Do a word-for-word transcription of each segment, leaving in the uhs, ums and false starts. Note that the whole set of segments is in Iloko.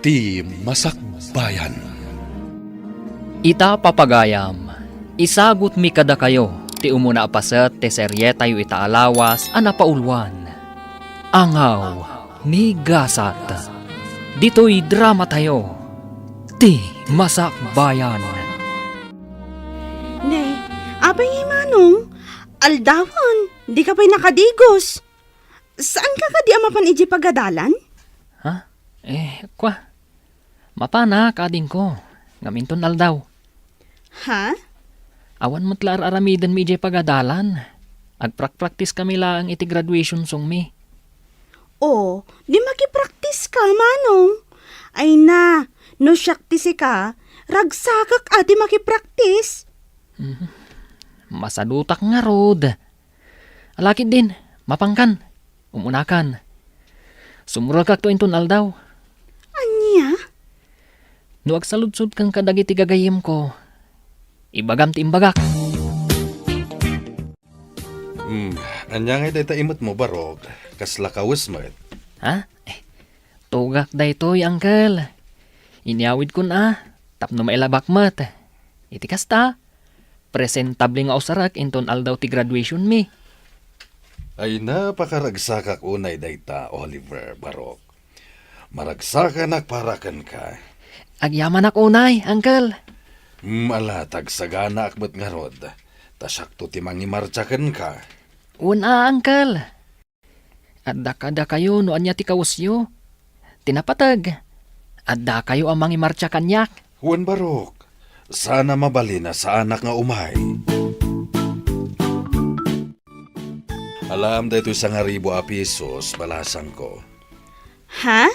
Ti Masakbayan. Ita, papagayam, isagutmi kadakayo ti umuna a paset ti serietayo ita a lawas a napauluan, Angaw ni Gasat. Ditoy dramatayo, Ti Masakbayan. Ne, apay ngay, Manong? Aldawen, dika pay nakadigos. Saanka kadi a mapan idiay pagadalan? Ha? Eh, kwa. Mapanak, adingko. Ngem inton aldaw. Ha? Awan met la ar-aramidenmi idiay pagadalan. Agprakpraktiskami laeng iti graduation songmi. O, di makipraktiska, Manong. Ay na, no siak ti sika, ragsakak a ti makipraktis. Mhm. Masadutak ngarud. Ala ketdin, mapankan. Umunakan. Sumuragkakto inton aldaw. Ania? No agsaludsodkan kadagiti gagayyemko, ibagam ti imbagak. Hmm, ania ngay dayta imetmo, Barok? Kasla kawes met. Ha? Eh, tugak daytoy, Uncle. Inyawidkon a, tapno mailabak met. Iti kasta, presentable nga usarek inton aldaw ti graduationmi. Ay, napakaragsakak unay dayta, Oliver, Barok. Maragsakanak para kenka. Agyamanak unay, Uncle. Hmm, ala, ta agsaganaak met ngarud. Ta siakto ti mangimartsa kenka. Wen a, Uncle. Adda kadakayo no ania ti kawesyo. Ti napateg, addakayo a mangimartsa kaniak. Wen, Barok, saan a mabalin a saanak nga umay. Alaem daytoy sangaribu a pisos, balasangko. Ha?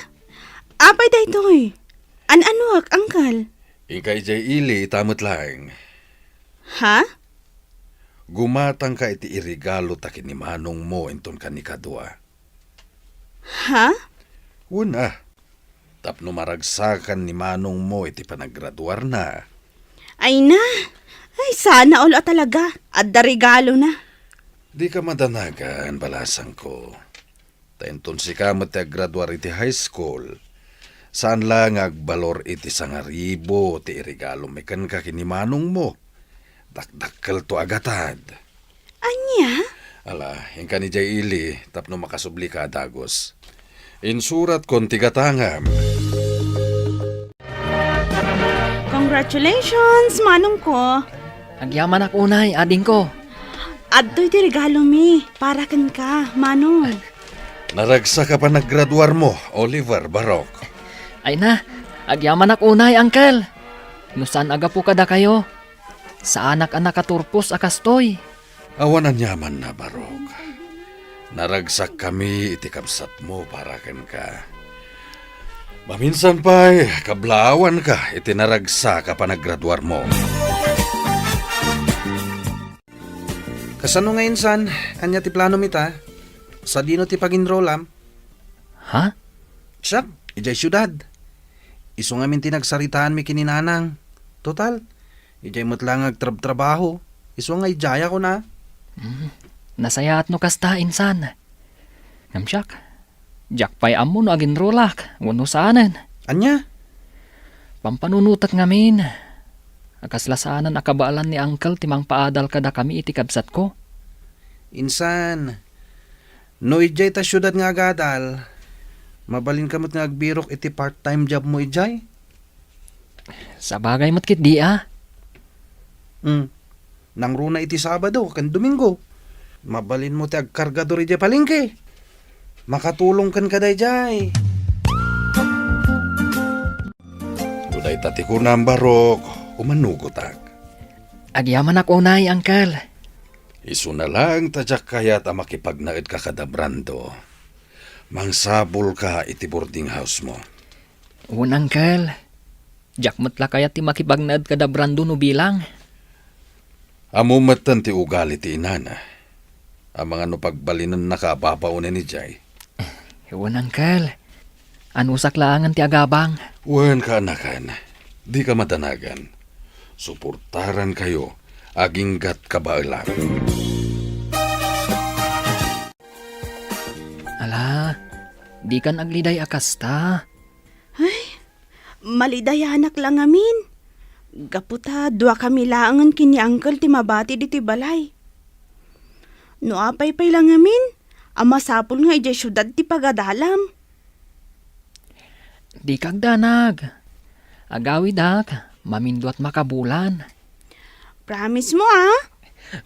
Apay daytoy? An-anuak, Uncle? Inka idiay ili, ita met laeng. Ha? Gumatangka iti iregalo ta ken ni manongmo inton kanikadua. Ha? Wen a, tapno maragsakan ni manongmo iti panagraduarna. Ay na! Ay, sana all a talaga. Adda regalona. Dika madanagan, balasangko. Ta inton sika met ti aggraduar iti high school, saan la nga agbalor iti sangaribu ti iregalom kenka ken ni manongmo. Dakdakkelto a gatad. Ania? Ala, inkan idiay ili tapno makasublika a dagus. Insuratkon ti gatangam. Congratulations, manongko. Agyamanak unay, adingko. Adtoy ti regalomi para kenka, manong. Naragsak a panaggraduarmo, Oliver, Barok. Ay na, agyamanak unay, Uncle. No saan a gapu kadakayo, saanak a nakaturpos a kastoy. Awan aniamanna, Barok. Naragsakkami iti kabsatmo para kenka. Maminsan pay, kablaawanka iti naragsak a panaggraduarmo. Kasano nga insan? Ania ti planom ita? Sadino ti pag-enrollam? Ha? Siak, idiay siudad. Isu ngamin ti nagsaritaanmi ken ni nanang. Total, idiay met la nga agtrabtrabaho. Isu nga idiay a kuna. Hmm. Nasayaat no kasta, insan. Ngem siak, diak pay ammo no aginrolak wenno saanen. Ania? Pampanunotek ngamin. A kasla saanen a kabaelan ni Uncle ti mangpaadal kadakami iti kabsatko. Insan, no idiay ta siudad nga agadal, mabalinka met nga agbirok iti part-time jobmo idiay. Sabagay met ketdi a. Hmm. Nangruna iti Sabado ken Domingo. Mabalinmo ti agkargador idiay palengke. Makatulong kenka daydiay. No dayta ti kunam, Barok, umanugotak. Agyamanak unay, Uncle. Isuna laeng ta diak kayat a makipagnaedka kada Brando. Mangsapulka iti boarding house-mo. Wen, Uncle. Diak met la kayat ti makipagnaed kada Brando no bilang. Ammom metten ti ugali ti inana. Amangan no pagbalinennaka a babaonen idiay. Wen, Uncle. Anusak laengen ti agabang. Wen, kaanakan. Dika madanagan. Suportarankayo aginggat kabaelan. Ala, dikan agliday a kasta. Ay, Malidayanak la ngamin. Gapu ta duakami laengen ken ni Uncle ti mabati ditoy balay. No apay pay la ngamin, a masapul nga idiay siudad ti pagadalam. Dika agdanag. Agawidak, maminduat makabulan. Promise mo, ah?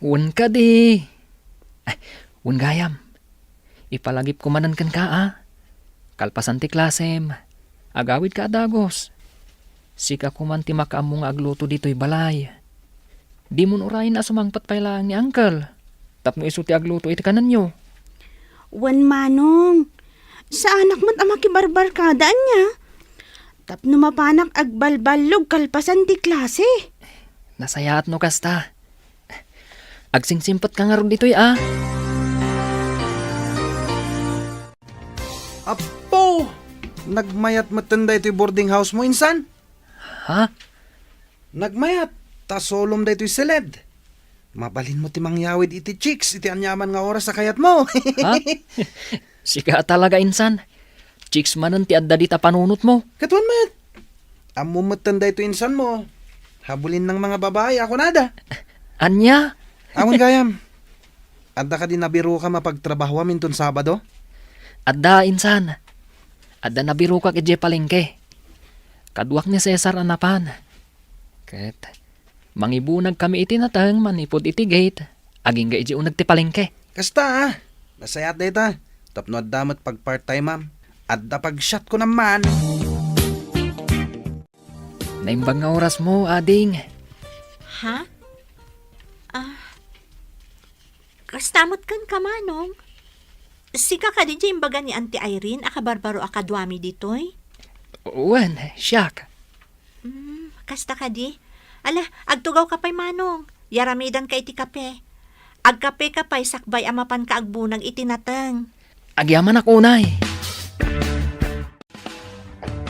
Wen kadi. Ay, wen gayam. Ipalagipko manen kenka, a. Kalpasan ti klasem, agawidka a dagus. Sika koman ti makaammo nga agluto ditoy balay. Dimon urayen a sumangpet pay laeng ni Uncle tapno isu ti agluto iti kanenyo. Wen, Manong. Saanak met a makibarbarkada ania. Tapno mapanak agbalballog kalpasan ti klase. Nasayaat no kasta. Agsingsimpet ka ngarud ditoy, a. Apo! Nagmayat metten daytoy boarding house mo, insan? Ha? Nagmayat, ta solom daytoy siled. Mabalinmo ti mangyawid iti chicks iti aniaman nga oras a kayatmo. Ha? Sika a talaga, insan. Chicks manen ti adda dita panunotmo. Katuan met. Ammom metten daytoy insanmo. Habulinnang mga babai a kunada. Ania? Awan gayam. Adda kadi nabirokam a pagtrabahoam inton Sabado? Adda, insan. Adda nabirokak idiay palengke. Kaduak ni Cesar a napan. Ket mangibunagkami iti nateng manipud iti gate, agingga idiay uneg ti palengke. Kasta, a. Nasayaat dayta. Tapno adda met pagpart-timeam. Adda pagshot ko naman. Naimbag nga orasmo, ading. Ha? Ah, kasta met kenka, Manong? Sika kadi ti imbaga ni Auntie Irene a kabarbaro a kaduami ditoy? Wen, siak. Mm, kasta kadi? Ala, agtugawka pay, Manong. Yaramidanka iti kape. Agkapeka pay sakbay a mapanka agbunag iti nateng. Agyamanak unay.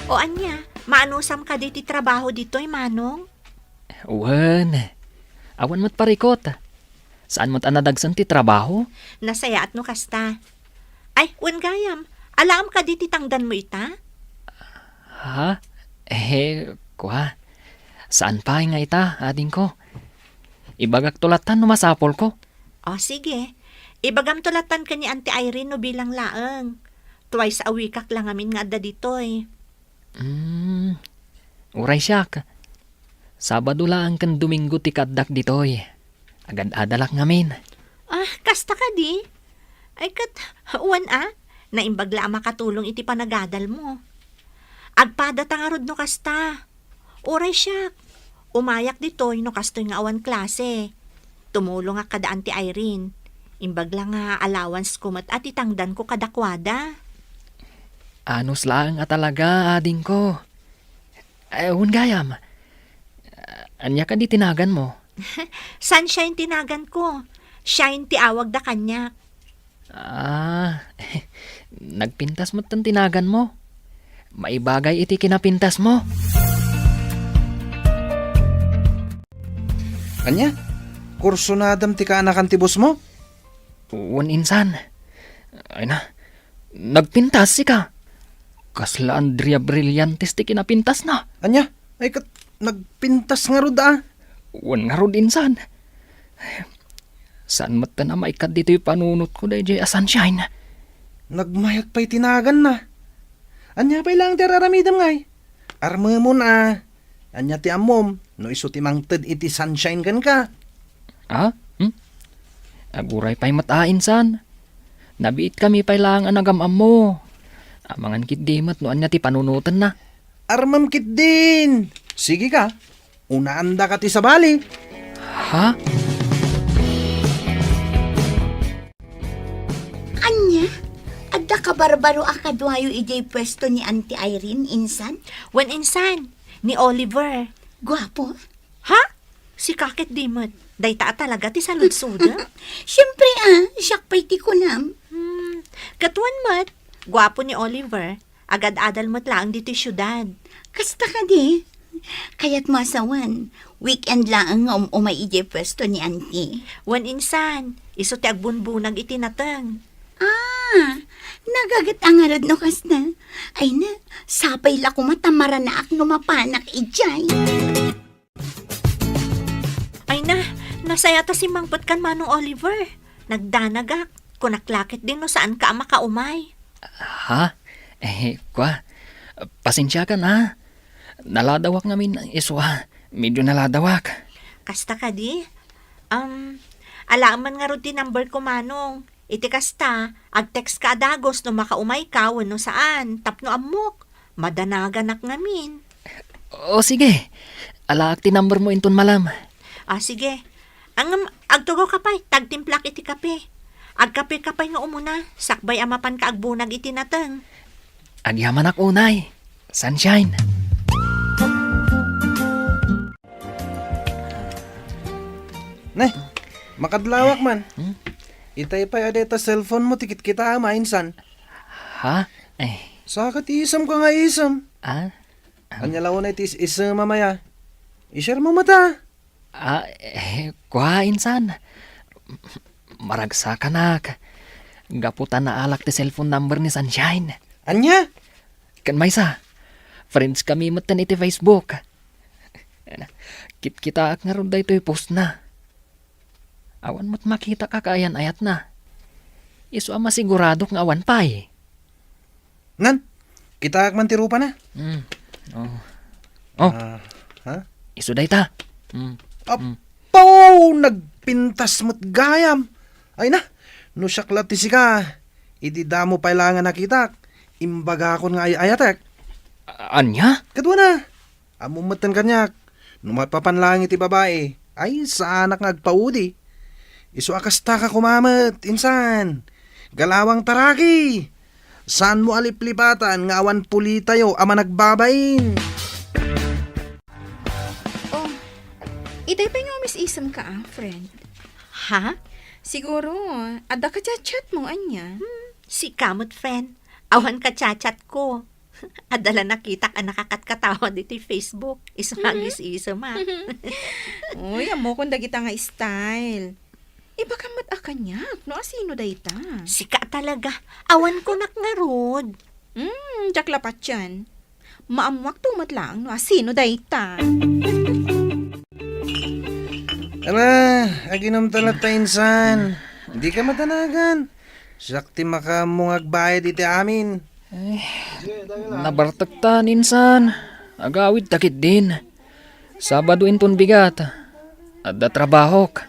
O ania, maanusam kadi ti trabaho ditoy, Manong? Wen, awan met parikot. Saan met a nadagsen ti trabaho? Nasayaat no kasta. Ay, wen gayam, alaem kadi ti tangdanmo ita? Ha? Eh, kua. Saan pay nga ita, adingko. Ibagakto lattan no masapulko. O, sige. Ibagamto lattan ken ni Auntie Irene no bilang laeng. Twice a week-ak la ngamin nga adda ditoy. Mm, uray siak. Sabado laeng ken Domingo ti kaaddak ditoy. Agad-adalak ngamin. Ah, kasta kadi? Ay, ket, wen a, naimbag la a makatulong iti panagadalmo. Agpadata ngarud no kasta. Uray siak, umayak ditoy no kastoy nga awan klase. Tumulongak kada Auntie Irene. Imbag la nga allowance ko met a ti tangdanko kadakuada. Anus laeng a talaga, adingko. Eh, wen gayam. Ania kadi ti naganmo? Sunshine ti naganko. Shine ti awagda kaniak. Ah, nagpintas met ti naganmo. Maibagay iti kinapintasmo. Ania? Kursunadam ti kaanakan ti bossmo? Wen, insan. Ay na, nagpintas sika. Kasla Andrea Brillantes ti kinapintasna. Ania? Ay ket nagpintas ngarud a? Wen ngarud, insan. Saan met a maikkat ditoy panunotko daydiay a Sunshine. Nagmayat pay ti naganna. Ania pay laeng ti ar-aramidem ngay? Armemon a. Ania ti ammom no isu ti mangted iti Sunshine kenka? Ah? Hmm? Aguray pay met a, insan. Nabiitkami pay laeng a nagam-ammo. Amangan ketdi met no ania ti panunotenna. Armem ketdin. Sige ka. Unaandaka ti sabali. Ha? Ania? Adda kabarbaro a kaduayo idiay puesto ni Auntie Irene, insan? Wen, insan, ni Oliver. Guapo? Ha? Sika ketdi met. Dayta a talaga ti saludsodem? Siempre a, siak pay ti kunam. Hmm, ket wen met, guapo ni Oliver. Agad-adal met laeng ditoy siudad. Kasta kadi? Kayatmo a sawen, weekend laeng nga um-umay idiay puesto ni Auntie. Wen, insan, isu ti agbunbunag iti nateng. Ah, nagaget a ngarud no kasta. Ay na, sapay la koma ta maranaak no mapanak idiay. Ay na, nasayat a simmangpet kan Manong Oliver. Nagdanagak. Kunak la ketdin no saanka a makaumay. Ha? Eh, kwa, pasensiakan, ha? Naladawak ngamin, isu a, medyo naladawak. Kasta kadi? Um, alaem man ngarud ti number ko, Manong. Iti kasta, ag-text ka a dagus no makaumayka wenno saan, tapno ammok. Madanaganak ngamin. O, sige. Alaak ti number mo inton malem. Ah, sige. Ngem, agtugaw ka pay, ta agtimplak iti kape. Agkape ka pay nga umuna, sakbay a mapanka agbunag iti nateng. Agyamanak unay, Sunshine. Ne, makadlawak man. Hmm? Itay pay a dayta cellphone mo ti kitkitaem a, insan. Ha? Eh. Saka ti isemka nga isem. Ah? Ania la unay ti is-, isem a maya? I-share mo met a. Ah, eh, kua, insan. Maragsakanak. Gapu ta naalak ti cellphone number ni Sunshine. Ania? Ken maysa, friends kami metten iti Facebook. Kitkitaak ngarud daytoy postna. Awan met makitak a kaayan-ayatna. Isu a masiguradok nga awan pay. Nan, kitaak man ti rupana. Mm. Oh. Oh. Ah, ha? Isu dayta. Mm. Apo! Mm. Nagpintas met gayam. Ay na, no siak la ti sika, idi damo pay la nga nakitak, imbagakon nga ay-ayatek. A-, ania? Kaduana. Ammom metten kaniak, no maipapan laeng iti babai, ay, saanak nga agpaudi. Isu a kasta ka koma met, insan. Galawang taraki! Saanmo a liplipatan nga awan pulitayo a managbabain? Oh, itay pay nga umis-isemka a, friend. Ha? Siguro, adda ka chat-chat mo, ania? Hmm, sika met, friend. Awan ka chat-chat ko. Adda la nakitak a nakakatkatawa ditoy Facebook. Isu nga Mhm. agis-isem a. Uy, ammokon dagita nga style. Ibagam met a kaniak, no asino dayta? Sika talaga. Awan kunak ngarud. Hmm, diak la patien. Maammuakto met laeng no asino dayta. Ala, aginomta latta, insan. Dika madanagan. Siak ti makaammo nga agbayad iti amin. Ay, nabartektan, insan. Agawidta ketdin. Sabado inton bigat. Adda trabahok.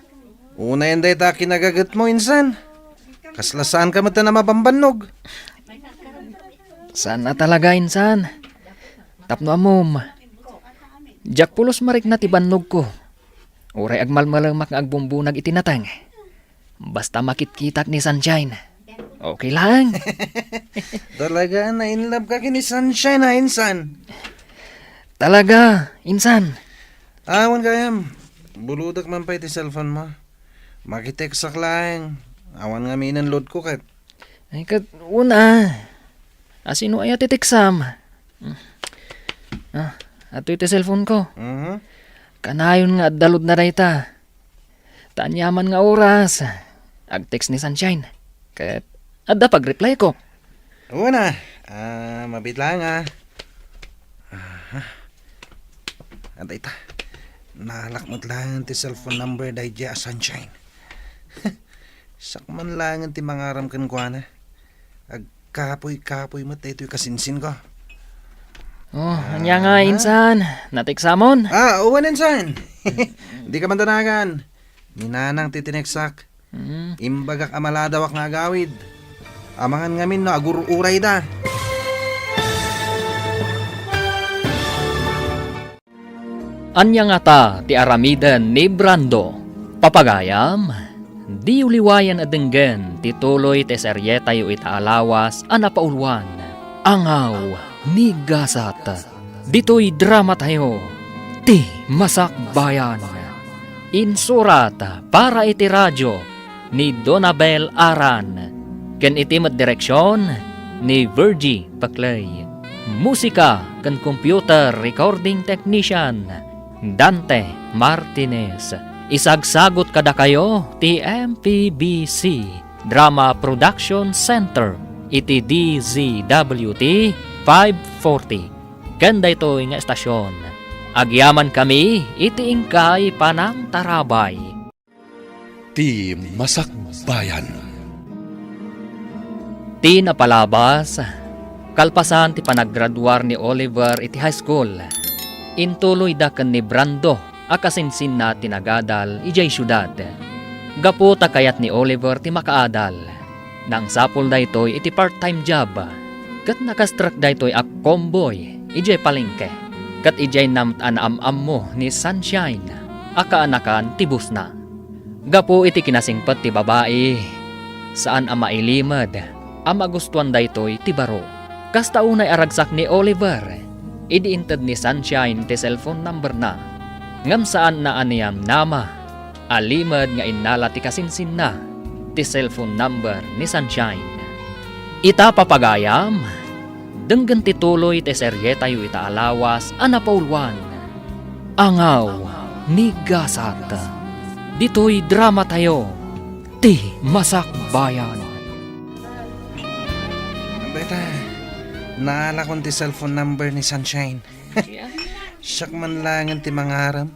Unayen dayta kinagagetmo, insan. Kasla saanka met a mabambannog. Saan a talaga, insan. Tapno ammom, diak pulos marikna ti bannogko. Uray agmalmalemak nga agbumbunag iti nateng. Basta makitkitak ni Sunshine, okay laeng. Talaga, na-in love ka ken ni Sunshine, ha, insan? Talaga, insan. Awan gayam. Buludak man pay ti cellphone mo. Makitekstak laeng. Awan ngaminen load ko ket. Ay, ket una. Asino aya ti teksam? Ah, adtoy ti cellphone ko. Mhm. Kanayon nga adda load na dayta. Ta aniaman nga oras, ag-text ni Sunshine. Ket adda pag-reply ko. Una, ah, mabit laeng, ah. Aha. Adda ita. Naalak met laeng ti cellphone number daydiay a Sunshine. Siak man laeng ti mangaram kenkuana. Agkapuy-kapuy met daytoy kasinsinko. Oh, ania nga, ah, insan? Nateksamon? Ah, wen, insan. Dika man danagan. Ni Nanang ti tineksak. Mm. Imbagak a maladawak nga agawid. Amangan ngamin no agur-urayda. Ania ngata ti aramiden ni Brando? Papagayam, diyo liwayan a denggen ti tuloy ti serietayo ita a lawas a napauluan, Angaw ni Gasat. Ditoy dramatayo, Ti Masakbayan. Insurat para iti radio ni Donabel Aran, ken iti met direksion ni Virgie Paclay. Musika ken computer recording technician, Dante Martinez. Isagsagut kadakayo ti M P B C Drama Production Center iti D Z W T five forty. Ken daytoy nga estasion, agyamankami iti inkay panangtarabay. Ti Masakbayan. Ti napalabas, kalpasan ti panaggraduar ni Oliver iti high school, intuloyda ken ni Brando a kasinsinna ti nagadal idiay siudad. Gapu ta kayat ni Oliver ti makaadal, nangsapul daytoy iti part-time job, ket nakastrek daytoy a convoy idiay palengke, ket idiay naam-, a naam-ammo ni Sunshine a kaanakan ti bossna. Gapu iti kinasingpet ti babai, saan a mailimed a magustuan daytoy ti baro. Kasta unay a ragsak ni Oliver idi inted ni Sunshine ti cellphone numberna. Ngem saanna a niyamnama a limed nga innala ti kasinsinna ti cellphone number ni Sunshine. Ita, papagayam, denggen ti tuloy ti serietayo ita a lawas a napauluan, Angaw ni Gasat. Ditoy dramatayo, Ti Masakbayan. Beta, naalakon ti cellphone number ni Sunshine. Siak man laengen ti mangarem.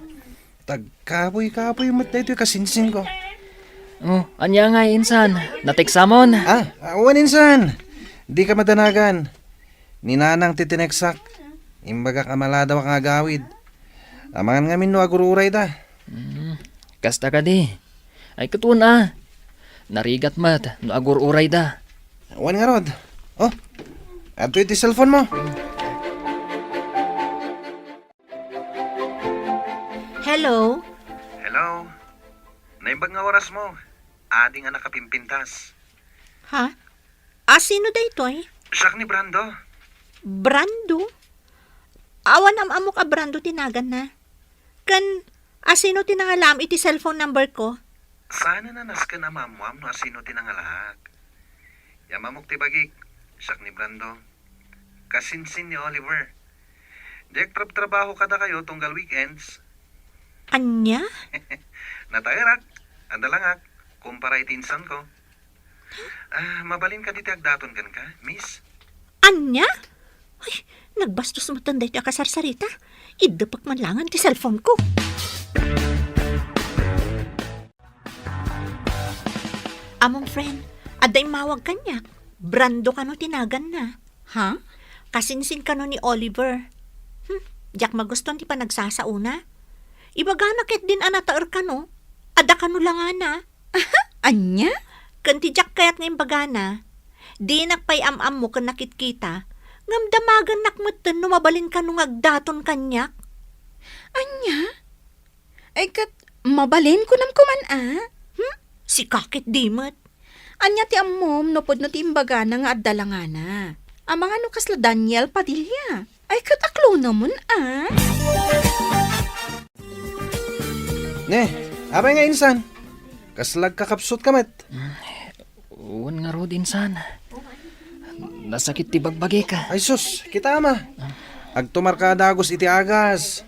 Tagkabuy-kabuy met daytoy kasinsinko. Oh, ania ngay, insan? Nateksamon? Ah, ah, wen, insan. Dika madanagan. Ni Nanang ti tineksak. Imbagak a maladawak nga agawid. Amangan ngamin no agur-urayda. Hmm, kasta kadi. Ay, ket wen a. Narigat met no agur-urayda. Wen ngarud. Oh, adtoy ti cellphone mo. Hello? Hello? Naimbag nga orasmo. Adi nga nakapimpintas. Ha? A, sino daytoy? Siak ni Brando. Brando? Awan am-ammok a Brando ti naganna. Ken, a, sino ti nangalaam iti cellphone number ko? Saan a nasken a maammoam no a sino ti nangalaak. Yam-ammok ti bagik, siak ni Brando. Kasinsin ni Oliver. Diak trabtrabaho kadakayo tunggal weekends. Ania? Nataerak. Adalangak. Kumpara iti insanko. Ah, mabalin kadi ti agdaton kenka, miss? Ania? Ay, nagbastos metten daytoy a kasarsarita. Iddepek man laengen ti cellphone ko. Among friend, adda immawag kaniak. Brando kano ti naganna. Ha? Kasinsin kano ni Oliver. Hmm, diak magustuan ti panagsasaona. Ibagana ketdin a nataer kano. Adda kano langana. Ania? Ken ti diak kayat nga imbagana, dinak pay am-ammo ken nakitkita, ngem damagennak metten no mabalin kano nga agdaton kaniak. Ania? Ay, ket mabalin kunam koman a? Hmm? Sika ketdi met. Ania ti ammom no pudno ti imbagana nga adda langana? Amangan no kasla Daniel Padilla. Ay, ket aklonemon a? Ne, apay nga insan? Kasla agkakapsutka met? Wen ngarud, insan. Nasakit ti bagbagik. Ay sus, kitam a. Agtumarka a dagus iti agas.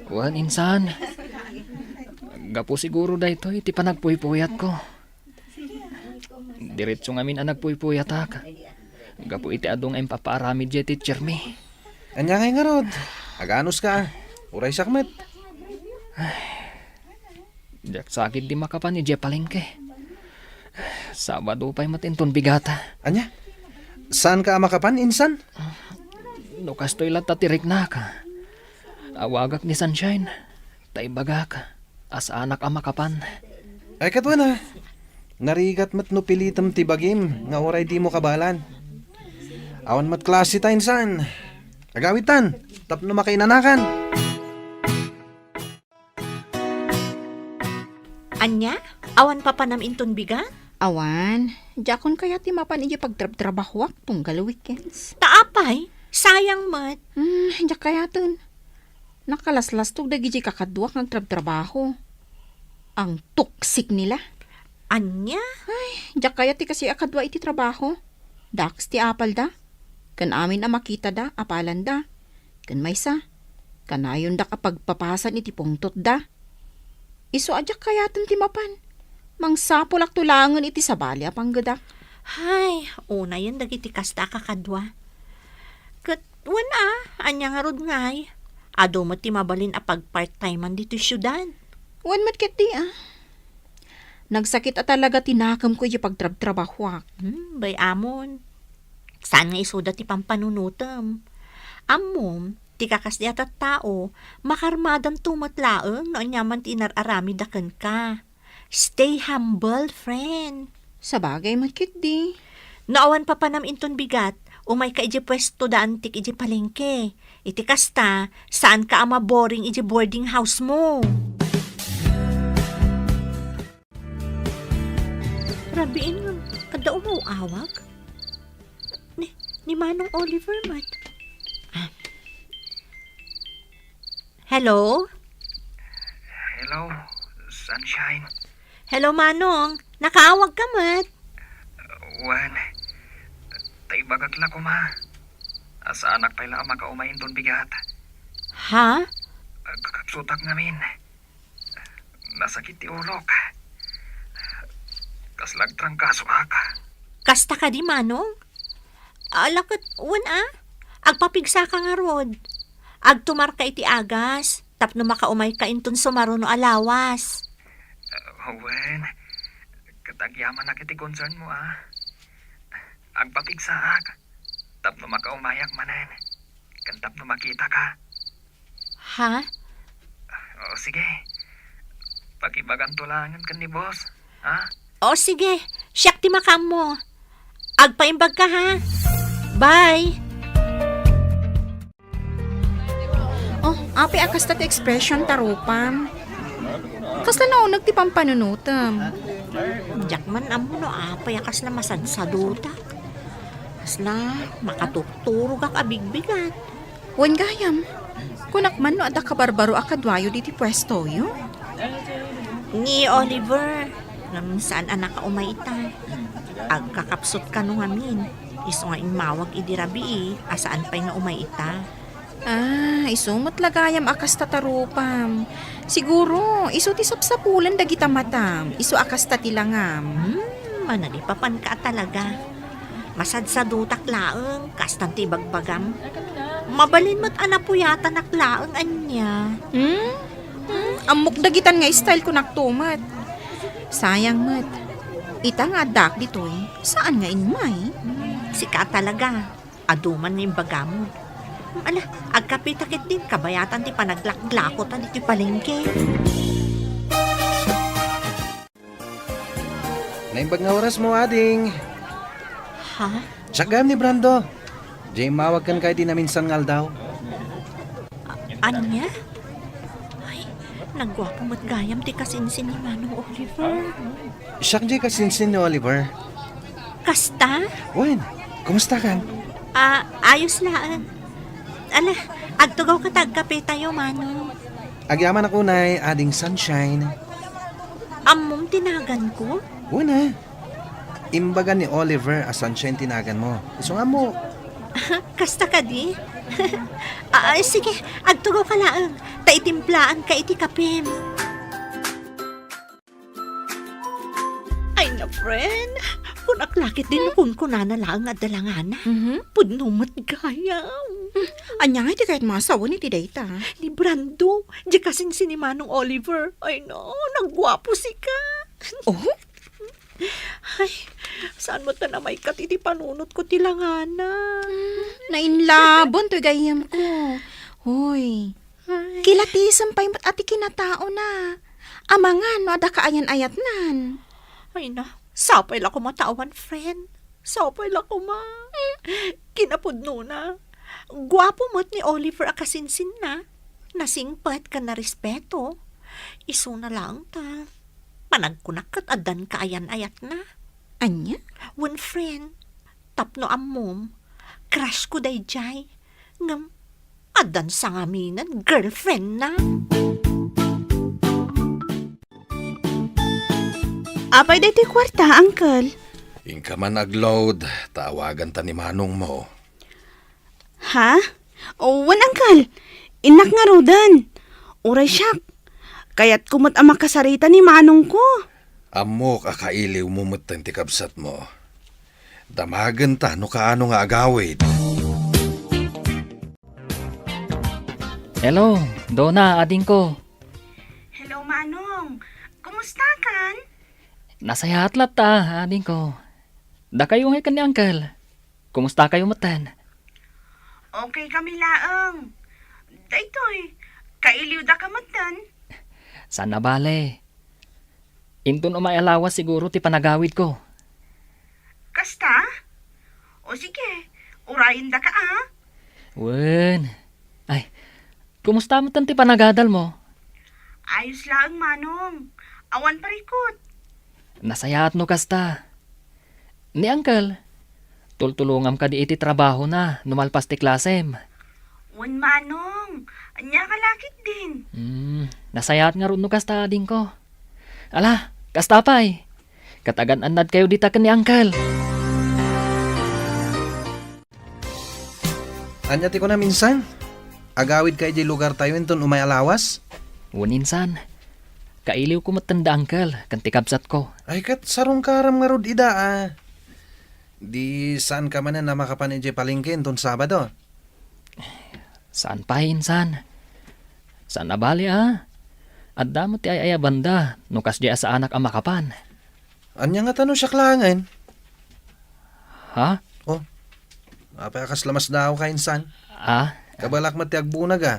Wen, insan. Gapu siguro daytoy ti panagpuypuyatko. Diretso ngamin a nagpuypuyatak. Gapu iti adu nga impapaaramid diay teachermi. Ania ngay ngarud? Aganuska a. Uray siak met. Diak sa ketdi makapan idiay palengke. Sabado pay met inton bigata. Ania? Saanka a makapan, insan? No kastoy latta ti riknak, awagak ni Sunshine, ta ibagak a saanak a makapan. Ay, ket wen a. Narigat met no pilitem ti bagim nga uray dimo kabaelan. Awan met klase ta, insan. Agawidtan, tapno makainanakan. Ania? Awan papanam inton bigat? Awan. Diakon kayat ti mapan idiay pagtrabtrabahoak tunggal weekends. Ta apay? Sayang met. Hmm, diak kayaten. Nakalaslastog dagiti kakaduak nga agtrabtrabaho. Ang toxic nila. Ania? Ay, diak kayat ti kasi a kadua iti trabaho. Dakes ti apalda. Ken amin a makitada, apalanda. Ken maysa, kanayondak a pagpapasan iti pungtotda. Isu a diak kayaten ti mapan. Mangsapulakto laengen iti sabali a panggedak. Hay, unayen dagiti kasta a kakadua. Ket wen a, ania ngarud ngay? Adu met ti mabalin a pagpart-timean ditoy siudad. Wen met ketdi a. Nagsakit a talaga ti nakemko iti pagtrabtrabahoak. Hmm, bay-amon. Saan nga isuda ti pampanunotem? Ammom, ti kakasdi a tattao, makarmadanto met laeng no aniaman ti inar-aramidda kenka. Stay humble, friend. Sabagay met ketdi. No awan papanam inton bigat, umayka iti puesto da antik iti palengke. Iti kasta, saanka a maboring iti boarding house mo. Rabiin ngem, adda umaw-awag? Ni, ni Manong Oliver met. Ah. Hello? Hello, Sunshine. Hello, Manong. Nakaawag ka met? Wen, ta ibagak la koma. Saanak pay la a makaumay inton bigat. Ha? Kakapsutak ngamin. Nasakit ti ulok. Kasla agtrangkasoak. Kasta kadi, Manong? Ala ket, wen a, agpapigsaka ngarud. Agtumarka iti agas, tapno makaumayka inton sumaruno a lawas. Wen, ket agyamanak iti concern mo, a. Agpapigsaak, tapno makaumayak manen, ken tapno makitaka. Ha? O, sige. Pakibaganto laengen ken ni boss, ha? O, sige. Siak ti makaammo. Agpaimbagka, ha? Bye! Oh, apay a kasta ti expression ta rupam? Kasla nauneg ti pampanunotem? Diak man ammo no apay a kasla masadsadutak. Kasla makaturturogak a bigbigat. Wen gayam, kunak man no adda kabarbaro a kaduayo ditoy puestoyo? Ni Oliver, ngem saan a nakaumay ita. Agkakapsut kano ngamin, isu nga immawag idi rabii a saan pay nga umay ita. Ah, isu met la gayam a kasta ta rupam. Siguro, isu ti sapsapulen dagita matam, isu a kasta ti langam. Hmm, manalipapanka a talaga. Masadsadutak laeng, kastan ti ibagbagam. Mabalin met a napuyatanak laeng ania. Hmm? Hmm? Ammok dagitan nga style ko nakto met. Sayang met. Ita nga addaak ditoy, saan nga immay? Sika talaga. Adu man nga imbagam. Ala, agkapita ketdin kabayatan ti panaglaklako ta ditoy palengke. Naimbag nga oras mo, ading. Ha? Siak gayam ni Brando. Diay immawag kenka iti naminsan nga aldaw. A-, ania? Ay, nagguapo met gayam ti kasinsin ni Manong Oliver. Siak diay kasinsin ni Oliver. Kasta? Wen, kumusta kan? Ah, ayos laeng. Ala, agtugawka ta agkape tayo, Manong. Agyamanak unay, Ading Sunshine. Ammom ti naganko? Wen a. Imbaga ni Oliver a Sunshine ti naganmo. Isu nga ammo. Kasta kadi? Ah, sige, agtugawka laeng. Ta itimplaanka iti kapem. Ay na, friend. Kunak la ketdin no kunkunana laeng a dalangana. Mhm. Pudno met gayam. Ania nga iti kayat masawen iti dayta? Ni Brando, diay kasinsin ni Manong Oliver. Ay na, nagguapo sika. Oh? Ay, saan met ta namaykat iti panunotko ti langana? Nainlaben toy gayyemko. Hoy, Ay. Kilatisem pay met a ti kinataona. Amangan no adda kaayan-ayatnan. Ay na, sapay la koma ta awan friend. Sapay la koma. Kinapudnona, guapo met ni Oliver a kasinsinna. Nasingpet ken narespeto. Isuna laeng ta panagkunak ket addan kaayan-ayatna. Ania? Wen friend, tapno ammom, crush ko daydiay. Ngem, addan sangaminen girlfriendna. Apay daytoy kuarta, Uncle? Inka man agload, ta awaganta ni manongmo. Ha? O, wen, Uncle. Innak ngaruden. Uray siak, kayatko met a makasarita ni manongko. Ammok a kailiwmo metten ti kabsatmo. Damagenta no kaano nga agawid. Hello, Dona, adingko. Hello, Manong. Kumusta kan? Nasayaat latta, adingko. Dakayo ngay ken ni Uncle. Kumusta kayo metten? Okay kami laeng. Daytoy, kailiwda ka metten? Saan a bale. Inton umay a lawas siguro ti panagawidko. Kasta? O sige, urayendaka a. Wen. Ay, kumusta metten ti panagadalmo? Ayos laeng, Manong. Awan parikut. Nasayaat no kasta. Ni Uncle, tultulongam kadi iti trabahona no malpas ti klasem. Wen, Manong. Ania ka lakit din? Hmm, nasayaat ngarud no kasta, adingko. Ala, kasta pay. Ket agan-annad kayo dita ken ni Uncle. Ania ti kunam, insan? Agawid ka idiay lugartayo inton umay a lawas? Wen, insan. Kailiwko metten da Uncle ken ti kabsatko. Ay, ket sarungkaram ngarud ida a. Di saan ka manen a makapan idiay palengke inton Sabado? Saan pay, insan. Saan a bale a. Adda met ti ay-ayabanda no kasdiay a saanak a makapan. Ania ngata no siak laengen? Ha? Oh, apay a kasla masdaaw ka, insan? Ah? Kabalak met ti agbunag a.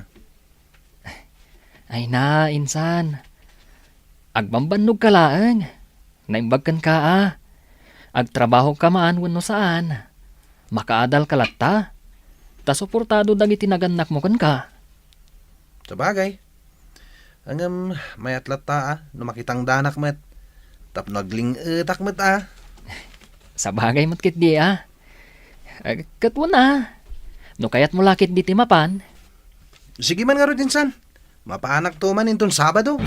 Ay na, insan. Agbambannog ka laeng. Naimbag kenka a. Agtrabaho ka man wenno saan. Makaadal ka latta. Ta suportado dagiti nagannakmo kenka. Sabagay. Ngem mayat latta a no makitangdanak met. Tapno agling-etak met a. Sabagay met ketdi a. Eh, ket wen a. No kayatmo la ketdi ti mapan. Sige man ngarud, insan. Mapaanakto man inton Sabado.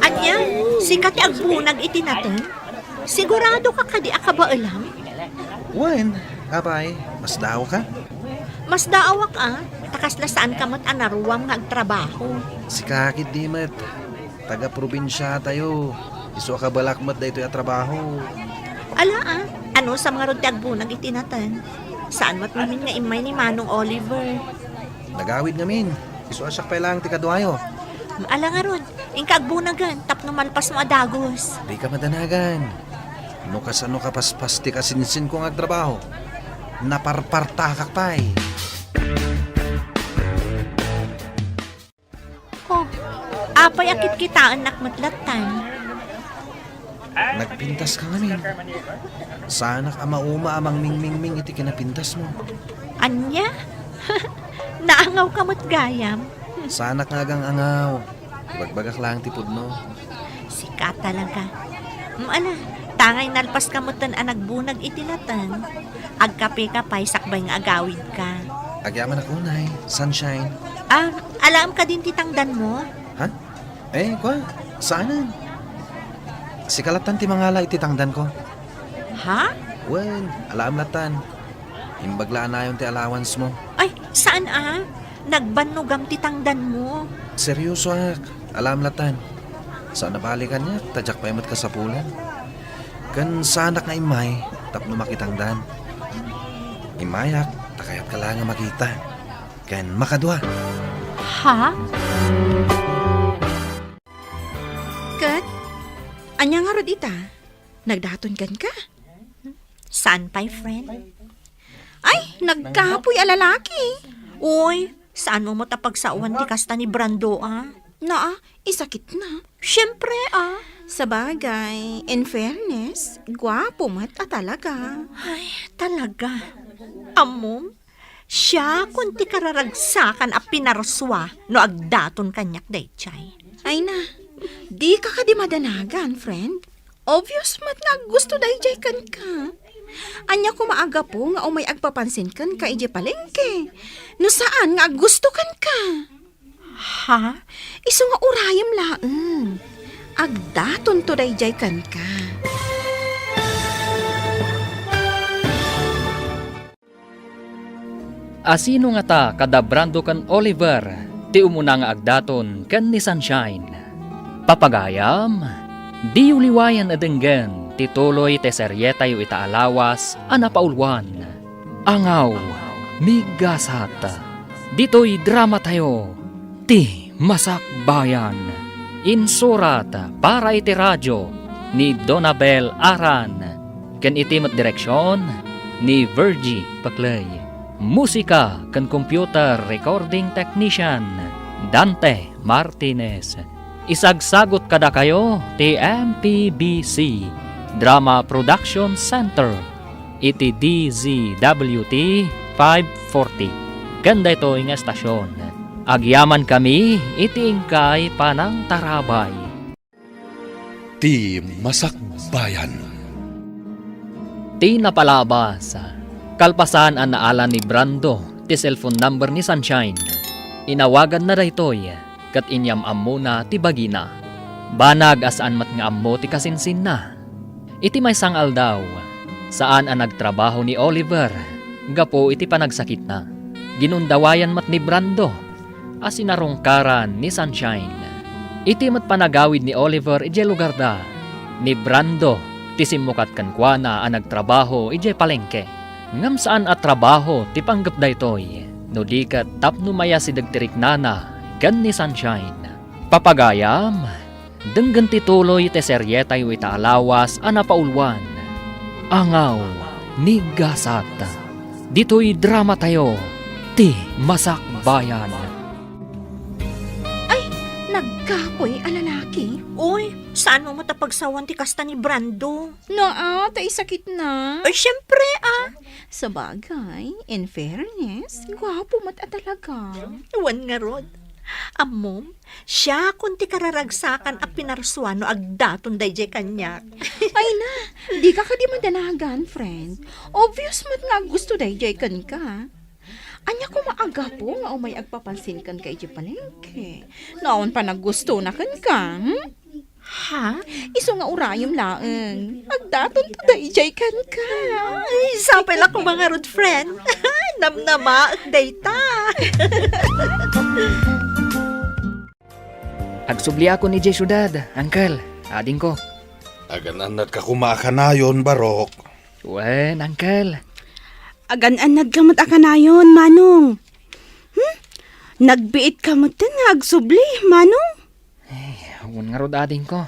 Ania, sika ti agbunag iti nateng? Sigurado ka kadi a kabaelam? Wen, apay, masdaaw ka? Masdaawak a, ta kasla saan ka met a naruam nga agtrabaho. Sika ketdi met, taga-probinsiatayo. Isu a kabalak met daytoy a trabaho. Ala a, anusam ngarud ti agbunag iti nateng? Saan met ngamin nga immay ni Manong Oliver? Nagawid ngamin. Isu a siak pay laeng ti kaduayo. Ala ngarud, inka agbunagen tapno malpasmo a dagus. Dika madanagan. No kasano kapaspas ti kasinsinko nga agtrabaho, naparpartakak pay. Oh, apay a kitkitaennak met lattan? Nagpintas ka ngamin. Saanak a mauma a mangmingmingming iti kinapintasmo. Ania? Naangaw ka met gayam. Saanak nga agang-angaw. Ibagbagak laeng ti pudno. Sika talaga. Mm, ala, tangay nalpas ka metten a nagbunag iti nateng. Agkape ka pay sakbay nga agawid ka. Agyamanak unay, Sunshine. Ah, alaem kadin ti tangdanmo? Ha? Eh, kua, saanen. Sika lattan ti mangala iti tangdanko. Ha? Wen, alaem lattan. Imbag la a nayon ti allowance mo. Ay, saan a? Nagbannogam ti tangdanmo. Seryosoak. Alaem lattan. Saan a bale kaniak, ta diak pay met kasapulan. Ken saanak nga immay tapno makitangdan. Immayak, ta kayatka la nga makita. Ken makadua. Ha? Ket, ania ngarud ita? Nagdaton kenka? Saan pay, friend? Ay, nagkapoy a lalaki. Uy, saan mo met a pagsaoan ti kasta ni Brando, a? Naa, isakit na. Siyempre, a. Sabagay, in fairness, guapo met a talaga. Ay, talaga. Ammom, siakon ti kararagsakan a pinarsua no agdaton kaniak daydiay. Ay na, dika kadi madanagan, friend. Obvious met nga aggusto daydiay kenka. Ania koma a gapu nga umay agpapansin kenka idiay palengke? No saan nga aggusto kenka? Ha? Isu nga urayem laeng. Agdatonto daydiay kenka. Asino ngata kada Brando ken Oliver ti umuna nga agdaton ken ni Sunshine. Papagayam, diyo liwayan a denggen ti tuloy ti serietayo ita a lawas a napauluan, Angaw, Migasat. Ditoy dramatayo, ti Masakbayan. Insurat para iti radio ni Donabel Aran, ken iti met direksion ni Virgie Paclay. Musika ken computer recording technician, Dante Martinez. Isagsagut kadakayo ti M P B C Drama Production Center iti D Z W T five forty. Ken daytoy nga estasion, agyamankami iti inkay panangtarabay. Ti Masakbayan. Ti napalabas, kalpasan a naala ni Brando ti cellphone number ni Sunshine, inawaganna daytoy ket inyam-ammona ti bagina. Banag a saan met nga ammo ti kasinsinna. Iti maysa nga aldaw, saan a nagtrabaho ni Oliver gapu iti panagsakitna. Ginundawayan met ni Brando a sinarungkaran ni Sunshine. Iti met panagawid ni Oliver idiay lugarda, ni Brando ti simmukat kenkuana a nagtrabaho idiay palengke. Ngem saan a trabaho ti panggep daytoy, no di ket tapno mayasideg ti riknana ken ni Sunshine. Papagayam, denggen ti tuloy ti serietayo ita a lawas a napauluan, Angaw, Migasat. Ditoy dramatayo, ti Masakbayan. Ay, nagkapoy a lalaki. Uy, saan mo met a pagsawan ti kasta ni Brando? Naa, ta isakitna. Ay, syempre, ah. Sabagay, in fairness, gwapo met a talaga. Wen ngarud. Ammom, siakon ti kararagsakan a pinarsuan no agdaton daydiay kaniak. Ay na, dika kadi madanagan, friend. Obvious met nga aggusto daydiay kenka. Ania koma a gapu nga umay agpapansin kenka idiay palengke? No awan panaggustona kenka, hmm? Ha? Isu nga urayem laeng. Agdaton ta daydiay kenka. Ay, sapay la koma ngarud, friend. Namnamaek dayta. Agsubliakon idiay siudad, uncle, adingko. Agan-annatka koma a kanayon, Barok. Wen, uncle. Agan-annadka met a kanayon, Manong. Hmm? Nagbiitka metten nga agsubli, Manong? Ay, wen ngarud, adingko.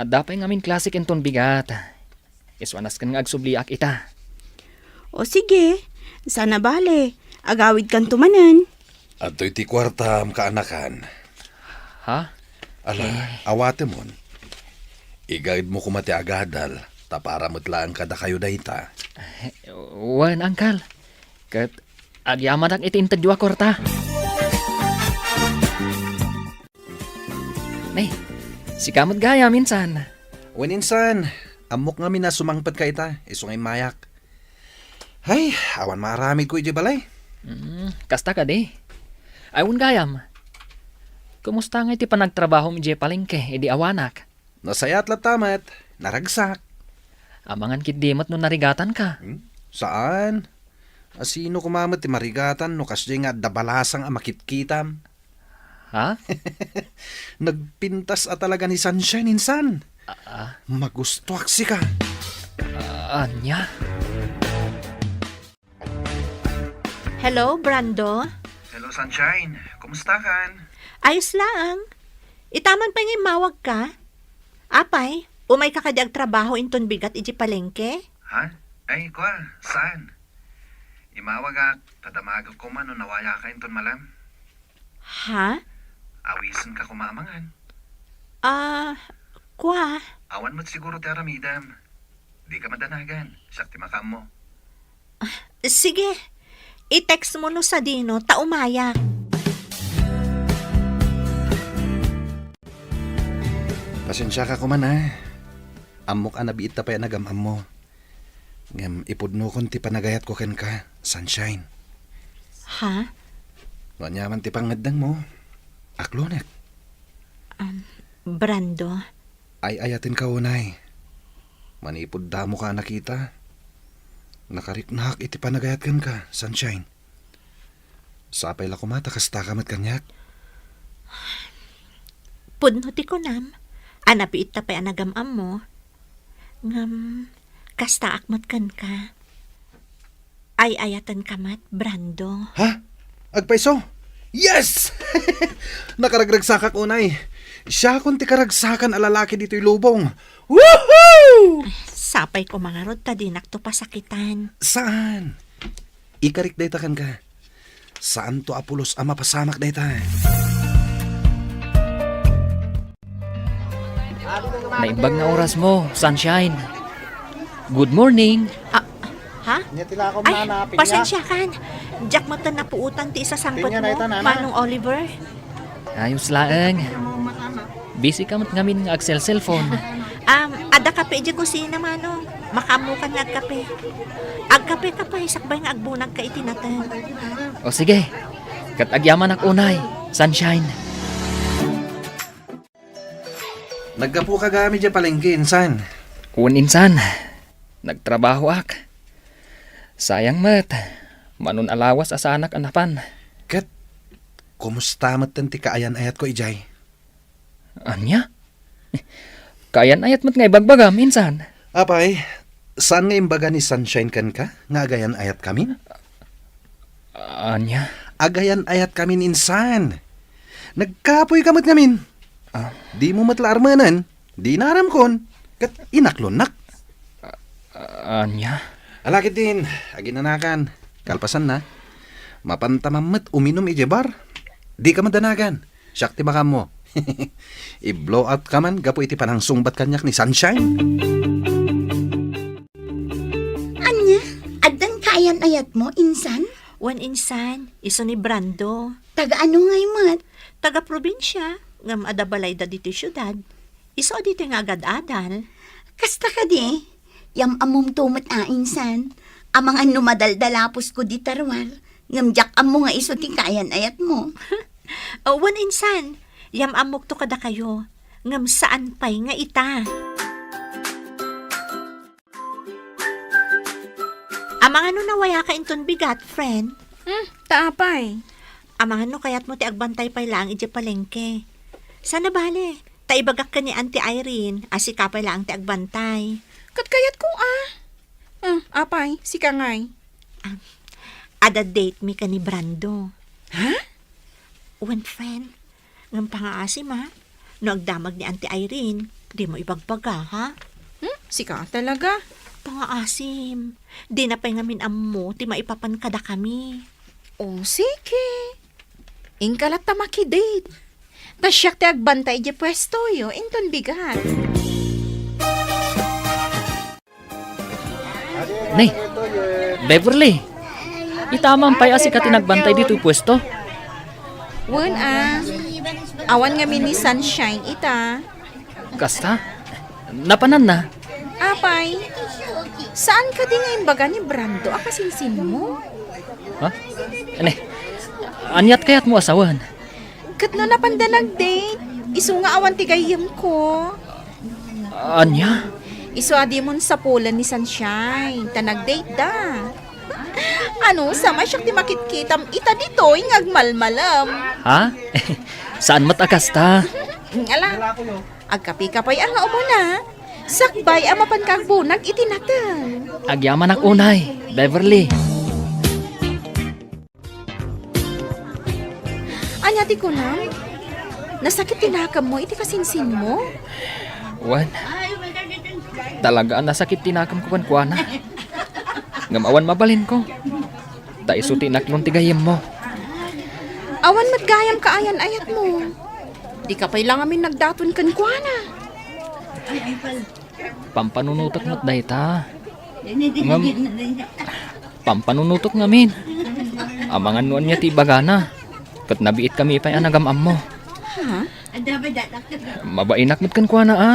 Adda pay ngamin klasek inton bigat. Isu a nasken nga agsubliak ita. O sige, saan a bale. Agawidkanto manen. Adtoy ti kuartam, kaanakan. Ha? Ala, eh, awatemon. Igaedmo koma ti agadal, ta para met laeng kadakayo dayta. Eh, wen, uncle. Ket agyamanak iti intedyo a kuarta. Ne, sika met gayam insan. Wen insan, ammok ngamin a sumangpetka ita, isu nga immayak. Hay, awan maaramidko idiay balay. Mm, kasta kadi. Ay, wen gayam. Kumusta ngay ti panagtrabahom idiay palengke idi awanak? Nasayaat latta met, naragsak. Amangan ketdi met no narigatanka. Hmm? Saan? A, sino koma met ti marigatan no kasdiay nga adda balasang a makitkitam? Ha? Nagpintas a talaga ni Sunshine insan. Ah, ah. Magustuak sika. Ah, ania? Hello, Brando? Hello, Sunshine. Kumusta kan? Ayos laeng. Ita man pay nga immawagka. Apay, umayka kadi agtrabaho inton bigat idiay palengke? Ha? Ay, kua, saan? Imawagak, ta damagek koma no nawayaka inton malem. Ha? Awisenka koma a mangan. Ah, kua. Awan met siguro ti aramidem. Dika madanagan, siak ti makaammo. Ah, sige. I-text mo no sadino, ta umayak. Pasensiaka koma, a. Ammok a nabiitta pay a nagam-ammo. Ngem ipudnokon ti panagayatko kenka, Sunshine. Ha? No aniaman ti pangngeddengmo, aklonek. Um, Brando. Ay-ayatenka unay. Manipud damoka a nakita, nakariknak iti panagayat kenka, Sunshine. Sapay la koma ta kastaka met kaniak. Pudno ti kunam, a nabiitta pay a nagam-ammo. Ngem, kastaak met kenka. Ay-ayatenka met, Brando. Ha? Agpayso? Yes! Nakaragragsakak unay. Siakon ti karagsakan a lalaki ditoy lubong. Woohoo! Sapay koma ngarud ta dinakto pasakitan. Saan? Ikarik dayta kenka. Saanto a pulos a mapasamak dayta. Naimbag nga oras mo, Sunshine. Good morning. Ah, ha? Ay, pasensyakan. Diak met napuotan ti isasangpet mo, Manong Oliver. Ayos laeng. Busy ka met ngamin nga agselselpon. Um, adda kape idiay kusina, Manong. Makaammokan nga agkape. Agkapeka pay, sakbay nga agbunagka iti nateng. O sige, ket agyamanak unay, Sunshine. Naggapuka gayam idiay palengke, insan? Wen, insan. Nagtrabahoak. Sayang met, mano a lawas a saanak a napan. Ket, kumusta metten ti kaayan-ayatko idiay? Ania? Kaayan-ayat met nga ibagbagam, insan? Apay, saan nga imbaga ni Sunshine kenka nga agayan-ayatkami? Ania? Agayan-ayatkami, insan. Nagkapoyka met ngamin. Ah. Dimo met la armenen, di inaramkon, ket inaklonnak. Ah, ania? Ala ketdin, aginanakan. Kalpasanna, mapantaman met uminum idiay bar. Dika madanagan. Siak ti makaammo. I-blow out ka man gapu iti panangsungbat kaniak ni Sunshine. Ania? Addan kaayan-ayatmo, insan? Wen, insan, isu ni Brando. Taga-ano ngay met? Taga-probinsia, ngem adda balayda ditoy siudad. Isu a ditoy nga agad-adal. Kasta kadi? Yam-ammomto met a, insan. Amangan no madaldalaposko dita ruar, ngem diak ammo nga isu ti kaayan-ayatmo. O, wen, insan, yam-ammokto kadakayo, ngem saan pay nga ita. Amangan no nawayaka inton bigat, friend? Hmm, ta apay? Amangan no kayatmo ti agbantay pay laeng idiay palengke. Saan a bale, ta ibagak ken ni Auntie Irene a sika pay laeng ti agbantay. Ket kayatko a. Hmm, apay, sika ngay? Ah, adda date mi ken ni Brando. Ha? Wen, friend. Ngem pangaasim, a. No agdamag ni Auntie Irene, dimo ibagbaga, ha? Hmm? Sika talaga? Pangaasim. Dina pay ngamin ammo ti maipapan kadakami. O, sige. Inka latta makidate. Ta siak ti agbantay idiay puestoyo, inton bigat. Ne, Beverly, ita man pay a sika ti nagbantay ditoy puesto? Wen a, awan ngamin ni Sunshine ita. Kasta? Napananna? Apay, saan kadi nga imbaga ni Brando a kasinsinmo? Ha? Ne, aniat kayatmo a sawen? Ket no napanda nag-date, isu nga awan ti gayyemko. Ania? Isu a dimon sapulen ni Sunshine, ta nag-date da. Ano, sa siak ti makitkitam ita ditoy nga agmalmalem. Ha? Saan met a kasta? Ala, agkapeka pay a nga umuna. Sakbay a mapanka agbunag iti nateng. Agyamanak unay, Beverly. Ania ti kunam? Nasakit ti nakemmo iti kasinsinmo? Wen, talaga a nasakit ti nakemko kenkuana. Ngem awan mabalinko. Ta isu ti inaklon ti gayyemmo. Awan met gayam kaayan-ayatmo. Dika pay la ngamin nagdaton kenkuana. Pampanunotek met dayta. Ngem, pampanunotek ngamin. Amangan no ania ti ibagana. Ket nabiitkami pay a nagam-ammo. Ha? Mabainak met kenkuana a.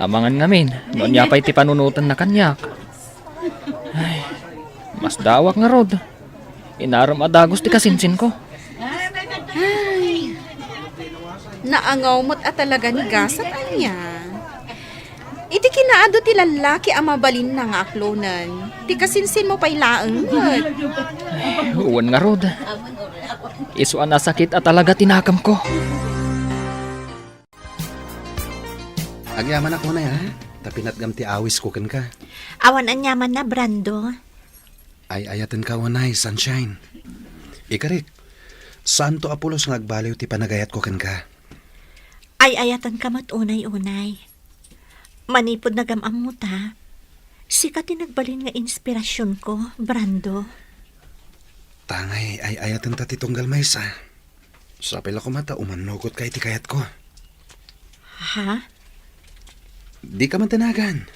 Amangan ngamin no ania pay ti panunotenna kaniak. Ay, masdaawak ngarud. Inaram a dagus ti kasinsinko. Ay, naangaw met a talaga ni gasat ania. Iti Kinaadu ti lallaki a mabalinna nga aklonen. Ti kasinsinmo pay laeng met. Wen ngarud, isu a nasakit a talaga ti nakamko. Agyamanak unay, ha? Ta pinatgam ti awisko kenka. Awan aniamanna, Brando. Ay-ayatenka unay, Sunshine. Ikarik, saanto a pulos nga agbaliw ti panagayatko kenka. Ay-ayatenka met unay-unay. Manipud nagam-ammota, sika ti nagbalin nga inspirasionko, Brando. Tangay ay-ayatenta ti tunggal maysa. Sapay la koma ta umanugotka iti kayatko. Ha? Dika man danagan.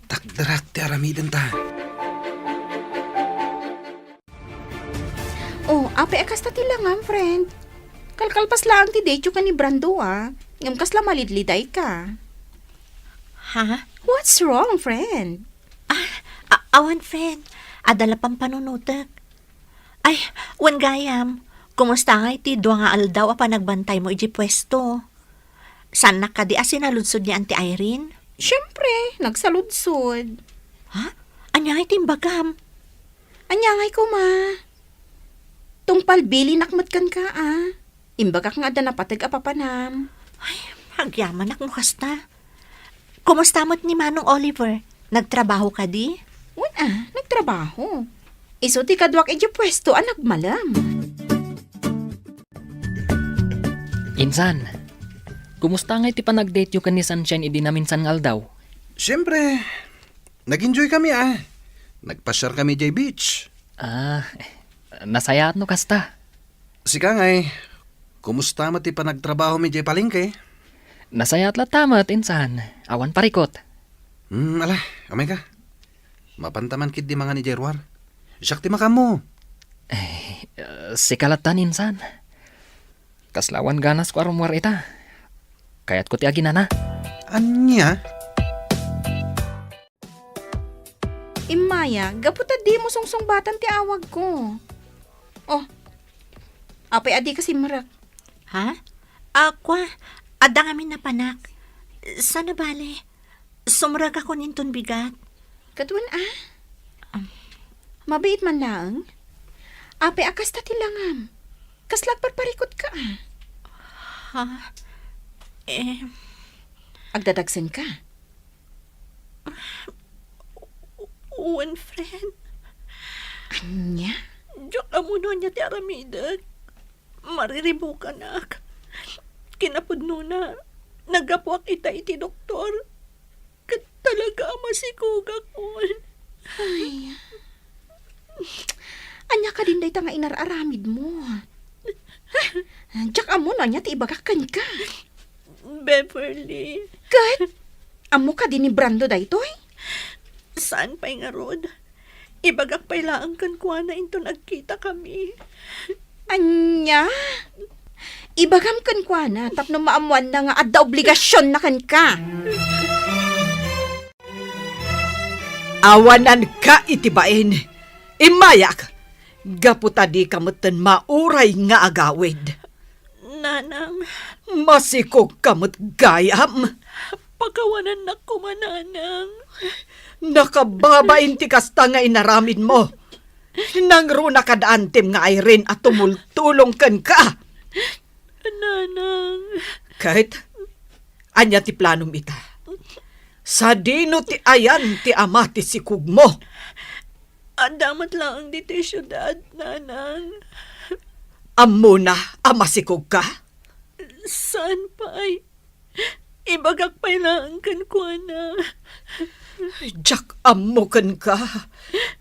Takderak ti aramidenta. Oh, apay a kasta ti langam, friend? Kalkalpas laeng ti date-yo ken ni Brando, a. Ngem kasla malidlidayka. Ha? What's wrong, friend? Ah, a-, awan, friend. Adda la pampanunotek. Ay, wen gayam, kumusta ngay ti dua nga aldaw a panagbantaymo idiay puesto? Saannak kadi a sinaludsod ni Auntie Irene? Siempre, nagsaludsod. Ha? Ania ngay ti imbagam? Ania ngay koma? Tungpal bilinak met kenka, a. Imbagak nga adda napateg a papanam. Ay, agyamanak no kasta. Kumusta met ni Manong Oliver? Nagtrabaho kadi? Wen a, nagtrabaho. Isu ti kaduak idiay puesto a nagmalem. Insan, kumusta ngay ti panagdate-yo ken ni Sunshine idi naminsan nga aldaw? Siempre, nag-enjoy kami, a. Nagpasiar kami idiay beach. Ah, nasayaat no kasta. Sika ngay, kumusta met ti panagtrabahomi idiay palengke? Nasayaat latta met, insan. Awan parikut. Hmm, ala, umayka. Mapanta man ketdi mangan idiay ruar. Siak ti makaammo. Eh, sika latta, insan. Kasla awan ganasko a rummuar ita. Kayatko ti aginana. Ania? Immaya, gapu ta dimo sungsungbatan ti awagko. Oh, apay a dika simrek? Ha? Ah, kua, adda ngamin napanak. Saan a bale? Sumrekakon inton bigat. Ket wen a? Am. Mabiit man laeng? Apay a kasta ti langam? Kasla agparparikutka a? Ha? Eh. Agdadagsenka? Wen, friend. Ania? Diak ammo no ania ti aramidek. Mariribukanak. Kinapudnona, naggapuak ita iti doktor. Ket talaga a masikogakon. Ay. Ania kadin dayta nga inar-aramidmo? Diak ammo no ania ti ibagak kenka. Beverly. Ket? Ammo kadi ni Brando daytoy? Saan pay ngarud? Ibagak pay laeng kenkuana inton agkitakami. Ania? Ibagam kenkuana tapno maammoanna nga adda obligasionna kenka. Awananka iti bain. Immayak, gapu ta dika metten mauray nga agawid. Nanang. Masikogka met gayam. Pakawanannak koma, Nanang. Nakababain ti kasta nga inaramidmo. Nangruna kad antim nga Irene a tumultulong kenka. Nanang. Ket, ania ti planom ita? Sadino ti ayan ti ama ti sikogmo? Adda met laeng ditoy siudad, Nanang. Ammona a masikogka? Saan pay? Ibagak pay laeng kenkuana. Diak ammo kenka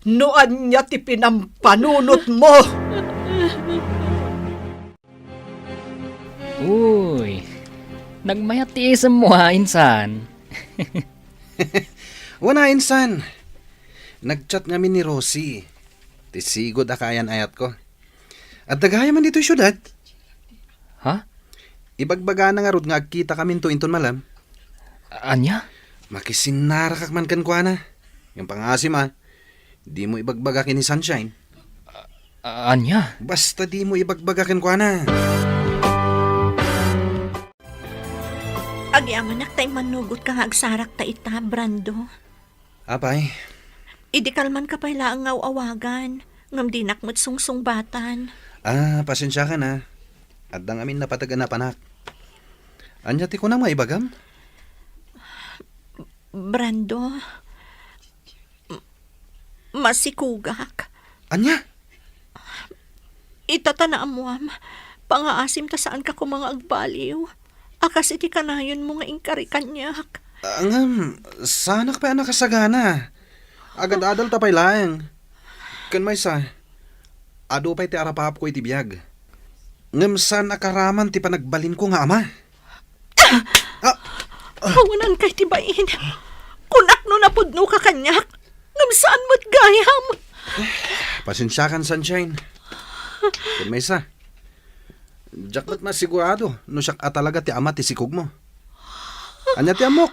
no ania ti pinampanunotmo. Uy, nagmayat ti isemmo, ha, insan? Wen a, insan. Nag-chat ngamin ni Rosie. Ti sigud a kaayan-ayatko. Adda gayam man ditoy siudad. Ha? Ibagbagana ngarud nga agkitakaminto inton malem. Ania? Makisinnarakak man kenkuana. Ngem pangngaasim a, dimo ibagbaga ken ni Sunshine. A-, ania? Basta dimo ibagbaga kenkuana. Agyamanak ta immanugotka nga agsarakta ita, Brando. Apay? Idi kalmanka pay laeng nga aw-awagan, ngem dinak met sungsungbatan. Ah, pasensiakan, ah. Adda ngamin napateg a napanak. Ania ti kunam nga ibagam? Brando, m-, masikugak. Ania? Ita ta naammoam, pangaasim ta saanka koma nga agbaliw. A kas iti kanayonmo nga inkari kaniak. Ah, ngem, saanak pay a nakasagana. Agad-adal ta pay laeng. Ken maysa, adu pay ti arapaapko iti biag. Ngem saan a karaman ti panagbalinko nga ama. Ah! Awanan kay ti bain. Kunak no napudnoka kaniak, ngem saan met gayam. Pasensiakan, Sunshine. Ken maysa, diak met masigurado no siak a talaga ti ama ti sikogmo. Ania ti ammok?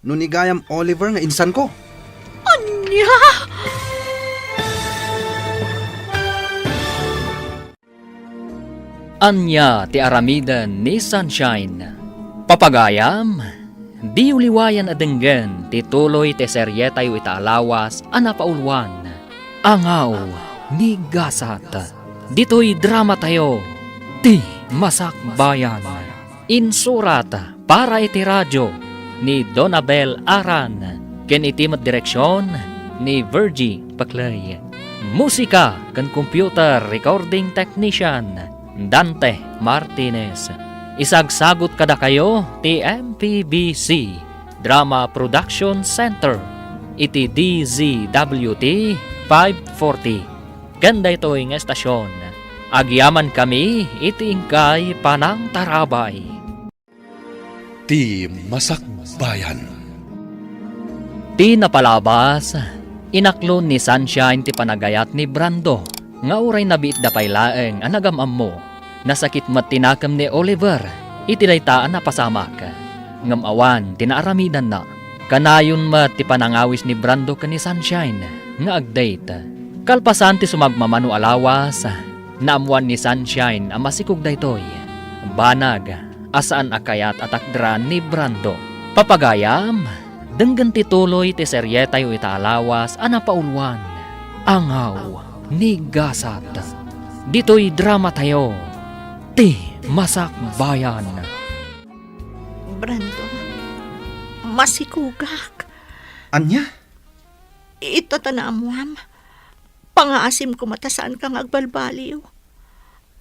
No ni gayam Oliver nga insanko? Ania? Ania ti aramiden ni Sunshine? Papagayam, diyo liwayan a denggen ti tuloy ti serietayo ita a lawas a napauluan, Angaw ni Gasat. Ditoy dramatayo, Ti Masakbayan. Insurat para iti radio ni Donabel Aran, ken iti met direksion ni Virgie Paclay. Musika ken computer recording technician, Dante Martinez. Isagsagut kadakayo ti M P B C Drama Production Center iti D Z W T five forty. Ken daytoy nga estasion, agyamankami iti inkay panangtarabay. Ti Masakbayan. Ti napalabas, inaklon ni Sunshine ti panagayat ni Brando nga uray nabiitda pay laeng a nagam-ammo. Nasakit met ti nakem ni Oliver iti dayta a napasamak, ngem awan ti naaramidanna. Kanayon met ti panangawis ni Brando ken ni Sunshine nga ag-date. Kalpasan ti sumagmamano a lawas, naammoan ni Sunshine a masikog daytoy. Banag a saan a kayat a takderan ni Brando. Papagayam, denggen ti tuloy ti serietayo ita a lawas a napauluan, Angaw ni Gasat. Ditoy dramatayo, Ti Masakbayan. Brando, masikogak. Ania? Ita ta naammoam, pangaasim koma ta saanka nga agbalbaliw.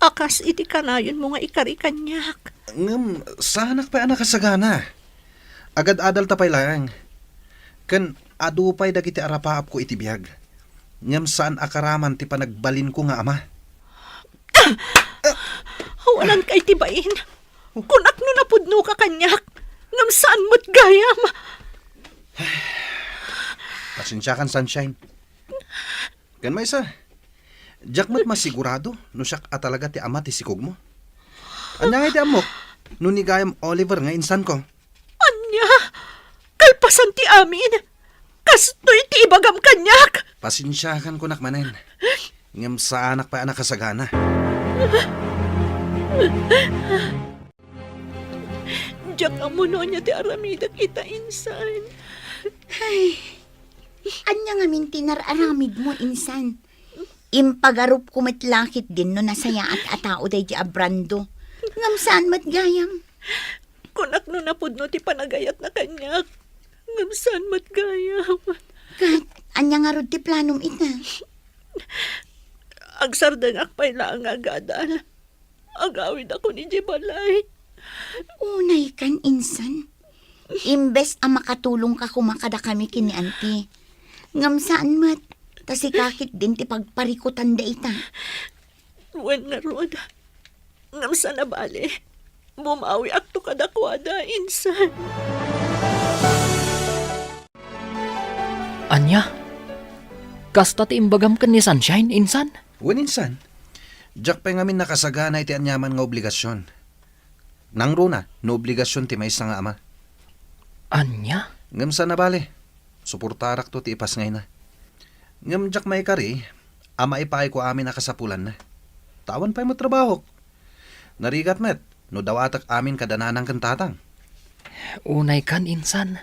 A kas iti kanayonmo nga ikari kaniak. Ngem, saanak pay a nakasagana. Agad-adal ta pay laeng. Ken adu pay dagiti arapaapko iti biag. Ngem saan a karaman ti panagbalinko nga ama. Awanan kay ti bain. Kunak no napudnoka kaniak. Ngem saan met gayam. Pasensiakan, Sunshine. Ken maysa, diak met masigurado no siak a talaga ti ama ti sikogmo. Ania ngay ti ammok no ni gayam Oliver nga insanko? Ania? Kalpasan ti amin, kastoy ti ibagam kaniak? Pasensiakan kunak manen. Ngem saanak pay a nakasagana. Diak ammo no ania ti aramidek ita insan. Ay, ania ngamin ti nar-aramidmo insan? Impagarupko met la ketdin no nasayaat a tao daydi a Brando. Ngem saan met gayam. Kunak no napudno ti panagayatna kaniak. Ngem saan met gayam. Ket ania ngarud ti planom ita? Agsardengak pay laeng nga agadal. Agawidakon idiay balay. Unaykan insan. Imbes a makatulongka koma kadakami ken ni Auntie. Ngem saan met, ta sika ketdin ti pagparikutan dayta. Wen ngarud, ngem saan a bale, bumawiakto kadakuada, insan. Ania? Kasta ti imbagam ken ni Sunshine, insan? Wen insan, diak pay ngamin nakasagana iti aniaman nga obligasion. Nangruna no obligasion ti maysa nga ama. Ania? Ngem saan a bale, suportarakto ti ipasngayna. Ngem diak maikari a maipayko amin a kasapulanna. Ta awan pay met trabahok. Narigat met no dawatek amin kada nanang ken tatang. Unay kan, insan.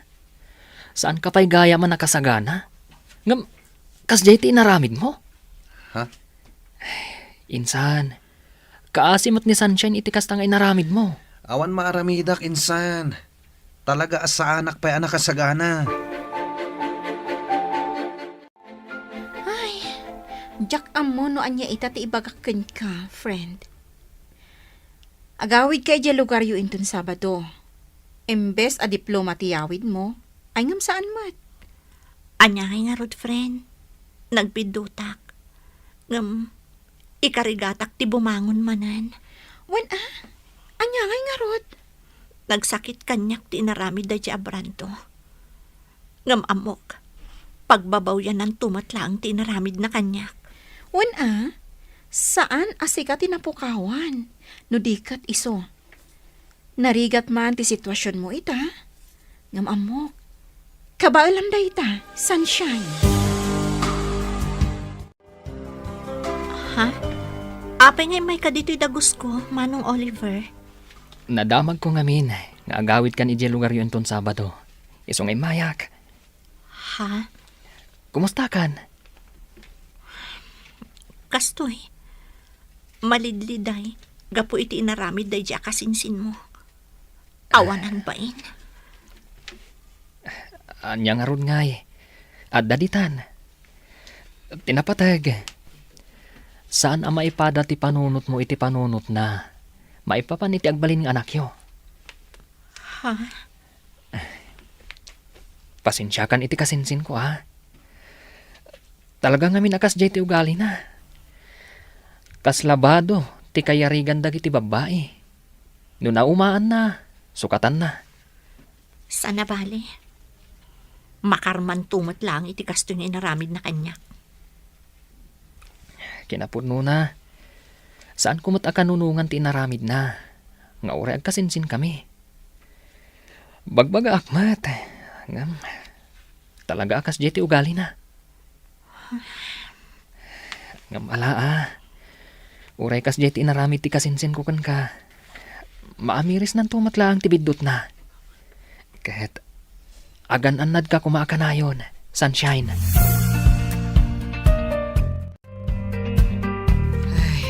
Saanka pay gayam a nakasagana? Ngem, kasdiay ti inaramidmo? Ha? Insan, kaasi met ni Sunshine iti kasta nga inaramidmo. Awan maaramidak, insan. Talaga a saanak pay a nakasagana. Ay, diak ammo no ania ita ti ibagak kenka, friend. Agawidka idiay lugaryo inton Sabado. Imbes a diploma ti yawidmo, ay ngem saan met. Ania ngay ngarud, friend? Nagbiddutak. Ngem, ikarigatak ti bumangon manen. Wen a? Ania ngay ngarud? Nagsakit kaniak ti inaramid daydiay a Brando. Ngem ammok, pagbabawyananto met laeng ti inaramidna kaniak. Wen a, saan a sika ti napukawan, no di ket isu. Narigat man ti situasionmo ita. Ngem ammok, kabaelam dayta, Sunshine. Ha? Apay nga immayka ditoy dagusko, Manong Oliver? Nadamagko ngamin nga agawidkan idiay lugaryo inton Sabado. Isu nga immayak. Ha? Kumustakan? Kastoy, malidliday gapu iti inaramid daydiay a kasinsinmo. Awanan bain. Ania ngarud ngay? Adda ditan. Ti napateg, saan a maipada ti panunotmo iti panunotna maipapan iti agbalin nga anakyo. Ha? Pasensiakan iti kasinsinko, a. Talaga ngamin a kasdiay ti ugalina. Kasla bado ti kayarigan dagiti babbai. No naumaanna, sukatanna. Saan a bale. Makarmanto met laeng iti kastoy nga inaramidna kaniak. Kinapudnona, saanko met a kanunongan ti inaramidna, nga uray agkasinsinkami. Bagbagaak met, ngem talaga a kasdiay ti ugalina. Ngem ala a, uray kasdiay ti inaramid ti kasinsinko kenka, maamirisnanto met laeng ti biddutna. Ket agan-annadka koma a kanayon, Sunshine. Ay,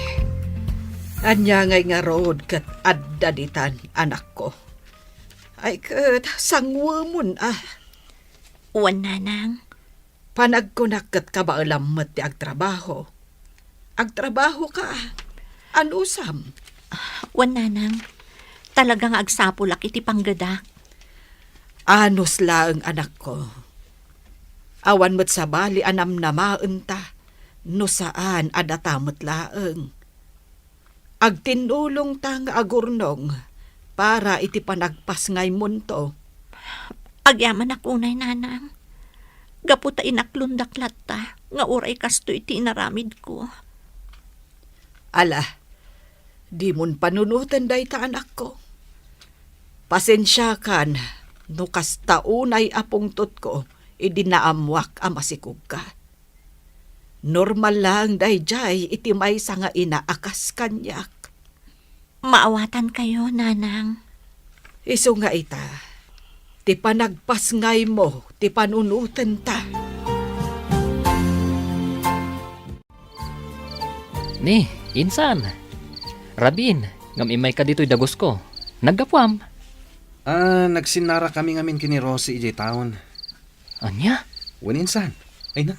ania ngay ngarud ket adda ditan, anakko? Ay ket, sangwemon a. Wen, nanang. Panagkunak ket kabaelam met ti agtrabaho. Agtrabahoka, anusam? Wen, nanang. Talaga nga agsapulak iti panggedak. Anus laeng, anakko. Awan met sabali a namnamaenta no saan a data met laeng. Agtinnulongta nga agurnong para iti panagpasngaymonto. Agyamanak unay, nanang. Gapu ta inaklondak latta nga uray kastoy ti inaramidko. Ala, dimon panunoten dayta, anakko. Pasensiakan no kasta unay a pungtotko idi naammoak a masikogka. Normal laeng daydiay iti maysa nga ina a kas kaniak. Maawatankayo, nanang. Isu nga ita, ti panagpasngaymo ti panunotenta. Ni, insan. Rabin, ngem immayka ditoy dagusko. Naggapuam? Ah, nagsinnarakami ngamin ken ni Rosie idiay taon. Ania? Wen, insan. Ay na.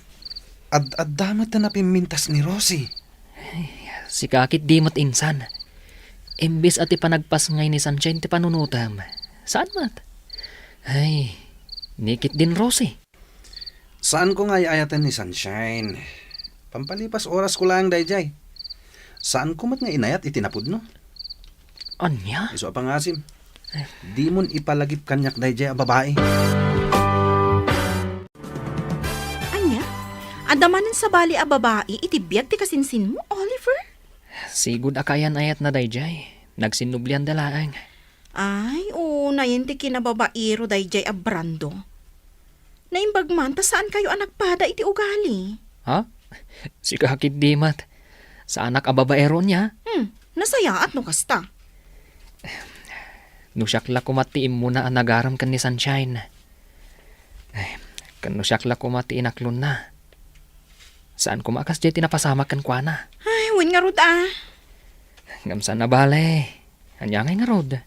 Ad-adda met ta napimmintas ni Rosie. Ay, sika ketdi met, insan. Imbes a ti panagpasngay ni Sunshine ti panunotem, saan met? Ay, ni ketdin Rosie. Saanko nga ay-ayaten ni Sunshine. Pampalipas orasko laeng daydiay. Saanko met nga inayat iti napudno. Ania? Isu a pangasim. Dimon ipalagip kaniak daydiay a babai. Ania? Adda manen sabali a babai iti biag ti kasinsinmo, Oliver? Sigud a kaayan-ayatna daydiay. Nagsinnublianda laeng. Ay, unayen ti kinababairo daydiay a Brando. Naimbag man ta saankayo a nagpada iti ugali. Ha? Sika ketdi met. Saanak a babaero nia? Hmm, nasayaat no kasta. No siak la koma ti immuna a nagarem ken ni Sunshine. Ay, ken no siak la koma ti inaklonna. Saan koma a kasdiay ti napasamak kenkuana. Ay, wen ngarud a. Ngem saan a bale. Ania ngay ngarud?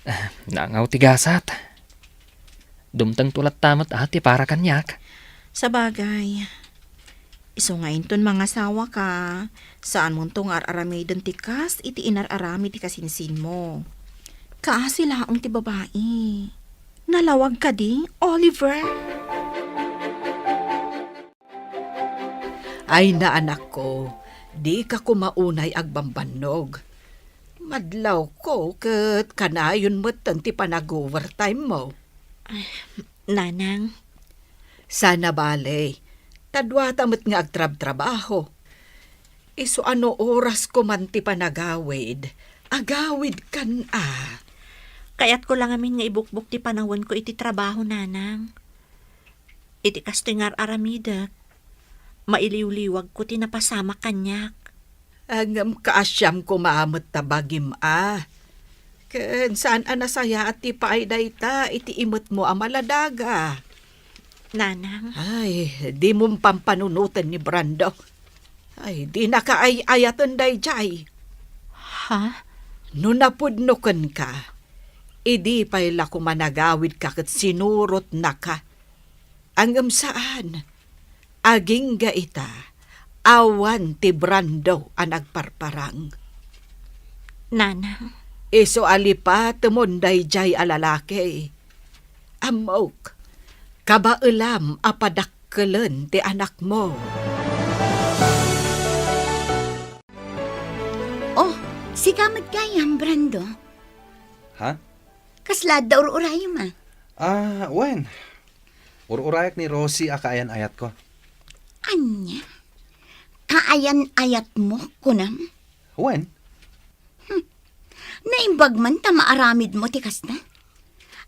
Ah, nangaw ti gasat. Dumtengto latta met a ti para kaniak. Sabagay, isu nga inton mangasawaka, saanmonto nga ar-aramiden ti kas iti inar-aramid ti kasinsinmo. Kaasi laeng ti babai. Nalawag kadi, Oliver? Ay, naanakko, dika koma unay agbambannog. Madlawko ket kanayon metten ti panag-overtime mo. Ay, Nanang. Saan a bale, ta duata met nga agtrabtrabaho. Isu a no orasko man ti panagawid, agawidkan a. Kayatko la ngamin nga ibukbok ti panawenko iti trabaho, Nanang. Iti kastoy nga ar-aramidek, mailiwliwagko ti napasamak kaniak. Ngem kaasiam koma met ta bagim a. Ken saan a nasayaat ti paay dayta iti imetmo a maladaga. Nanang. Ay, dimon pampanunoten ni Brando. Ay, dinaka ay-ayaten daydiay. Ha? No napudno kenka, idi pay la koma nagawidka ket sinurotnaka. Ngem saan. Agingga ita, awan ti Brando a nagparparang. Nanang. Isu a lipatemon daydiay a lalaki. Ammok, kabaelam a padakkelen ti anakmo. Oh, sika met gayam, Brando. Ha? Kasla adda ur-urayem a? Ah, wen. Ur-urayak ni Rosie a kaayan-ayatko. Ania? Kaayan-ayatmo, kunam? Wen. Hmm. Naimbag man ta maaramidmo ti kasta?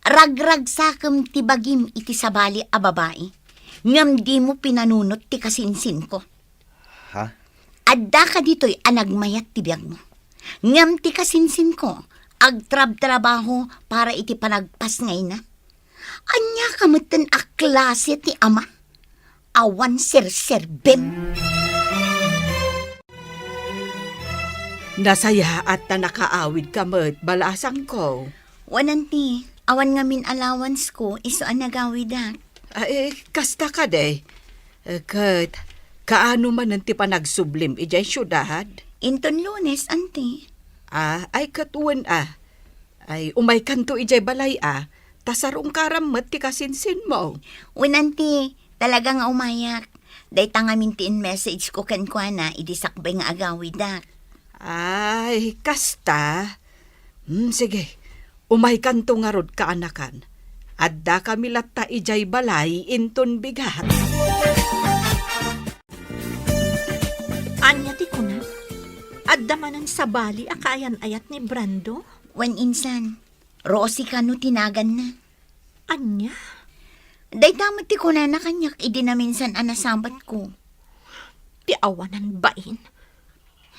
Ragragsakem ti bagim iti sabali a babai, ngem dimo pinanunot ti kasinsinko. Ha? Adda kaditoy a nagmayat ti biagmo. Ngem ti kasinsinko, agtrabtrabaho para iti panagpasngayna. Ania ka metten a klase ti ama? Awan serserbim. Nasayaat ta nakaawidka met, balasangko. Wen, auntie, awan ngamin allowance ko, isu a nagawidak. Ay, kasta kadi. Eh, ket, kaano manen ti panagsublim idiay siudad? Inton Lunes, auntie. Ah, ay, ket wen a. Ay, umaykanto idiay balay a, ta sarungkaram met ti kasinsinmo. Wen, auntie, talaga nga umayak. Dayta ngamin ti in-message ko kenkuana idi sakbay nga agawidak. Ay, kasta? Hmm, sige. Umaykanto ngarud, kaanakan. Addakami latta idiay balay inton bigat. Ania ti kuna? Adda manen sabali a kaayan-ayat ni Brando? Wen, insan. Rosie kano ti naganna. Ania? Dayta met ti kunana kaniak idi naminsan a nasabatko. Ti awanan bain.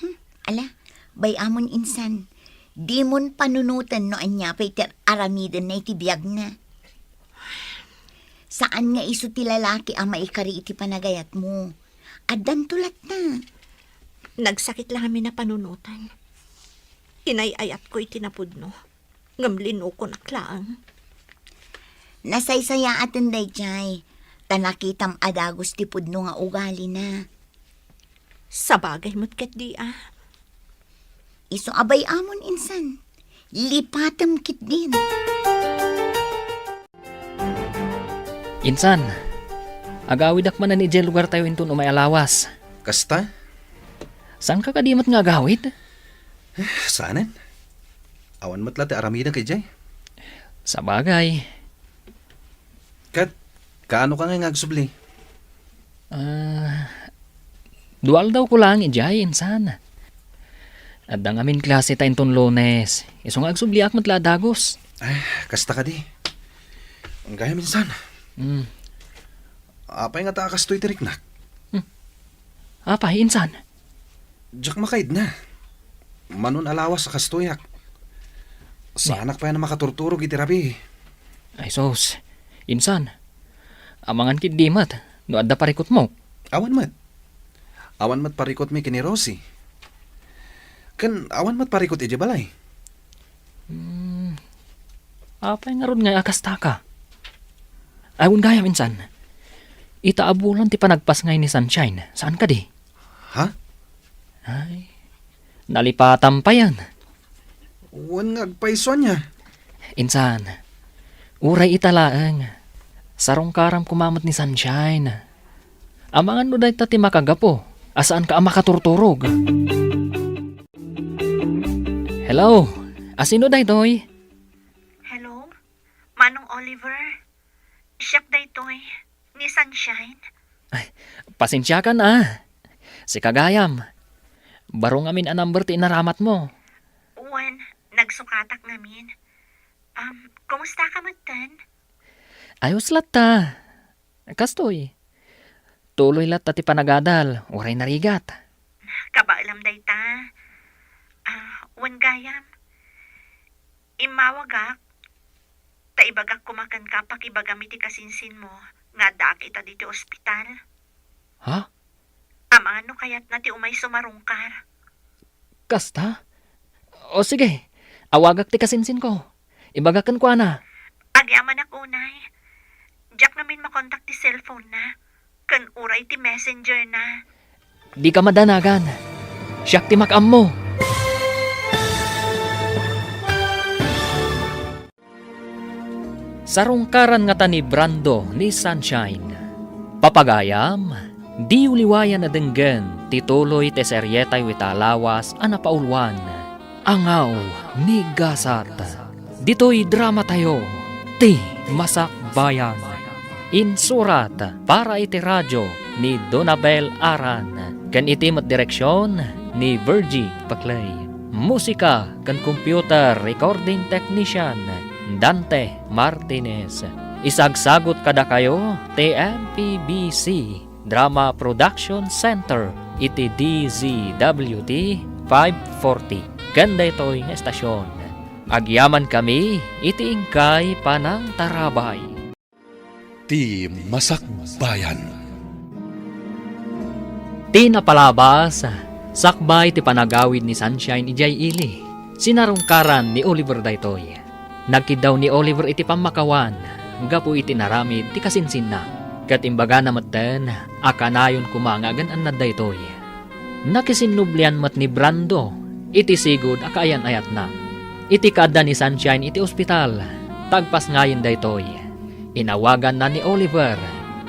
Hmm, ala, bay-amon insan. Dimon panunoten no ania pay ti ar-aramidenna iti biagna. Saan nga isu ti lalaki a maikari iti panagayatmo. Addanto latta. Nagsakit la ngamin a panunoten. Inay-ayatko iti napudno. Ngem linukonak laeng. Nasaysayaaten daydiay, ta nakitam a dagus ti pudno nga ugalina. Sabagay met ketdi a. Isu a bay-amon insan, lipatem ketdin. Insan, agawidak manen idiay lugartayo inton umay a lawas. Kasta? Saanka kadi met nga agawid? Eh, saanen. Awan met la ti aramidek idiay. Sabagay. Ket, kaano ka nga agsubli? Ah, dua aldawko laeng idiay, insan. Adda ngamin klase ta inton Lunes. Isu nga agsubliak met la a dagus. Ay, kasta kadi. Gayam insan. Hmm. Apay ngata a kastoy ti riknak? Hmm. Apay, insan? Diak makaidna. Manon a lawas a kastoyak. Saanak pay a makaturturog iti rabii. Ay sus, insan, amangan ketdi met no adda parikutmo. Awan met. Awan met parikutmi ken ni Rosie. Ken awan met parikut idiay balay. Hmm, apay ngarud ngay a kastaka? Ay, wen gayam, insan. Ita a bulan ti panagpasngay ni Sunshine, saan kadi? Ha? Ay, nalipatam payen. Wen nga agpayso ania? Insan, uray ita laeng. Sarungkaram koma met ni Sunshine. Amangan no dayta ti makagapu a saanka a makaturturog. Hello, asino daytoy? Hello, Manong Oliver. Siak daytoy, ni Sunshine. Ay, pasensiakan a. Sika gayam. Baro ngamin a number ti inaramatmo. Wen, nagsukatak ngamin. Um, kumusta ka metten? Ayos latta. Kastoy. Tuloy latta ti panagadal, uray narigat. Kabaelam dayta. Ah, wen gayam. Immawagak, ta ibagak koma kenka a pakibagam iti kasinsinmo nga addaak ita ditoy ospital. Ha? Amangan no kayatna ti umay sumarungkar. Kasta? O sige, awagak ti kasinsinko. Ibagak kenkuana. Agyamanak unay. Diak ngamin makontak ti cellphone na, ken uray ti messenger na. Dika madanagan. Siak ti makaammo. Sarungkaran ngata ni Brando ni Sunshine. Papagayam, diyo liwayan a denggen ti tuloy ti serietayo ita a lawas a napauluan, Angaw ni Gasat. Ditoy dramatayo, Ti Masakbayan. Insurat para iti radio ni Donabel Aran, ken iti met direksion ni Virgie Paclay. Musika ken computer recording technician, Dante Martinez. Isagsagut kadakayo ti M P B C Drama Production Center iti D Z W T five forty. Ken daytoy nga estasion, agyamankami iti inkay panangtarabay. Ti Masakbayan. Ti napalabas, sakbay ti panagawid ni Sunshine idiay ili. Sinarungkaran ni Oliver daytoy. Nagkiddaw ni Oliver iti pammakawan gapu iti inaramid ti kasinsinna, ket imbagana metten a kanayon koma nga agan-annad daytoy. Nakisinnublian met ni Brando iti sigud a kaayan-ayatna. Iti kaadda ni Sunshine iti ospital, ta agpasngayen daytoy, inawaganna ni Oliver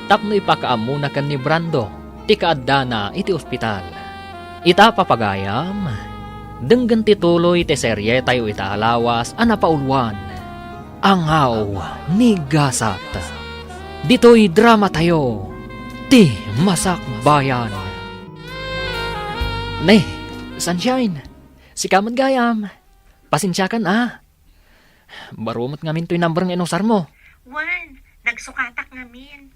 tapno ipakaammona ken ni Brando ti kaaddana iti ospital. Ita, papagayam, denggen ti tuloy ti serietayo ita a lawas a napauluan, Angaw ni Gasat. Ditoy dramatayo, Ti Masakbayan. Ne, Sunshine, sika met gayam. Pasensiakan a. Baro met ngamin toy number nga inusarmo. Wen, nagsukatak ngamin.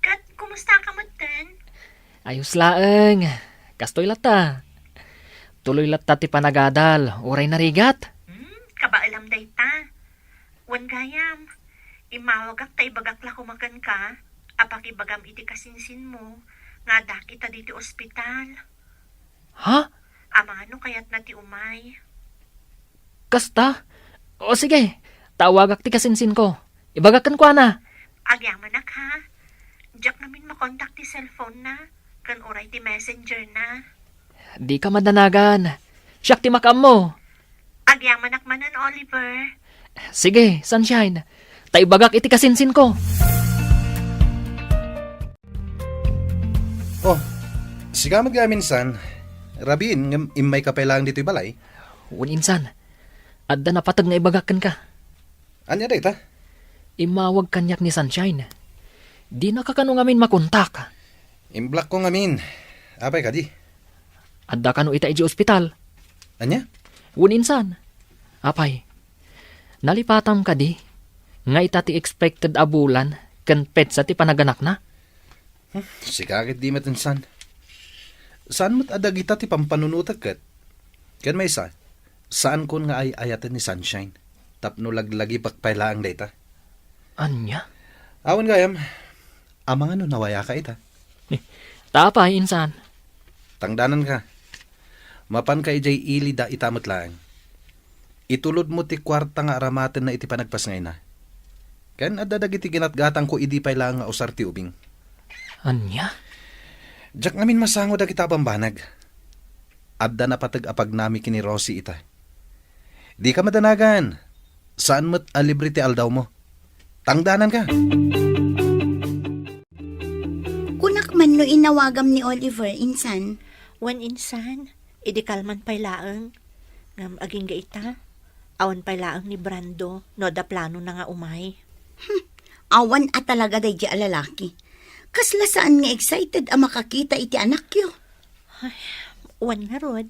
Ket kumusta ka metten? Ayos laeng. Kastoy latta. Tuloy latta ti panagadal, uray narigat. Hmm, kabaelam dayta. Wen gayam, immawagak ta ibagak la koma kenka a pakibagam iti kasinsinmo nga addaak ita ditoy ospital. Ha? Amangan no kayatna ti umay. Kasta? O sige, ta awagak ti kasinsinko. Ibagak kenkuana. Agyamanak, ha? Diak ngamin makontak ti cellphone na, ken uray ti messenger na. Dika madanagan. Siak ti makaammo. Agyamanak manen, Oliver. Sige, Sunshine. Ta ibagak iti kasinsinko. Oh, sika met gayam, insan. Rabiin ngem immayka pay laeng ditoy balay? Wen, insan. Adda napateg nga ibagak kenka. Ania dayta? Immawag kaniak ni Sunshine. Dinaka kano ngamin makontak. Imblockko ngamin. Apay kadi? Adda kano ita idiay ospital. Ania? Wen, insan. Apay, nalipatam kadi nga ita ti expected a bulan ken petsa ti panaganakna? Hmm, sika ketdi met, insan. Saan met a dagita ti pampanunotek ket? Ken maysa, saankon nga ay-ayaten ni Sunshine. tapno laglagipek pay laeng dayta. Ania? Awan gayam, amangan no nawayaka ita. Ta apay, insan? Tangdananka. Mapanka idiay ili da ita met laeng. Itulodmo ti kuarta nga aramatenna iti panagpasngayna. Ken adda dagiti ginatgatangko idi pay laeng nga usar ti ubing. Ania? Diak ngamin masango dagita a bambanag. Adda napateg a pagnami ken ni Rosie ita. Dika madanagan. Saan met a libre ti aldawmo. Tangdananka. Kunak man no inawagam ni Oliver, insan. Wen, insan, idi kalman pay laeng. Ngem agingga ita, awan pay laeng ni Brando no adda planona nga umay. Hmm, awan a talaga daydi a lalaki. Kasla saan nga excited a makakita iti anakyo. Ay, wen ngarud.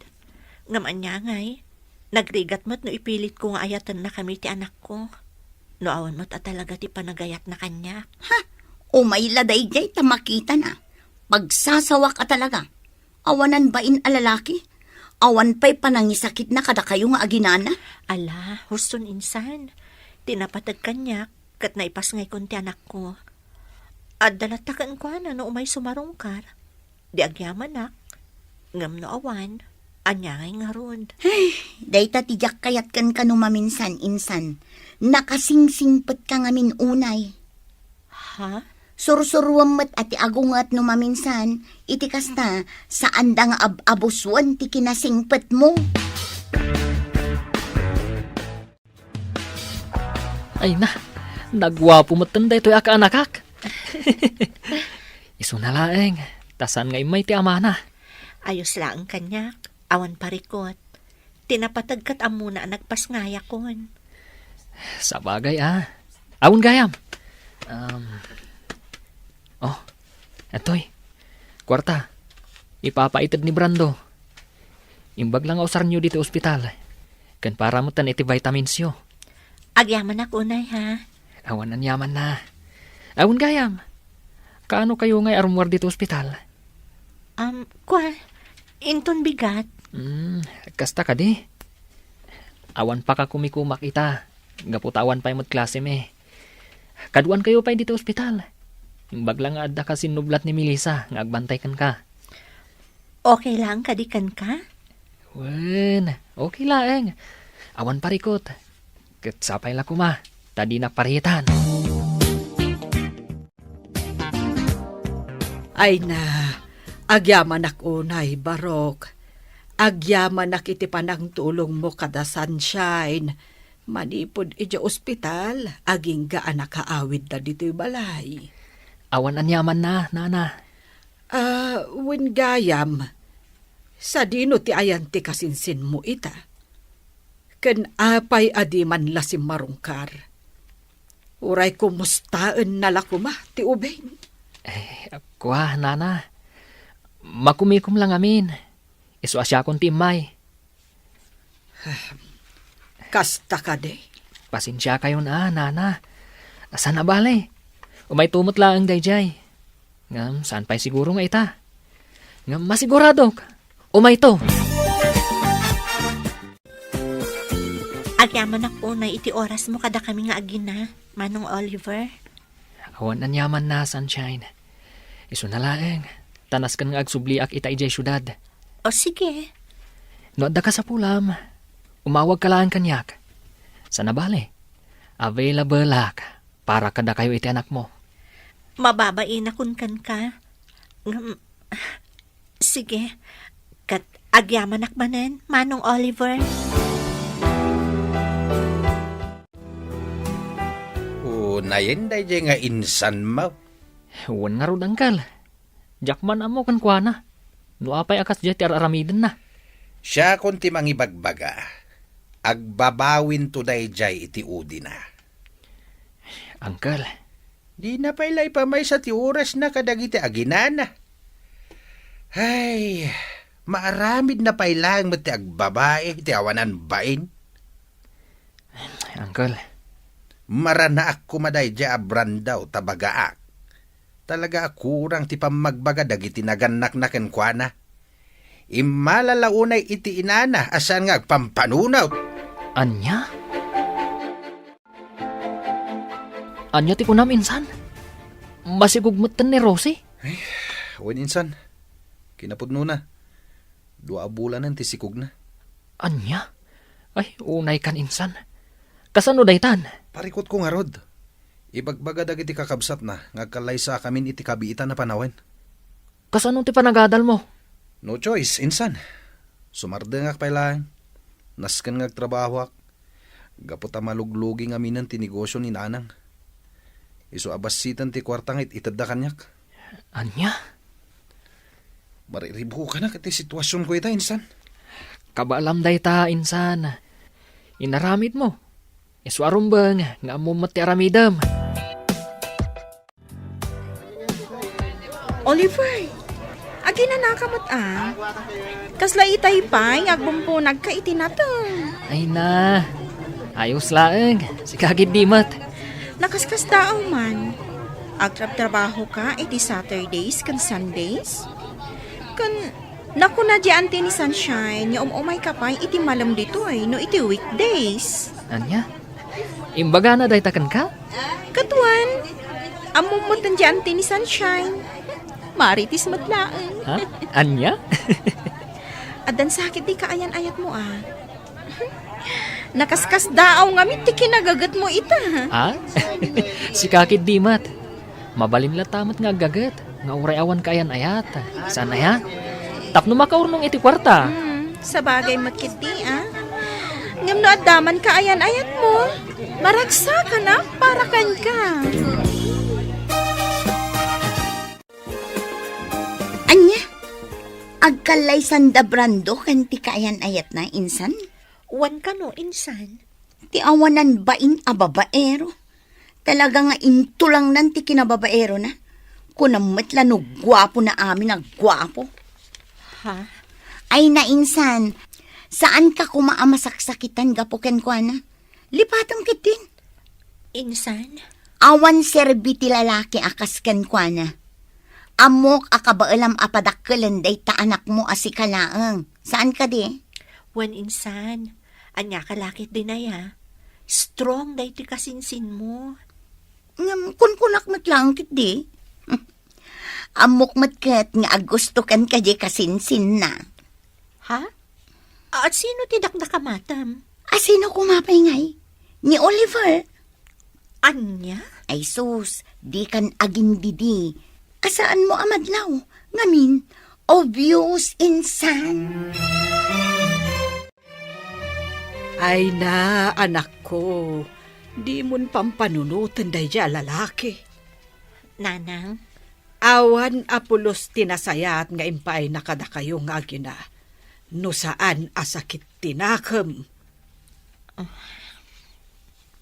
Ngem ania ngay, nagrigat met no ipilitko nga ayatennakami ti anakko. No awan met a talaga ti panagayatna kaniak. Ha? Umay la daydiay ta makitana. Pagsasawak a talaga. Awanan bain a lalaki. Awan pay panangisakitna kadakayo nga aginana. Ala, huston insan. Ti napateg kaniak, ket naipasngaykon ti anakko. Adda latta kenkuana no umay sumarungkar. Di agyamanak, ngem no awan, ania ngay ngarud? Ay, dayta ti diak kayat kenka no maminsan, insan. Nakasingsingpetka ngamin unay. Ha? Sursuruem met a ti agunget no maminsan, iti kasta, saanda nga ab-abusuen ti kinasingpetmo. Ay na, naguapo metten daytoy a kaanakak. Isuna laeng, ta saan nga immay ti amana. Ayos laeng kaniak, awan parikot. Ti napateg ket ammona a nagpasngayakon. Sabagay a. Awan gayam. Um, oh, atoy. Kuarta. Ipapaited ni Brando. Imbag la nga usarnyo ditoy ospital. Ken para metten iti vitaminsyo. Agyamanak unay, ha? Awan aniamanna. Awan gayam. Kaano kayo ngay a rummuar ditoy ospital? Um, kua, inton bigat. Hmm, kasta kadi? Awan pakakumikumak ita. Gapu ta awan pay met klasemi. Kaduan kayo pay ditoy ospital. Imbag la nga adda ka sinnublat ni Melissa nga agbantay kenka. Okay laeng kadi kenka? Wen, okay laeng. Awan parikot. Ket sapay la koma, ta dinak paritan. Ay na, agyamanak unay, Barok. Agyamanak iti panangtulongmo kada Sunshine. Manipud idiay ospital, agingga a nakaawidda ditoy balay. Awan aniamanna, Nana. Ah, wen gayam, sadino ti ayan ti kasinsinmo ita? Ken apay a di man la simmarungkar? Uray kumustaenna la koma ti ubing? Eh, kua, Nana. Makumikom la ngamin. Isu a siakon ti immay. Kasta kadi? Pasensiakayon a, Nana. Saan a bale. Umayto met laeng daydiay. Ngem saan pay siguro nga ita. Ngem masiguradok, umayto. Agyamanak unay iti orasmo kadakami nga agina, Manong Oliver. Awan aniamanna, Sunshine. Isuna laeng, ta nasken nga agsubliak ita idiay siudad. O, sige. No adda kasapulam, umawagka laeng kaniak. Saan a bale, available-ak para kadakayo iti anakmo. Mababainakon kenka. Ngem, sige. Ket agyamanak manen, Manong Oliver. Unayen daydiay nga insanmo. Wen ngarud, Uncle. Diak man ammo kenkuana no apay a kasdiay ti ar-aramidenna. Siakon ti mangibagbaga. Agbabawinto daydiay iti udina. Uncle. Dina pay la ipamaysa ti orasna kadagiti aginana. Ay, maaramidna pay laeng met ti agbabai iti awanan bain. Uncle. Maranaak koma daydiay a Brando ta bagaak. Talaga a kurang ti pammagbaga dagiti nagannakna kenkuana. Immala la unay iti inana a saan nga agpampanunot. Ania? Ania ti kunam, insan? Masikog metten ni Rosie? Ay, wen, insan. Kinapudnona. Dua a bulanen ti sikogna. Ania? Ay, unay kan, insan. Kasano daytan? Parikutko ngarud. Ibagbaga dagiti kakabsatna nga agkallaysakamin iti kabiitan a panawen. Kasano ti panagadalmo? No choice, insan. Sumardengak pay laeng. Nasken nga agtrabahoak. Gapu ta maluglugi ngaminen ti negosio ni nanang. Isu a bassiten ti kuarta nga it-itedda kaniak. Ania? Mariribukanak iti situasionko ita, insan. Kabaelam dayta, insan. Inaramidmo. Isu a rumbeng nga ammom met ti aramidem. Oliver, aginanaka met a. Kasla itay pay nga agbumpunagka iti nateng. Ay na, ayos laeng. Sika ketdi met. Nakaskasdaaw man. Agtrabtrabahoka iti Saturdays ken Sundays? Ken nakuna di anti ni Sunshine nga um-umayka pay iti malem ditoy no iti weekdays. Ania? Imbagana dayta kenka? Kaduan, ammom met ti anti ni Sunshine. Marites met laeng. Ha? Ania? Addan sakit di kaayan-ayatmo a. Nakaskasdaaw ngamin ti kinagagetmo ita. Ha? Sika ketdi met. Mabalin latta met nga aggaget nga uray awan kaayan-ayat. Saan aya? Tapno makaurnong iti kuarta. Hmm, sabagay met ketdi a. Ngem no adda man kaayan-ayatmo, maragsakanak para kenka. Ania? Agkallaysanda Brando ken ti kaayan-ayatna, insan? Wen kano, insan? Ti awanan bain a babaero. Talaga nga intulangnan ti kinababaerona. Kunam met la no guapo na amin a guapo. Ha? Ay, nainsan, saanka koma a masaksakitan gapu kenkuana. Lipatem ketdin. Insan? Awan serbi ti lalaki a kas kenkuana. Ammok a kabaelam a padakkelen dayta anakmo a sika laeng. Saan kadi? Wen, insan, ania ka lakit dinaya? Strong daytoy kasinsinmo. Ngem kunkunak met laeng ketdi. Ammok met ket nga agustokan kadi kasinsinna. Ha? At sino ti dakdakamatem? A sino koma pay ngay? Ni Oliver. Ania? Ay sus, dikan agindidi. Asaanmo a madlaw? Ngamin, obvious, insan. Ay na, anakko, dimon pampanunoten daydiay a lalaki. Nanang? Awan a pulos ti nasayaat nga impaayna kadakayo nga agina, no saan a sakit ti nakem.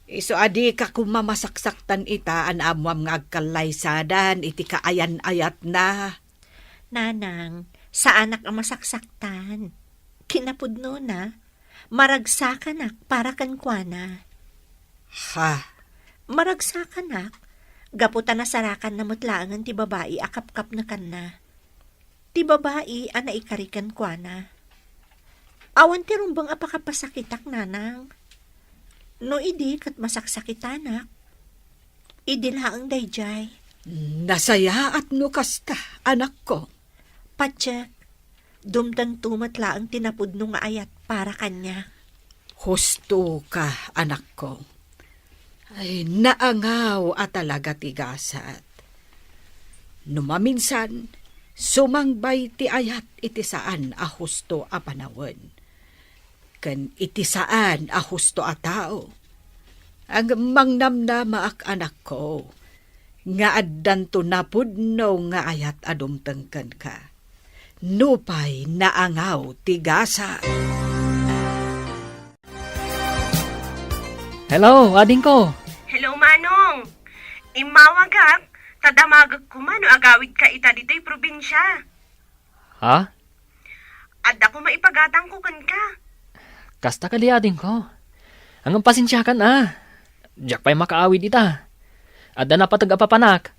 Isu a dika koma masaksaktan ita a naammoam nga agkallaysadan iti kaayan-ayatna. Nanang, saanak a masaksaktan. Kinapudnona, maragsakanak para kenkuana. Ha? Maragsakanak, gapu ta nasarakanna met laengen ti babai a kapkapnekanna. Ti babai a naikari kenkuana. Awan ti rumbeng a pakapasakitak, nanang. No idi ket masaksakitanak, idi laeng daydiay. Nasayaat no kasta, anakko. Patiek, dumtengto met laeng ti napudno nga ayat para kaniak. Husto ka, anakko. Ay, naangaw a talaga ti gasat. No maminsan, sumangbay ti ayat iti saan a husto a panawen ken iti saan a husto a tao. Ngem mangnamnamaak, anakko, nga addanto napudno nga ayat a dumteng kenka, nupay naangaw ti gasat. Hello, adingko. Hello, Manong. Immawagak, ta damagek koma no agawidka ita ditoy probinsia. Ha? Adda koma ipagatangko kenka. Kasta kadi, adingko. Ngem pasensiakan a. Diak pay makaawid ita. Adda napateg a papanak.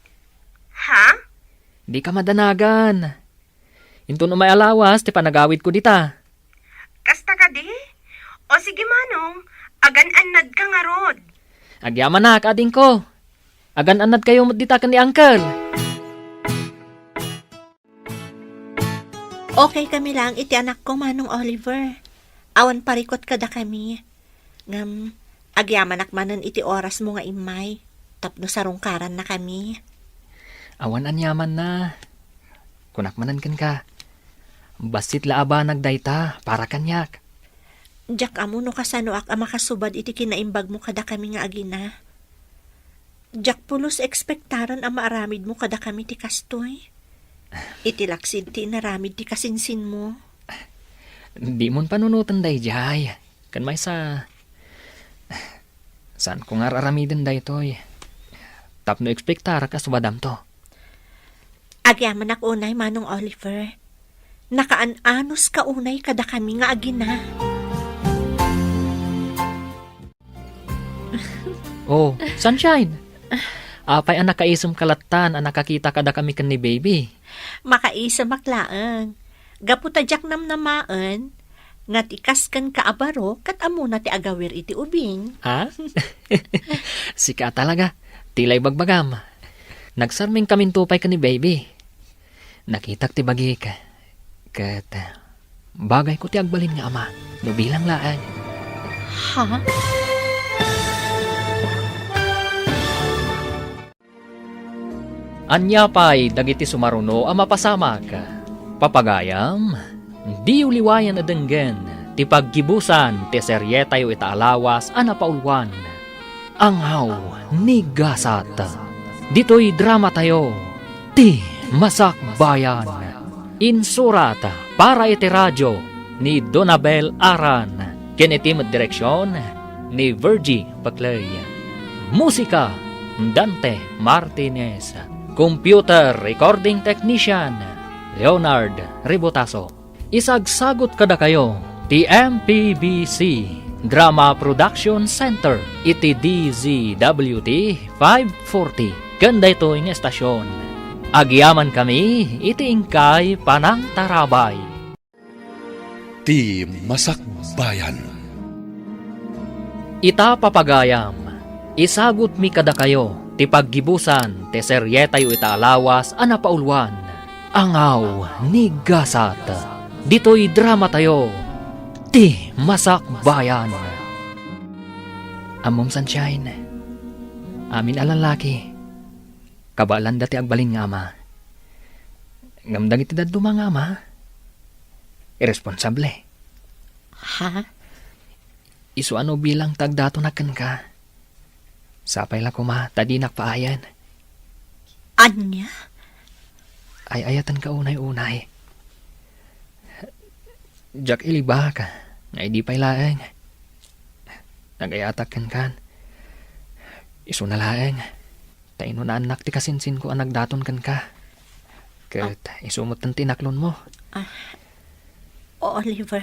Ha? Dika madanagan. Inton umay a lawas ti panagawidko dita. Kasta kadi? O sige, Manong, agan-annadka ngarud. Agyamanak, adingko. Agan-annadkayo met dita ken ni Uncle. Okay kami laeng iti anakko, Manong Oliver. Awan parikut kadakami. Ngem, agyamanak manen iti orasmo nga immay, tapno sarungkarannakami. Awan aniamanna. Kunak manen kenka, bassit la a banag dayta para kaniak. Diak ammo no kasanoak a makasubad iti kinaimbagmo kadakami nga agina. Diak pulos ekspektaren a maaramidmo kadakami ti kastoy. Iti laksid ti inaramid ti kasinsinmo. Dimon panunoten daydiay. Ken maysa, saanko nga ar-aramiden daytoy. Tapno ekspektarak a subadamto. Agyamanak unay, Manong Oliver. Nakaan-anuska unay kadakami nga agina. Oh, Sunshine! Apay a nakaisem ka lattan a nakakita kadakami ken ni Baby? Makaisemak laeng. Gapu ta diak namnamaen nga ti kas kenka a baro ket ammona ti agawir iti ubing. Ha? Sika talaga. Ti la ibagbagam. Nagsarmingkaminto pay ken ni Baby. Nakitak ti bagik, ket bagayko ti agbalin nga ama, no bilang laeng. Ha? Ania pay dagiti sumaruno a mapasamak? Papagayam, diyo liwayan a denggen ti paggibusan ti serietayo ita a lawas a napaulwan. Angaw ni Gasat. Ditoy dramatayo, Ti Masakbayan. Insurat para iti radio ni Donabel Aran, ken iti met direksion ni Virgie Paclay. Musika, Dante Martinez. Computer recording technician, Leonard Rebotaso. Isagsagut kadakayo ti M P B C Drama Production Center iti D Z W T five forty ken daytoy nga estasion. Agyamankami iti inkay panangtarabay. Ti Masakbayan. Ita, papagayam, isagutmi kadakayo ti paggibusan ti serietayo ita a lawas a napaulwan, Angaw ni Gasat. Ditoy dramatayo, Ti Masakbayan. Ammom, Sunshine, amin a lallaki, kabaelanda ti agbalin nga ama. Ngem dagiti dadduma nga ama, irresponsable. Ha? Isu a no bilang ta agdatonak kenka. Sapay la koma ta dinak paayen. Ania? Ay-ayatenka unay-unay. Diak ilibak nga idi pay laeng nagayatak kenkan, isuna laeng ta inunaannak ti kasinsinko a nagdaton kenka. Ket isu metten ti inaklonmo. Ah, Oliver?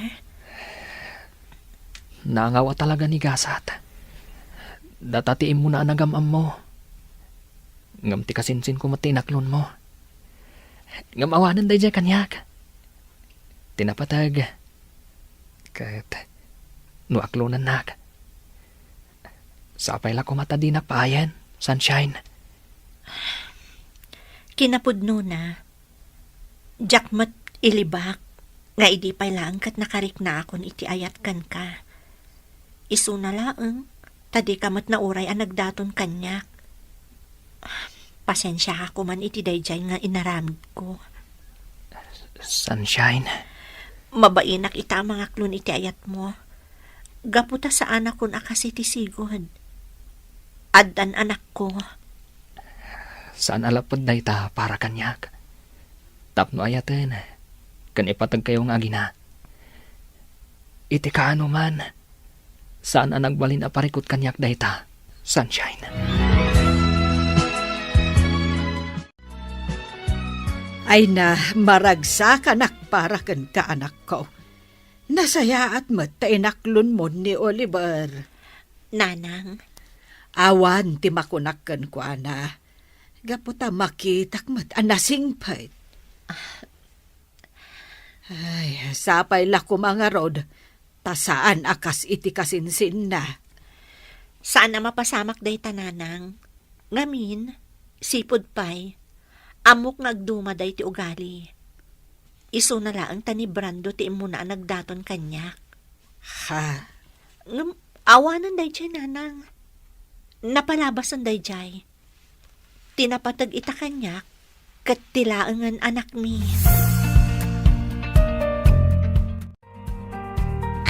Naangaw a talaga ni Gasat. Data ti immuna a nagam-ammo. Ngem ti kasinsinko met ti inaklonmo. Ngem awanen daydiay kaniak. Ti napateg. Ket no aklonennak, sapay la koma ta dinak paayen, Sunshine. Kinapudnona, diak met ilibak nga idi pay laeng ket nakariknaakon iti ayat kenka. Isuna laeng ta dika met nauray a nagdaton kaniak. Pasensiaka koman iti daydiay nga inaramidko. Sunshine. Mabainak ita a mangaklon iti ayatmo. Gapu ta saanakon a kasi ti sigud. Addan anakko. Saan a lapud dayta para kaniak. Tapno ayaten ken ipateg kayo nga agina. Iti kaano man, saan a nagbalin a parikut kaniak dayta, Sunshine. Ay na, maragsakanak para kenka, anakko. Nasayaat met ta inaklonmon ni Oliver. Nanang. Awan ti makunak kenkuana. Gapu ta makitak met a nasingpet. Ay, sapay la koma ngarud, ta saan a kas iti kasinsinna. Saan a mapasamak dayta, Nanang. Ngamin, sipud pay, ammok nga agduma daytoy ugali. Isuna laeng ta ni Brando ti immuna a nagdaton kaniak. Ha? Ngem, awanen daydiay, nanang. Napalabasen daydiay. Ti napateg ita kaniak, ket ti laengen anakmi.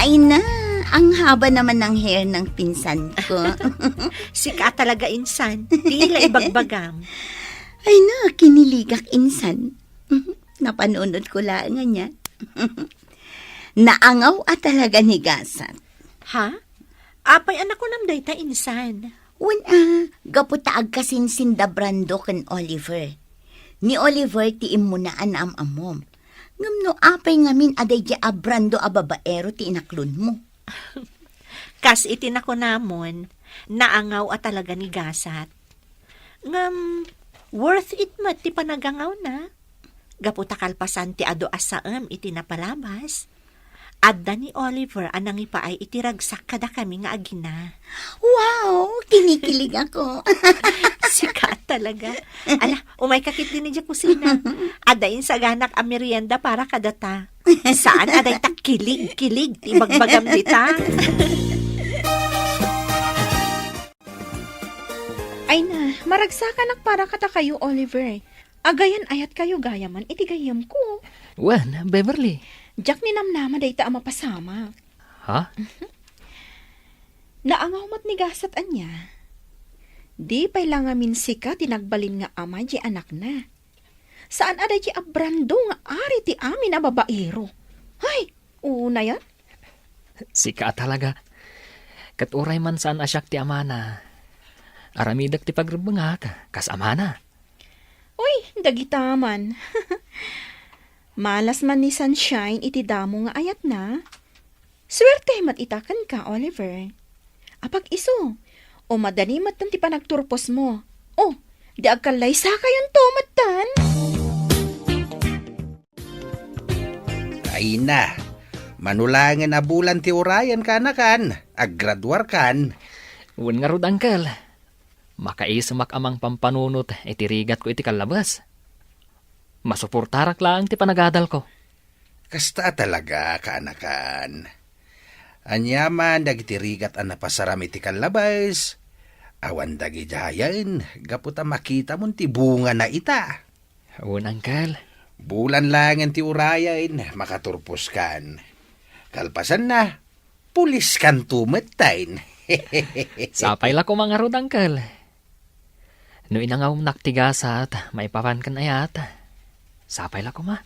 Ay na, ang haba naman ng hair ng pinsan ko. Sika talaga, insan. Tila ibagbagam. Ay na, kiniligak, insan. Napanunot ko laeng ania. Naangaw a talaga ni Gasat. Ha? Apay a nakunam dayta, insan? Wen a, gapu ta agkasinsin da Brando ken Oliver. Ni Oliver ti immuna a naam-ammom. Ngem no apay ngamin a daydiay a Brando a babaero ti inaklonmo? Kas iti nakunamon, naangaw a talaga ni Gasat. Ngem, worth it met ti panagangawna. Gapu ta kalpasan ti adu a saem iti napalabas, adda ni Oliver a nangipaay iti ragsak kadakami nga agina. Wow! Kinikilig ako. Sika talaga. Ala, umayka ketdin idiay kusina. Adda insaganak a merienda para kadata. Saan a dayta kilig-kilig ti ibagbagam dita? Ay na, maragsakanak para kadakayo, Oliver. Agayan-ayatkayo gayamen iti gayyemko. Wen, Beverly. Diak ninamnama dayta a mapasamak. Ha? Naangaw met ni Gasat ania. Di pay la ngamin sika ti nagbalin nga ama diay anakna. Saan a daydiay a Brando nga ari ti amin a babaero. Hay, unayan? Sika a talaga. Ket uray man saan a siak ti amana, aramidek ti pagrebbengak kas amana. Uy, dagita man. Malas man ni Sunshine iti damo nga ayatna. Suerte met ita kenka, Oliver. Apag-isu, o madani metten ti panagturposmo. O, di agkallaysakayonto metten. Ay na, mano laengen a bulan ti urayen, kaanakan, aggraduarkan. Wen ngarud, Uncle. Makaisumak a mangpampanunot iti rigatko iti kallabes. Masuportarak laeng ti panagadalko. Kasta a talaga, kaanakan. Aniaman dagiti rigat a napasaram iti kallabes, awan dagidiayen gapu ta makitamon ti bungana ita. Wen, Uncle. Bulan laengen ti urayen, makaturposkan. Kalpasanna, puliskanto metten. Sapay la koma ngarud, Uncle. No inangawnak ti gasat maipapan ken ayat, sapay la koma.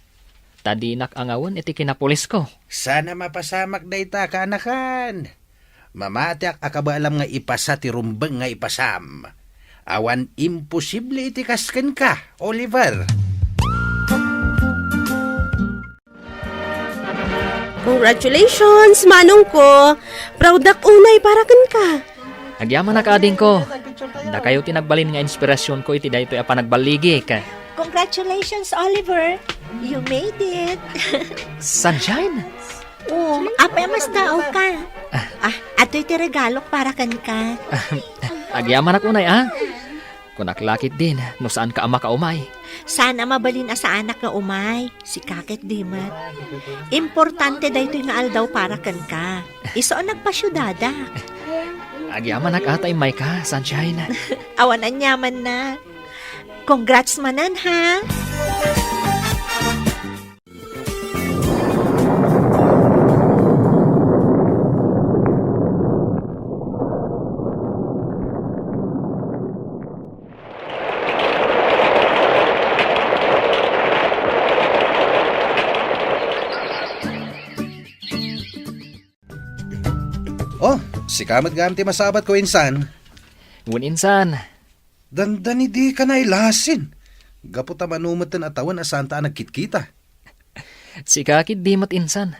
Ta dinak angawen iti kinapulisko. Saan a mapasamak dayta, kaanakan. Mamatiak a kabaelam nga ipasa ti rumbeng nga ipasam. Awan imposible iti kas kenka, Oliver. Congratulations, manong ko. Proud ak unay para kenka. Agyamanak, adingko. Dakayo ti nagbalin nga inspirasionko iti daytoy a panagballigik. Congratulations, Oliver. You made it. Sunshine? Oh, apay a mas daawka? Ah, adtoy ti regalok para kenka. Agyamanak unay, a? Kunak la ketdin, no saanka a makaumay. Saan a mabalin a saanak nga umay? Sika ketdi met. Importante daytoy nga aldaw para kenka. Isu a nagpasiudadak. Agyamanak a ta immayka, Sunshine. Awan aniamanna. Congrats manen, ha? Oh, sika met gayam ti masabatko, insan. Wen, insan. Dandani dika nailasin. Gapu ta mano metten a tawen a saanta a nagkitkita. Sika ketdi met, insan.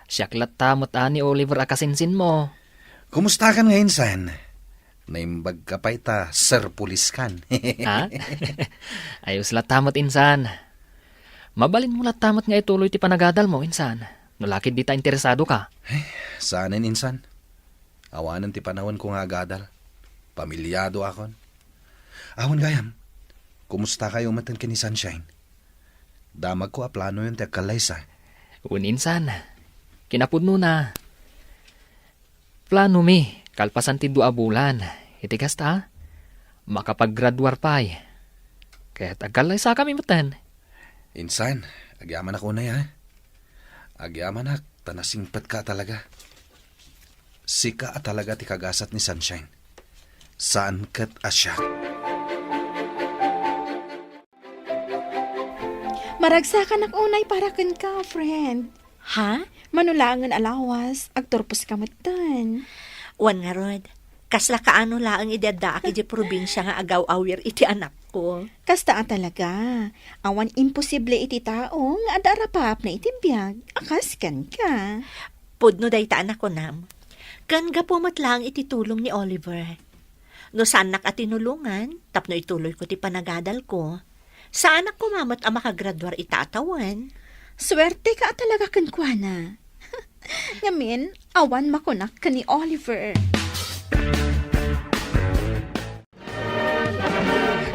Siak latta met a ni Oliver a kasinsinmo. Kumustakan nga, insan? Naimbagka pay ta serpuliskan. Ha? Ayos latta met, insan. Mabalinmo latta met nga ituloy ti panagadalmo, insan. No la ketdi ta interesadoka. Ay, saanen, insan. Awanen ti panawenko nga agadal. Pamiliado akon. Awan gayam, kumustakayo metten ken ni Sunshine? Damagko a planoyon ti agkallaysa. Wen insan, kinapudnona, planomi, kalpasan ti dua a bulan, iti kasta, makapaggraduar pay. Ket agkallaysakami metten. Insan, agyamanak unay, ha? Agyamanak, ta nasingpetka a talaga. Sika a talaga ti kagasat ni Sunshine. Saan ket a siak. Maragsakanak unay para kenka, friend. Ha? Mano laengen a lawas, agturposka metten. Wen ngarud, kasla kaano laeng idi addaak idiay probinsia nga agaw-awir iti anakko. Kasta a talaga. Awan imposible iti tao nga adda arapaapna iti biag a kas kenka. Pudno dayta a nakunam. Ken gapu met laeng iti tulong ni Oliver. No saannak a tinulongan tapno ituloyko ti panagadalko, saanak koma met a makagraduar ita a tawen. Suerteka a talaga kenkuana. Ngamin, awan makunak ken ni Oliver.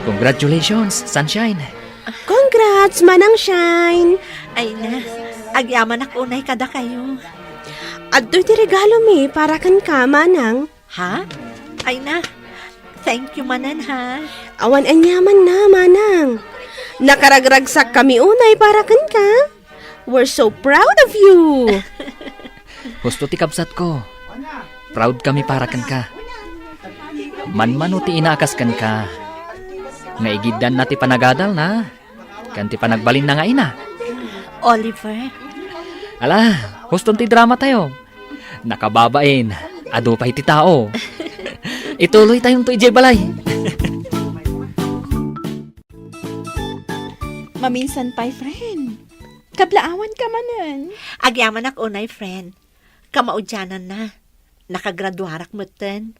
Congratulations, Sunshine! Congrats, Manang Shine! Ay na, agyamanak unay kadakayo. Adtoy ti regalomi para kenka, Manang. Ha? Ay na, thank you manen, ha? Awan aniamanna, Manang. Nakaragragsakkami unay para kenka. We're so proud of you! Husto ti kabsatko. Proud kami para kenka. Manmano ti ina a kas kenka nga igiddanna ti panagadalna ken ti panagbalinna nga ina. Oliver. Ala, huston ti drama tayo. Nakababain, adu pay ti tao. Ituloy tayonto idiay balay. Maminsan pay, friend. Kablaawanka manen. Agyamanak unay, friend. Kamaudiananna, nakagraduarak metten.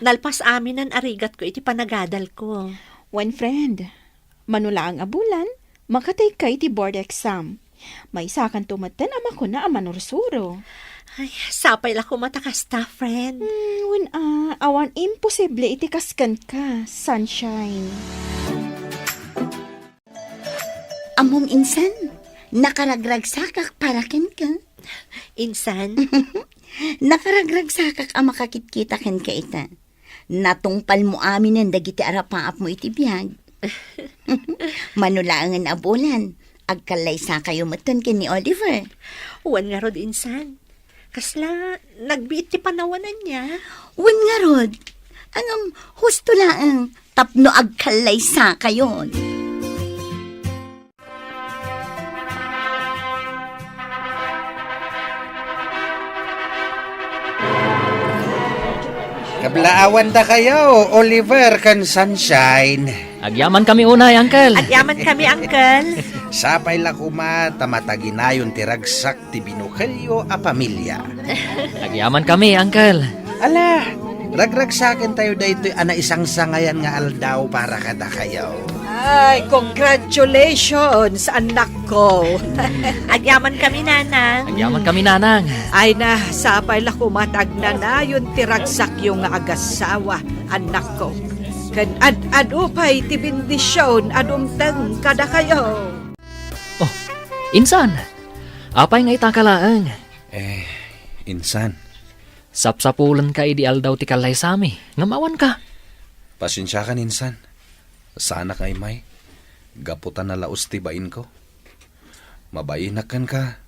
Nalpas aminen a rigatko iti panagadalko. Wen, friend, mano laeng a bulan, makatayka iti board exam. Maysakanto metten a makuna a manursuro. Ay, sapay la koma ta kasta, friend. Hmm, wen a, awan imposible iti kas kenka, Sunshine. Ammom, insan, nakaragragsakak para kenka. Insan? Nakaragragsakak a makakitkita kenka ita. Natungpalmo aminen dagiti arapaapmo iti biag. Mano laengen a bulan, agkallaysakayo metten ken ni Oliver. Wen ngarud, insan. Kasla nagbiit ti panawananna. Wen ngarud, ngem husto laeng tapno agkallaysakayon. Kablaawandakayo, Oliver ken Sunshine. Agyamankami unay, Uncle. Agyamankami, Uncle. Sapay la koma ta mataginayon ti ragsak ti binukelyo a pamilia. Agyamankami, Uncle. Ala, ragragsakentayo daytoy a naisangsangayan nga aldaw para kadakayo. Ay, congratulations, anakko. Agyamankami, Nanang. Agyamankami, Nanang. Ay na, sapay la koma ta agnanayon ti ragsakyo nga agasawa, anakko. Ken ad-adu pay ti bendision a dumteng kadakayo. Oh, insan! Apay nga itaka laeng? Eh, insan. Sapsapulenka idi aldaw ti kallaysami, ngem awanka. Pasensiakan, insan. Saanak nga immay, gapu ta nalaus ti bainko. Mabainak kenka,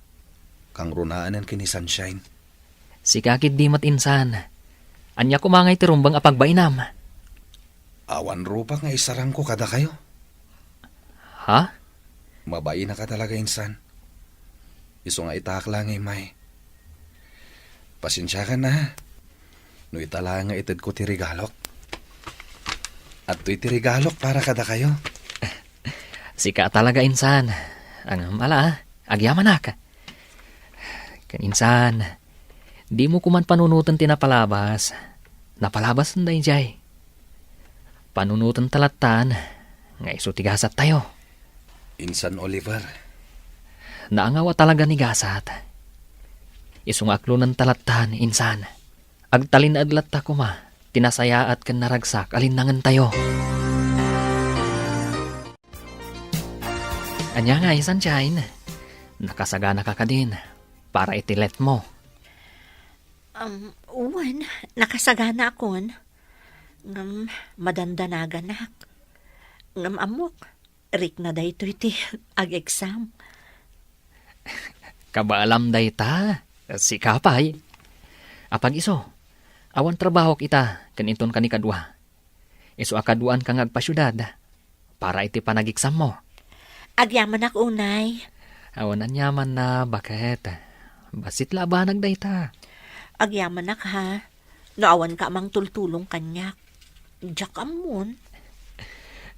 kangrunaanen ken ni Sunshine. Sika ketdi met, insan. Ania koma ngay ti rumbeng a pagbainam? Awan rupak nga isarangko kadakayo. Ha? Mabainak a talaga, insan. Isu nga itaak la nga immay. Pasensiakan, ha? No ita laeng nga itedko ti regalok. Adtoy ti regalok para kadakayo. Sika a talaga, insan. Ngem ala, agyamanak. Ken insan, dimo koman panunoten ti napalabas. Napalabasen daydiay. Panunotenta lattan nga isu ti gasattayo. Insan Oliver. Naangaw a talaga ni gasat. Isu nga aklonenta lattan, insan. Agtalinaed latta koma ti nasayaat ken naragsak a linnangentayo. Ania ngay, Sunshine? Nakasaganaka kadin para iti letmo? Um, wen, nakasaganaakon. Ngem madandanaganak. Ngem ammok, rikna daytoy ti ag-exam. Kabaelam dayta, sika pay. Apag-isu, awan trabahok ita ken inton kanikadua. Isu a kaduaanka nga agpasiudad para iti panageksammo. Agyamanak unay. Awan aniamanna, baket. Bassit la a banag dayta. Agyamanak, ha? No awanka a mangtultulong kaniak, diak ammon.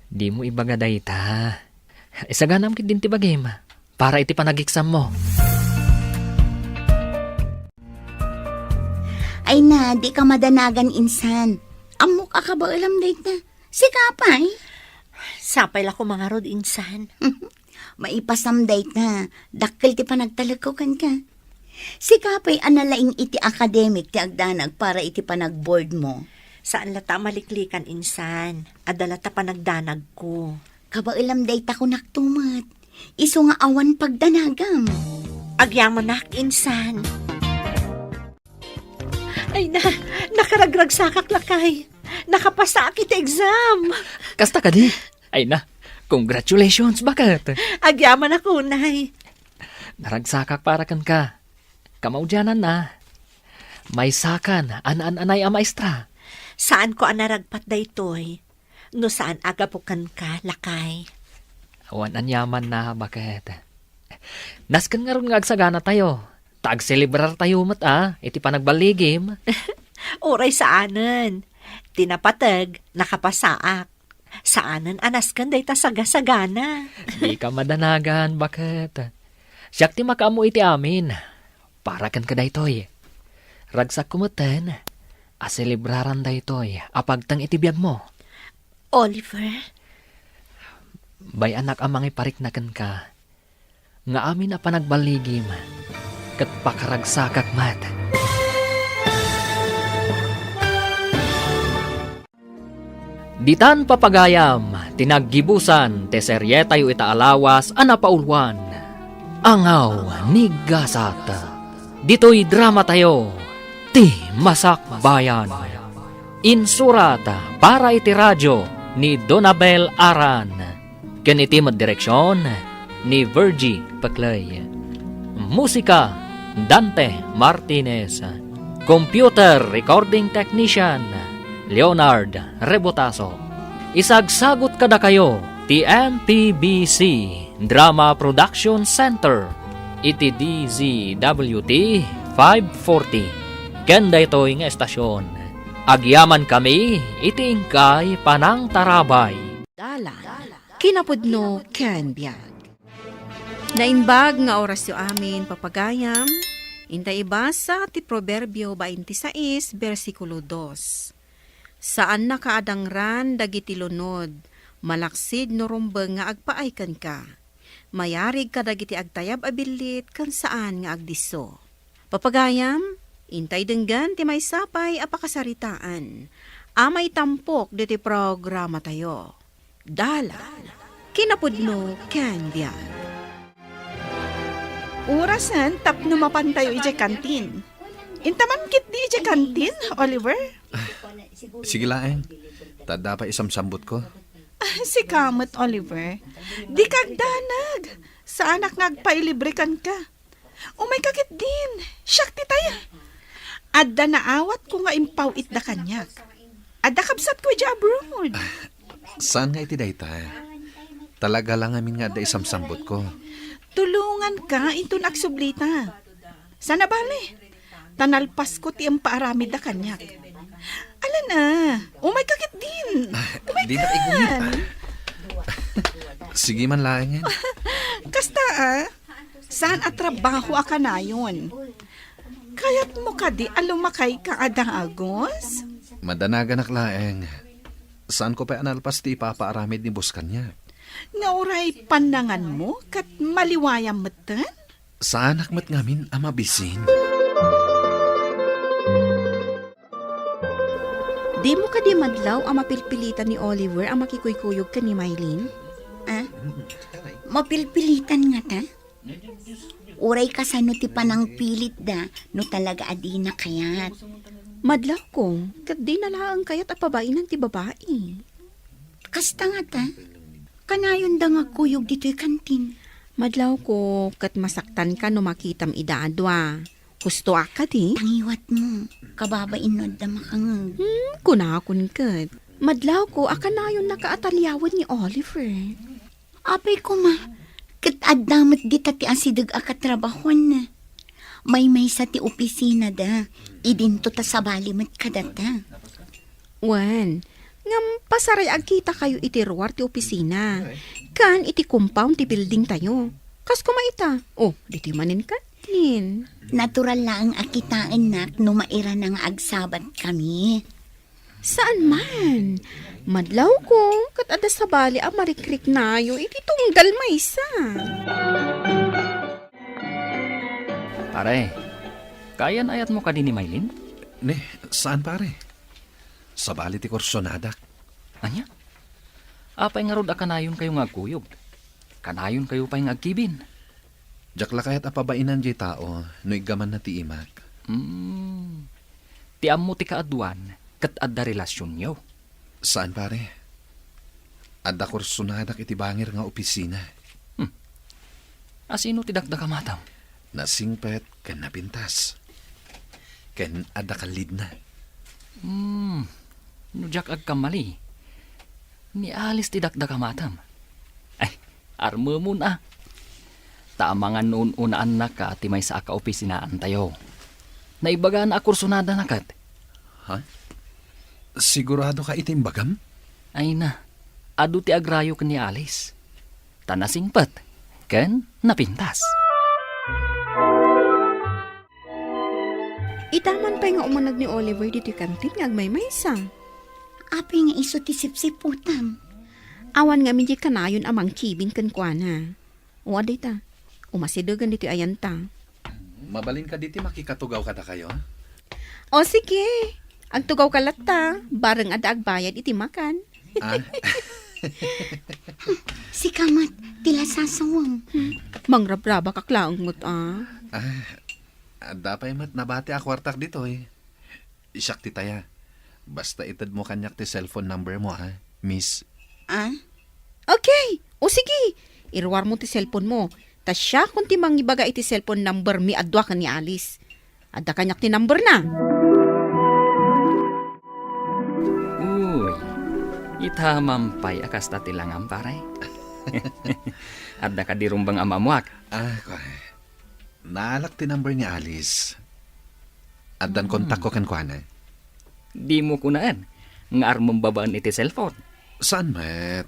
Dimo ibaga dayta. Isaganam ketdin ti bagim para iti panageksammo. Ay na, dika madanagan, insan. Ammok a kabaelam dayta. Sika pay? Sapay la koma ngarud, insan. Maipasam dayta. Dakkel ti panagtalekko kenka. Sika pay a nalaing iti academic ti agdanag para iti panagboardmo. Saan latta a maliklikan, insan. Adda latta panagdanagko. Kabaelam dayta, kunakto met. Isu nga awan pagdanagam. Agyamanak, insan. Ay na, nakaragragsakak, lakay. Nakapasaak iti exam. Kasta kadi? Ay na, congratulations, baket. Agyamanak unay. Naragsakak para kenka. Kamaudiananna, maysakan a naan-anay a maestra. Saanko a naragpat daytoy no saan a gapu kenka, lakay. Awan aniamanna, baket. Nasken ngarud nga agsaganatayo, ta agselebrartayo met a iti panagballigim. Uray saanen. Ti napateg, nakapasaak. Saanen a nasken dayta sagasagana. Dika madanagan, baket. Siak ti makaammo iti amin. Para kenka daytoy. Ragsakko metten a selebraran daytoy a pagteng iti biagmo. Oliver? Bay-anak a mangiparikna kenka nga amin a panagballigim ket pakaragsakak met. Ditan, papagayam, ti naggibusan ti serietayo ita a lawas a napauluan, Angaw ni Gasat. Ditoy dramatayo, Ti Masakbayan. Insurat para iti radio ni Donabel Aran. Ken iti met direksion ni Virgie Peclay. Musika, Dante Martinez. Computer recording technician, Leonard Rebotaso. Isagsagut kadakayo ti M P B C Drama Production Center iti D Z W T five forty. Ken daytoy nga estasion, agyamankami iti inkay panangtarabay. Dalan, kinapudno ken biag. Naimbag nga orasyo amin, papagayam. Inta ibasa ti Proverbio bainte sais, bersikulo dos. Saannaka a dangran dagiti lunod, malaksid no rumbeng nga agpaay kenka. Mayarig kadagiti agtayab a billit ken saan nga agdisso. Papagayam, intay denggen ti maysa pay a pakasaritaan a maitampok ditoy programatayo. Dalan, kinapudno ken biag. Orasen tapno mapantayo idiay kantin. Inta man ketdi idiay kantin, Oliver? Sige laeng. Ta adda pay isamsambutko. Ah, sika met, Oliver. Dika agdanag. Saanak nga agpailibre kenka. Umayka ketdin. Siak ti taya. Adda naawatko nga impaw-itda kaniak. Adda kabsatko idiay abroad. Saan nga iti dayta? Talaga la ngamin nga adda isamsambutko. Tulonganka inton agsublita. Saan a bale, ta nalpasko ti impaaramidda kaniak. Alan a, umayka ketdin. Umayka. Dinak igumit. Sige man laengen. Kasta a, saan a trabaho a kanayon? Kayatmo kadi a lumakayka a dagus? Madanaganak laeng. Saanko pay a nalpas ti ipapaaramid ni boss kaniak. Nga uray pannanganmo ket maliwayam metten? Saanak met ngamin a mabisin. Dimo kadi madlaw a mapilpilitan ni Oliver a makikuykuyog ken ni Mylene? Ah? Mapilpilitan ngata? Uray kasano ti panangpilitda no talaga a dina kayat? Madlawko, ket dina laeng kayat a pabainan ti babai. Kasta ngata? Kanayonda nga agkuyog ditoy kantin. Madlawko, ket masaktanka no makitam ida a dua. Husto a kadi? Tangiwatmo, kababain no adda makangeg. Hmm, kunakon ket. Madlawko a kanayonnaka a taliawen ni Oliver. Apay koma, ket adda met dita ti asideg a katrabahuanna. Maymaysa ti opisinada, idinto ta sabali met kadata. Wen, ngem pasaray agkitakayo iti ruar ti opisina, ken iti compound ti buildingtayo. Kas koma ita, o, ditoy manen kantin. Natural laeng a kitaennak no mairana nga agsabatkami. Saan man. Madlawko, ket adda sabali a marikriknayo iti tunggal maysa. Pare, kaayan-ayatmo kadi ni Maylin? Ne, saan, pare. Sabali ti kursonadak. Ania? Apay ngarud a kanayonkayo nga agkuyog? Kanayonkayo pay nga agkibin? Diak la kayat a pabainan diay tao no iggamanna ti imak. Hmm. Ti ammo ti kaaduan, ket adda relasionyo? Saan, pare. Adda kursonadak iti bangir nga opisina. Hmm. Asino ti dakdakamatam? Nasingpet ken napintas. Ken adda kallidna. Hmm. No diak agkamali, ni Alice ti dakdakamatam. Ay, armemon a. Ta amangan no un-unaannaka ti maysa a kaopisinaantayo. Naibagana a kursonadana ket. Ha? Sigurado ka iti imbagam? Ay na, adu ti agrayo ken ni Alice. Ta nasingpet ken napintas. Ita man pay nga umaneg ni Oliver ditoy kantin nga agmaymaysa. Apay nga isu ti sipsiputan? Awan ngamin diay kanayon a mangkibin kenkuana. O, adda ita. Umasidegen ditoy ayanta. Mabalin kadi ti makikatugaw kadakayo? O, sige. Agtugawka latta. Bareng adda agbayad iti makan. Ah. Sika met, ti lasasawem. Hmm. Mangrabrabakak laeng met, a. Ah, adda pay met nabati a kuartak ditoy. Siak ti taya. Basta itedmo kaniak ti cellphone number mo, a, Miss. Ah? Okay. O sige, iruarmo ti cellphone mo. Ta siakon ti mangibaga iti cellphone number mi a dua ken ni Alice. Adda kaniak ti number na. Uy, ita man pay a kasta ti langam, pare. Adda kadi rumbeng a maammoak? Ah, kuan. Naalak ti number ni Alice. Addan Hmm. kontakko kenkuana. Dimo kunaen nga armem babaen iti cellphone? Saan met?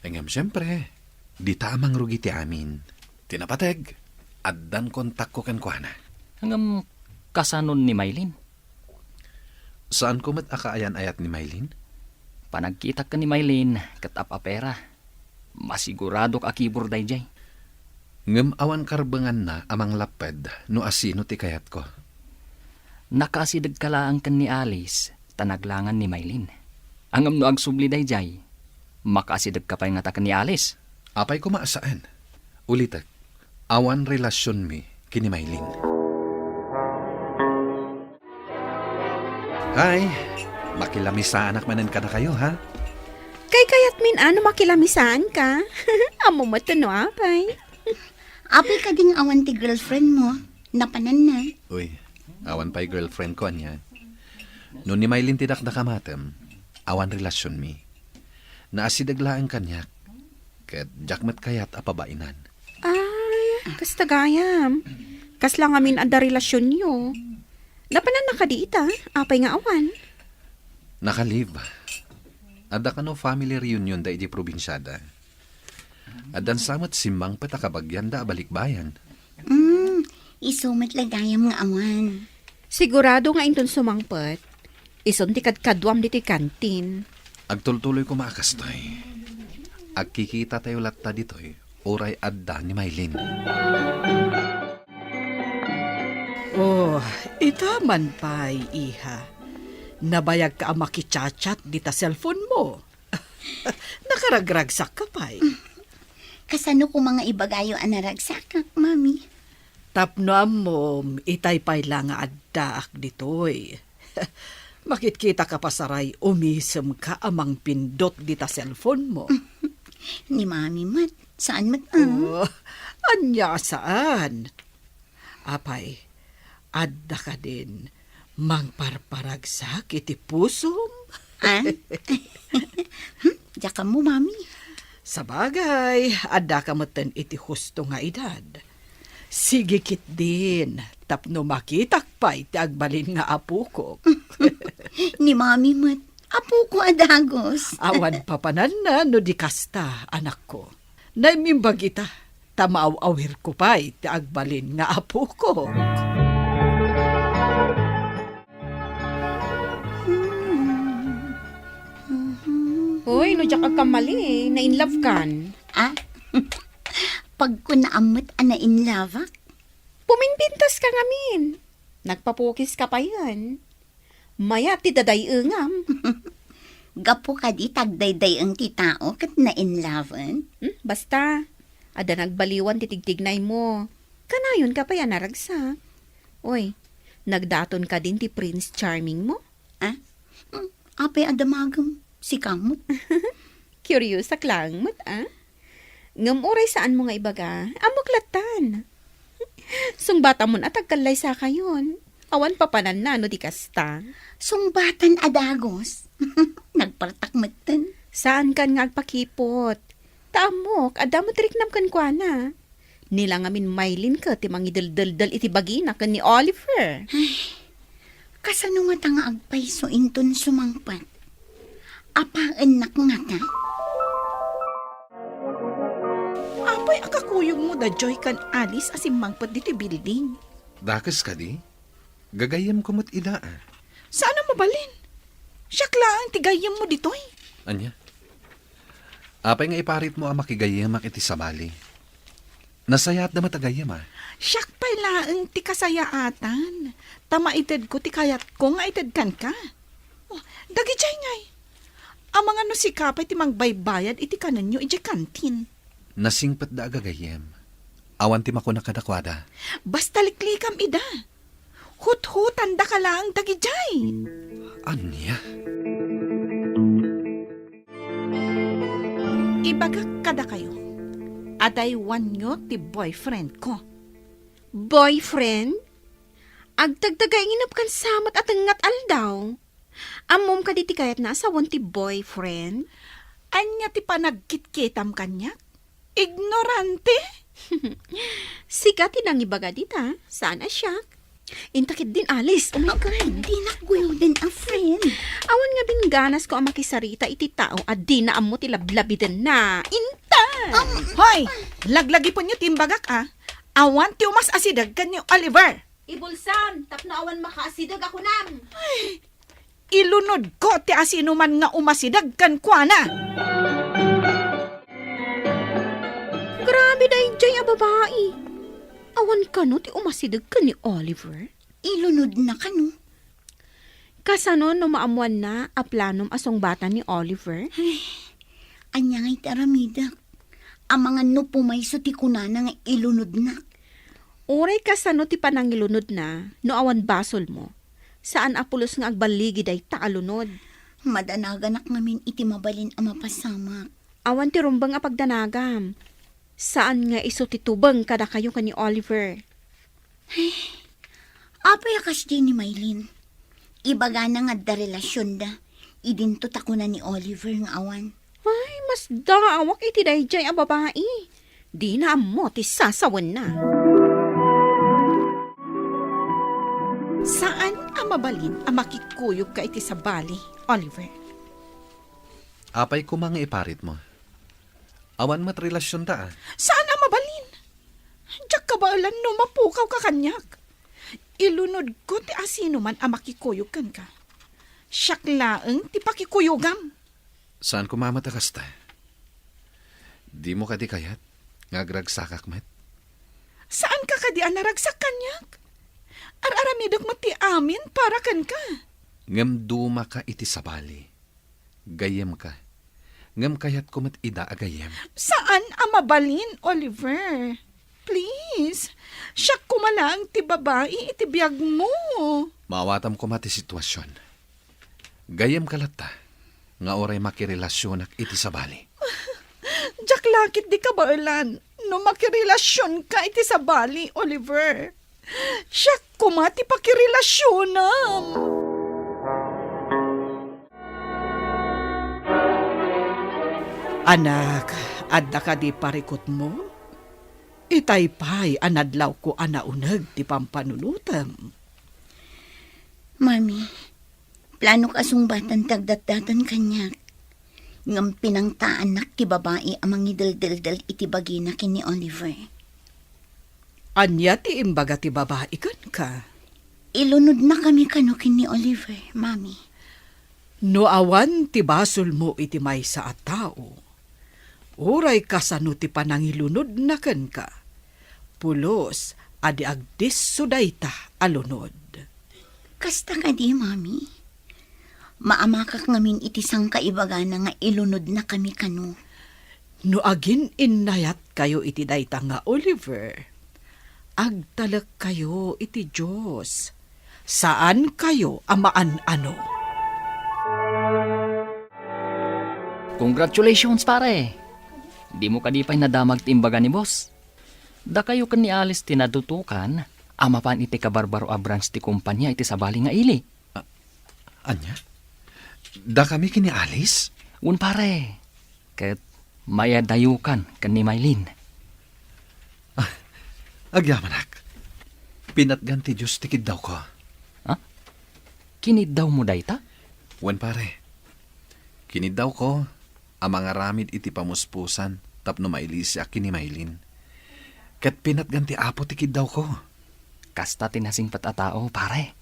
Ngem, siempre, dita a mangrugi ti amin. Ti napateg, addan kontakko kenkuana. Ngem, kasanon ni Maylin? Saanko met a kaayan-ayat ni Maylin? Panagkitak ken ni Maylin ket ap-apera. Masiguradok a kibur daydiay. Ngem awan karbenganna a manglapped no asino ti kayatko. Nakaasidegka laeng ken ni Alice ta naglangan ni Maylin. Ngem no agsubli daydiay, makaasidegka pay ngata ken ni Alice? Apay koma a saan. Ulitek, awan relasionmi ken ni Maylin. Hay, makilaamisaanak manen kadakayo, ha? Kaykayatmin a no makilaamisaanka. Ammom met no apay. Apay kadi nga awan ti girlfriend mo? Napananna. Uy, awan pay girlfriend ko, ania. No ni Maylin ti dakdakamatem, awan relasionmi. Naasideg laeng kaniak, ket diak met kayat a pabainan. Ay, kasta gayam. Kasla ngamin adda relasionyo. Napananna kadi ita? Apay nga awan? Naka-leave. Adda kano family reunion da iti probinsiada. Addan sa met simmangpet a kabagianda a balikbayan. Hmm, isu met la gayam nga awan. Sigurado nga inton sumangpet, isun ti kadkaduam ditoy kantin. Agtultuloy koma a kastoy. Agkikitatayo latta ditoy, uray adda ni Maylin. Oh, ita man pay, iha. Nabayagka a makichat-chat dita cellphone mo. Nakaragragsakka pay. Kasano koma nga ibagayo a naragsakak, Mami? Tapno ammom, itay pay la nga addaak ditoy. Makitkita ka pa saray, umisem ka a mangpindot dita cellphone mo. Ni Mami met, saan met, ah? Oh, ania saan? Apay, adda kadin mangparparagsak iti pusom? Ah? Hmm? Diak ammo, Mami. Sabagay, adda ka metten iti husto nga edad. Sige ketdin, tapno makitak pay ti agbalin nga apokok. Ni Mami met, apoko a dagus. Awan papananna no di kasta, anakko. Naimimbag ita, ta maaw-awirko pay ti agbalin nga apokok. Hoy, no diak agkamali, na-in love kan? Ah? Pagkunaam met a na-in love-ak? Pumimpintas ka ngamin. Nagpapukis ka payen. Mayat ti daday-engam. Gapu kadi ta agdayday-eng ti tao ket na-in love-en? Hmm, basta, adda nagbaliwan ti tigtignay mo. Kanayon ka pay a naragsak. Oy, nagdaton kadin ti Prince Charming mo? Ah? Hmm, apay a damagem? Sika met? Kuriosak laeng met, ah? Ngem uray saanmo nga ibaga, ammok lattan. Sungbatamon a tagkallaysakayon. Awan papananna no di kasta. Sungbatan a dagus. Nagpartak metten. Saankan nga agpakipot. Ta ammok, adda met riknam kenkuana. Ni la ngamin Maylin ket ti mangideldeldel iti bagina ken ni Oliver. Ay, kasano ngata nga agpayso inton sumangpet? Apaennak ngata? Apay a kakuyogmo daydiay ken Alice a simmangpet ditoy building? Dakes kadi? Gagayyemko met ida, a. Saan a mabalin? Siak laeng ti gayyemmo ditoy. Ania? Apay nga iparitmo a makigayyemak iti sabali? Nasayaatda met a gayyem, a. Siak pay laeng ti kasayaatan, ta maitedko ti kayatko nga ited kenka. Oh, dagidiay ngay. Amangan no sika pay ti mangbaybayad iti kanenyo idiay kantin. Nasingpetda a gagayyem. Awan ti makuna kadakuada. Basta liklikam ida. Huthutandaka laeng dagidiay. Ania? Ibagak kadakayo, adaywanyo ti boyfriendko. Boyfriend? Agtagtagainep kan samet a tengnga aldaw. Ammom kadi ti kayatna a sawen ti boyfriend? Ania ti panagkitkitam kaniak? Ignorante? Sika ti nangibaga dita, saan a siak. Inta ketdin, Alice. Oh my God. Dinak guyoden a friend. Awan nga bingganas ko a makisarita iti tao a dina ammo ti lablabidenna. Inta! Um, hoy! Laglagipenyo ti imbagak, a. Awan ti umas-asideg ken ni Oliver. Ibulsam, tapno awan makaasideg a kunam. Ay, ilunodko ti asinoman nga umasideg kenkuana. Grabe daydiay a babai. Awan kano ti umasideg ken ni Oliver? Ilunodna kano? Kasano no maammoanna a planom a sungbatan ni Oliver? Ay, ania ngay ti aramidek? Amangan no pumayso ti kunana nga ilunodnak. Uray kasano ti panangilunodna, no awan basolmo, saan a pulos nga agballigi dayta a lunod. Madanaganak ngamin iti mabalin a mapasamak. Awan ti rumbeng a pagdanagam. Saan nga isu ti tubeng kadakayo ken ni Oliver. Apay a kasdi ni Maylin? Ibagana nga adda relasionda. Idinto ta kuna ni Oliver nga awan. Ay, masdaawak iti daydiay a babai. Dina ammo ti sasawenna. Saan a mabalin a makikuyogka iti sabali, Oliver. Apay koma nga iparitmo? Awan met relasionta, a. Saan a mabalin? Diak kabaelan no mapukawka kaniak. Ilunodko ti asinoman a makikuyog kenka. Siak laeng ti pakikuyogam. Saan koma met a kasta. Dimo kadi kayat nga agragsakak met? Saanka kadi a naragsak kaniak? Ar-aramidek met ti amin para kenka. Ngem dumaka iti sabali. Gayyemka. Ngem kayatko met ida a gayyem. Saan a mabalin, Oliver. Please, siak koma laeng ti babai iti biagmo. Maawatam koma ti situasion. Gayyemka latta nga uray makirelasionak iti sabali. Diak la ketdi kabaelan no makirelasionka iti sabali, Oliver. Siak koma ti pakirelasionam. Anak, adda kadi parikutmo? Itay pay a nadlawko a nauneg ti pampanunotem. Mami, planok a sungbatan ti agdatdatan kaniak. Ngem pinangtaannak ti babai a mangideldeldel iti bagina ken ni Oliver. Ania ti imbaga ti babai kenka? Ilunodnakami kano ken ni Oliver, Mami. No awan ti basolmo iti maysa a tao, uray kasano ti panangilunodna kenka, pulos a di agdisso dayta a lunod. Kasta kadi, Mami? Maamakak ngamin iti sangkaibagana nga ilunodnakami kano. No agin-innayatkayo iti dayta nga Oliver, agtalekkayo iti Dios. Saankayo a maan-ano. Congratulations, pare! Dimo kadi pay nadamag ti imbaga ni boss? Dakayo ken ni Alice ti nadutokan a mapan iti kabarbaro a branch ti kompania iti sabali nga ili. A-, ania? Dakami ken ni Alice? Wen, pare. Ket mayadayokan ken ni Maylin. Ah, agyamanak. Pinatgan ti Dios ti kiddawko. Ha? Kiniddawmo dayta? Wen, pare. Kiniddawko a mangaramid iti pamuspusan tapno mailisiak ken ni Maylin. Ket pinatgan ti Apo ti kiddawko. Kasta ti nasingpet a tao, pare.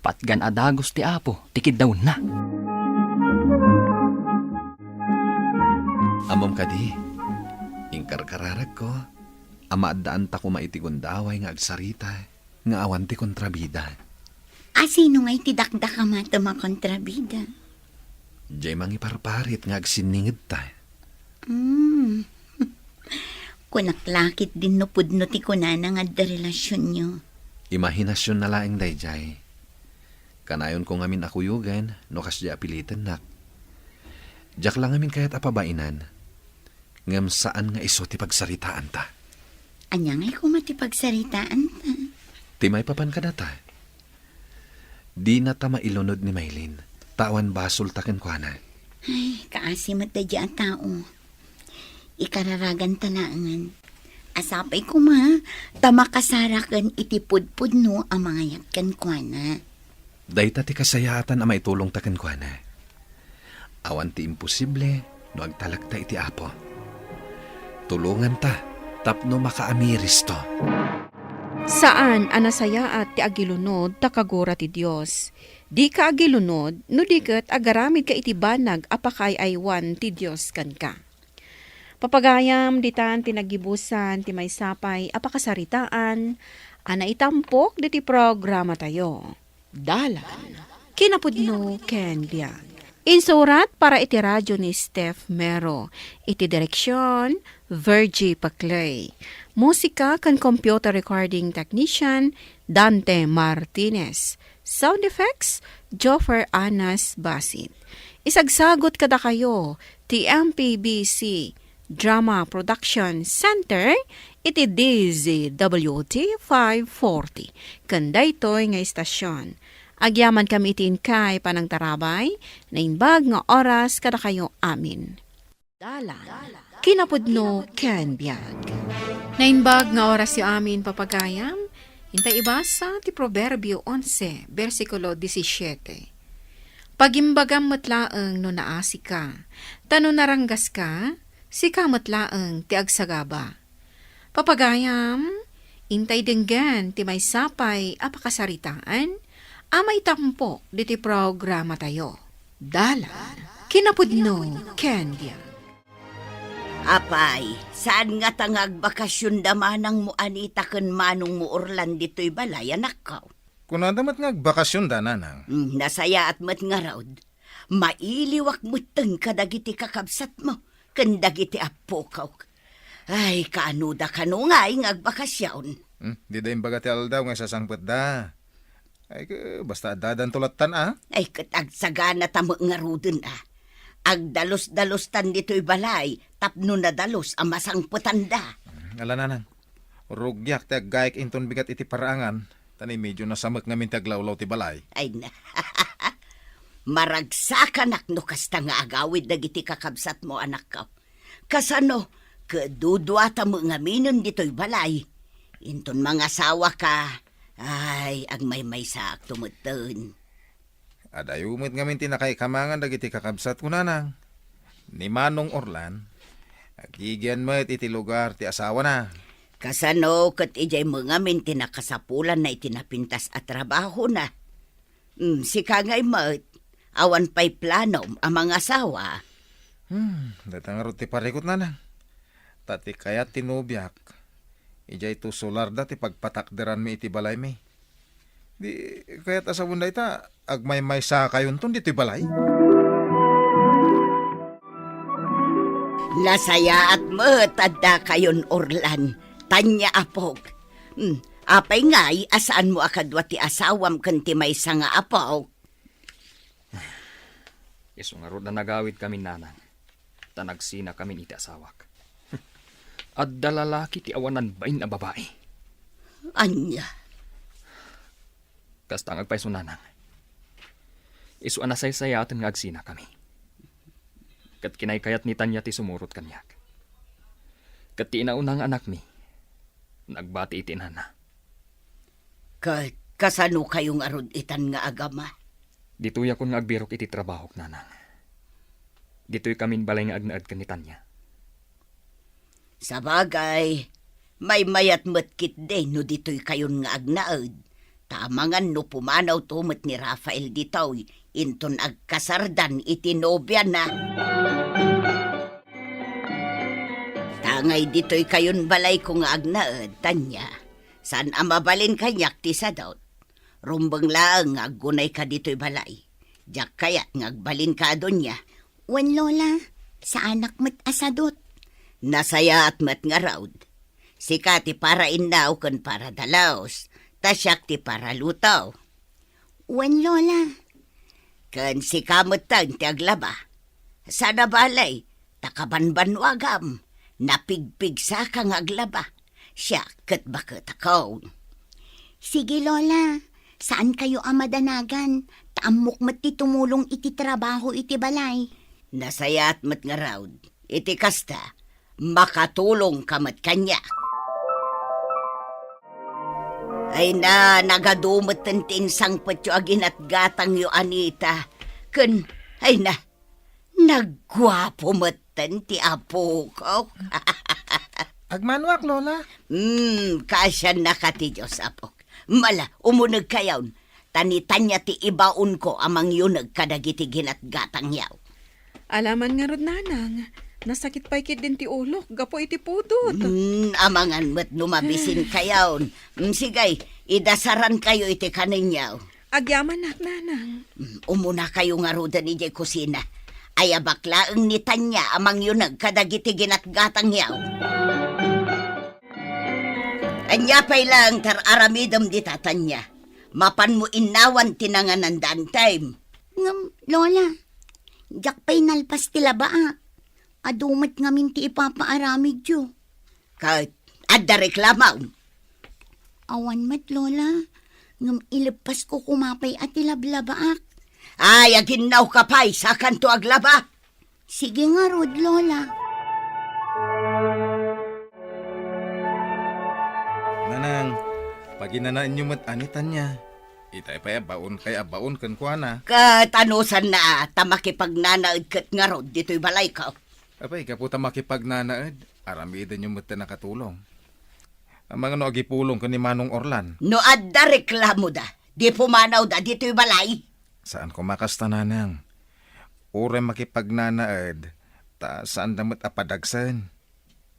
Patgan a dagus ti Apo ti kiddawna. Ammom kadi, inkarkararagko a maaddaanta koma iti gundaway nga agsarita nga awan ti kontrabida. A sino ngay ti dakdakamatem a kontrabida? Diay mangiparparit nga agsinningedta. Hmm. Kunak la ketdin no pudno ti kunana nga adda relasionyo. Imahinasionna laeng daydiay. Kanayonko ngamin a kuyogen no kasdiay a pilitennak. Diak la ngamin kayat a pabainan, ngem saan nga isu ti pagsaritaanta. Ania ngay koma ti pagsaritaanta? Ti maipapan kadata. Dinata mailunod ni Maylin, ta awan basolta kenkuana. Ay, kaasi met daydiay a tao. Ikararaganta laengen. A sapay koma, ta makasaraken iti pudpudno a mangayat kenkuana. Dayta ti kasayaatan a maitulongta kenkuana. Awan ti imposible no agtalekta iti Apo. Tulonganta tapno makaamiristo. Saan a nasayaat ti agilunod ta kagura ti Dios. Dika agilunod no di ket agaramidka iti banag a pakaay-aywan ti Dios kenka. Papagayam, ditan ti naggibusan ti maysa pay a pakasaritaan a naitampok ditoy programatayo. Dalan, kinapudno ken biag. Insurat para iti radio ni Steph Mero. Iti direksion, Virgie Paclay. Musika ken computer recording technician, Dante Martinez. Sound effects, Joffer Anas Basit. Isagsagut kadakayo ti M P B C Drama Production Center iti D Z W T five forty. Ken daytoy nga istasyon, agyamankami iti inkay panangtarabay, naimbag nga oras kadakayo amin. Dalan, kinapudno ken biag. Naimbag nga orasyo amin, papagayam, intay ibasa ti Proverbio onse, bersikulo disisiete. Pagimbagam met laeng no naasika, ta no naranggaska, sika met laeng ti agsagaba. Papagayam, intay denggen ti maysa pay a pakasaritaan a maitampo ditoy programatayo. Dalan, kinapudno ken biag. Apay, saan ngata nga agbakasion da manangmo Anita ken manongmo Orlan ditoy balay, anakko? Kunada met nga agbakasion da, nanang. Hmm, nasayaat met ngarud. Mailiwak metten kadagiti kakabsatmo ken dagiti appokok. Ay, kaanoda kano ngay nga agbakasyon? Hmm, dida imbaga ti aldaw nga isasangpetda. Ay, ke, basta addadanto lattan, a? Ay, ket agsagana ta met ngaruden, a. Agdalus-dalustan ditoy balay tapno nadalus a masangpetanda. Hmm, ala, nanang. Rugiak ti aggaik inton bigat iti paraangan, ta ni medyo nasamek ngamin ti aglawlaw ti balay. Ay na. Maragsakanak no kasta nga agawid dagiti kakabsatmo, anakko. Kasano, ket duduata met ngaminen ditoy balay. Inton mangasawaka, ay, agmaymaysaakto metten. Adayo met ngamin ti nakaikamangan dagiti kakabsatko, nanang. Ni Manong Orlan, agigian met iti lugar ti asawana. Kasano ket idiay met ngamin ti nakasapulanna iti napintas a trabahona? Hmm, sika ngay met, awan pay planom a mangasawa? Hmm, dayta ngarud ti parikut, nanang. Ta ti kayat ti nobiak, idiay to solarda ti pagpatakderanmi iti balaymi. Di kayat a sawen dayta, agmaymaysakayonton ditoy balay? Nasayaat met addakayon, Orlan. Tanya, apok. Hmm, apay ngay a saanmo a kadua ti asawam ken ti maysa nga apok? Isu ngarud a nagawidkamin, nanang, ta nagsinakamin iti asawak. Adda lalaki ti awanan bain a babai. Ania? Kasta nga agpayso, nanang. Isu a nasaysayaten nga agsinakami. Ket kinaykayat ni Tanya ti sumurot kaniak. Ket ti inauna nga anakmi, nagbati iti inana. Ket kasano kayo ngarud itan nga agama? Ditoyakon nga agbirok iti trabahok, nanang. Ditoy kamin balay nga agnaed ken ni Tanya. Sabagay, maymayat met ketdi no ditoy kayon nga agnaed, ta amangan no pumanawto met ni Rafael ditoy inton agkasardan iti nobiana. Ta ngay ditoy kayon balayko nga agnaed, Tanya, saan a mabalin kaniak ti sadut. Rumbeng laeng nga aggunayka ditoy balay. Diak kayat nga agbalinka a dunia. Wen, Lola, saanak met a sadut. Nasayaat met ngarud. Sika ti para innaw ken para dalus, ta siak ti para luto. Wen, Lola. Ken sika metten ti aglaba. Saan a bale, ta kabanbannuagam, napigpigsaka nga aglaba. Siak ket baketakon. Sige, Lola. Saan kayo a madanagan, ta ammok met ti tumulong iti trabaho iti balay. Nasayaat met ngarud. Iti kasta, makatulongka met kaniak. Ay na, nagadu metten ti insangpetyo a ginatgatangyo, Anita. Ken, ay na, nagguapo metten ti apok. Agmanuak, Lola. Hmm, kaasiannaka ti Dios, apok. Mala, umunegkayon. Ta ni Tanya ti ibaonko a mangyuneg kadagiti ginatgatangyo. Alaman ngarud, nanang, nasakit pay ketdin ti ulok gapu iti pudot. Hmm, amangan met no mabisinkayon. Hmm, sige, idasarankayo iti kanenyo. Agyamanak, nanang. Hmm, umunakayo ngaruden idiay kusina. Ayabak laeng ni Tanya a mangyuneg kadagiti ginatgatangyo. Ania pay laeng ti ar-aramidem dita, Tanya? Mapanmo innawan ti nangananda, Antem? Ngem, Lola, diak pay nalpas ti labaak. Adu met ngamin ti ipapaaramidyo. Ket adda reklamom? Awan met, Lola. Ngem ileppasko koma pay a ti lablabaak. Ay, aginnawka pay, sakanto aglaba. Sige ngarud, Lola. Nanang, paginanaenyo met a ni Tanya. Itay pay a baonkay a baon kenkuana. Ket anusanna ta makipagnanaed ket ngarud ditoy balayko? Apay, gapu ta makipagnanaed, aramidenyo met ti nakatulong. Amangan no agipulong ken ni Manong Orlan. No adda reklamoda, di pumanawda ditoy balay. Saan koma kasta, Nanang. Uray makipagnanaed, ta saanda met a padagsen.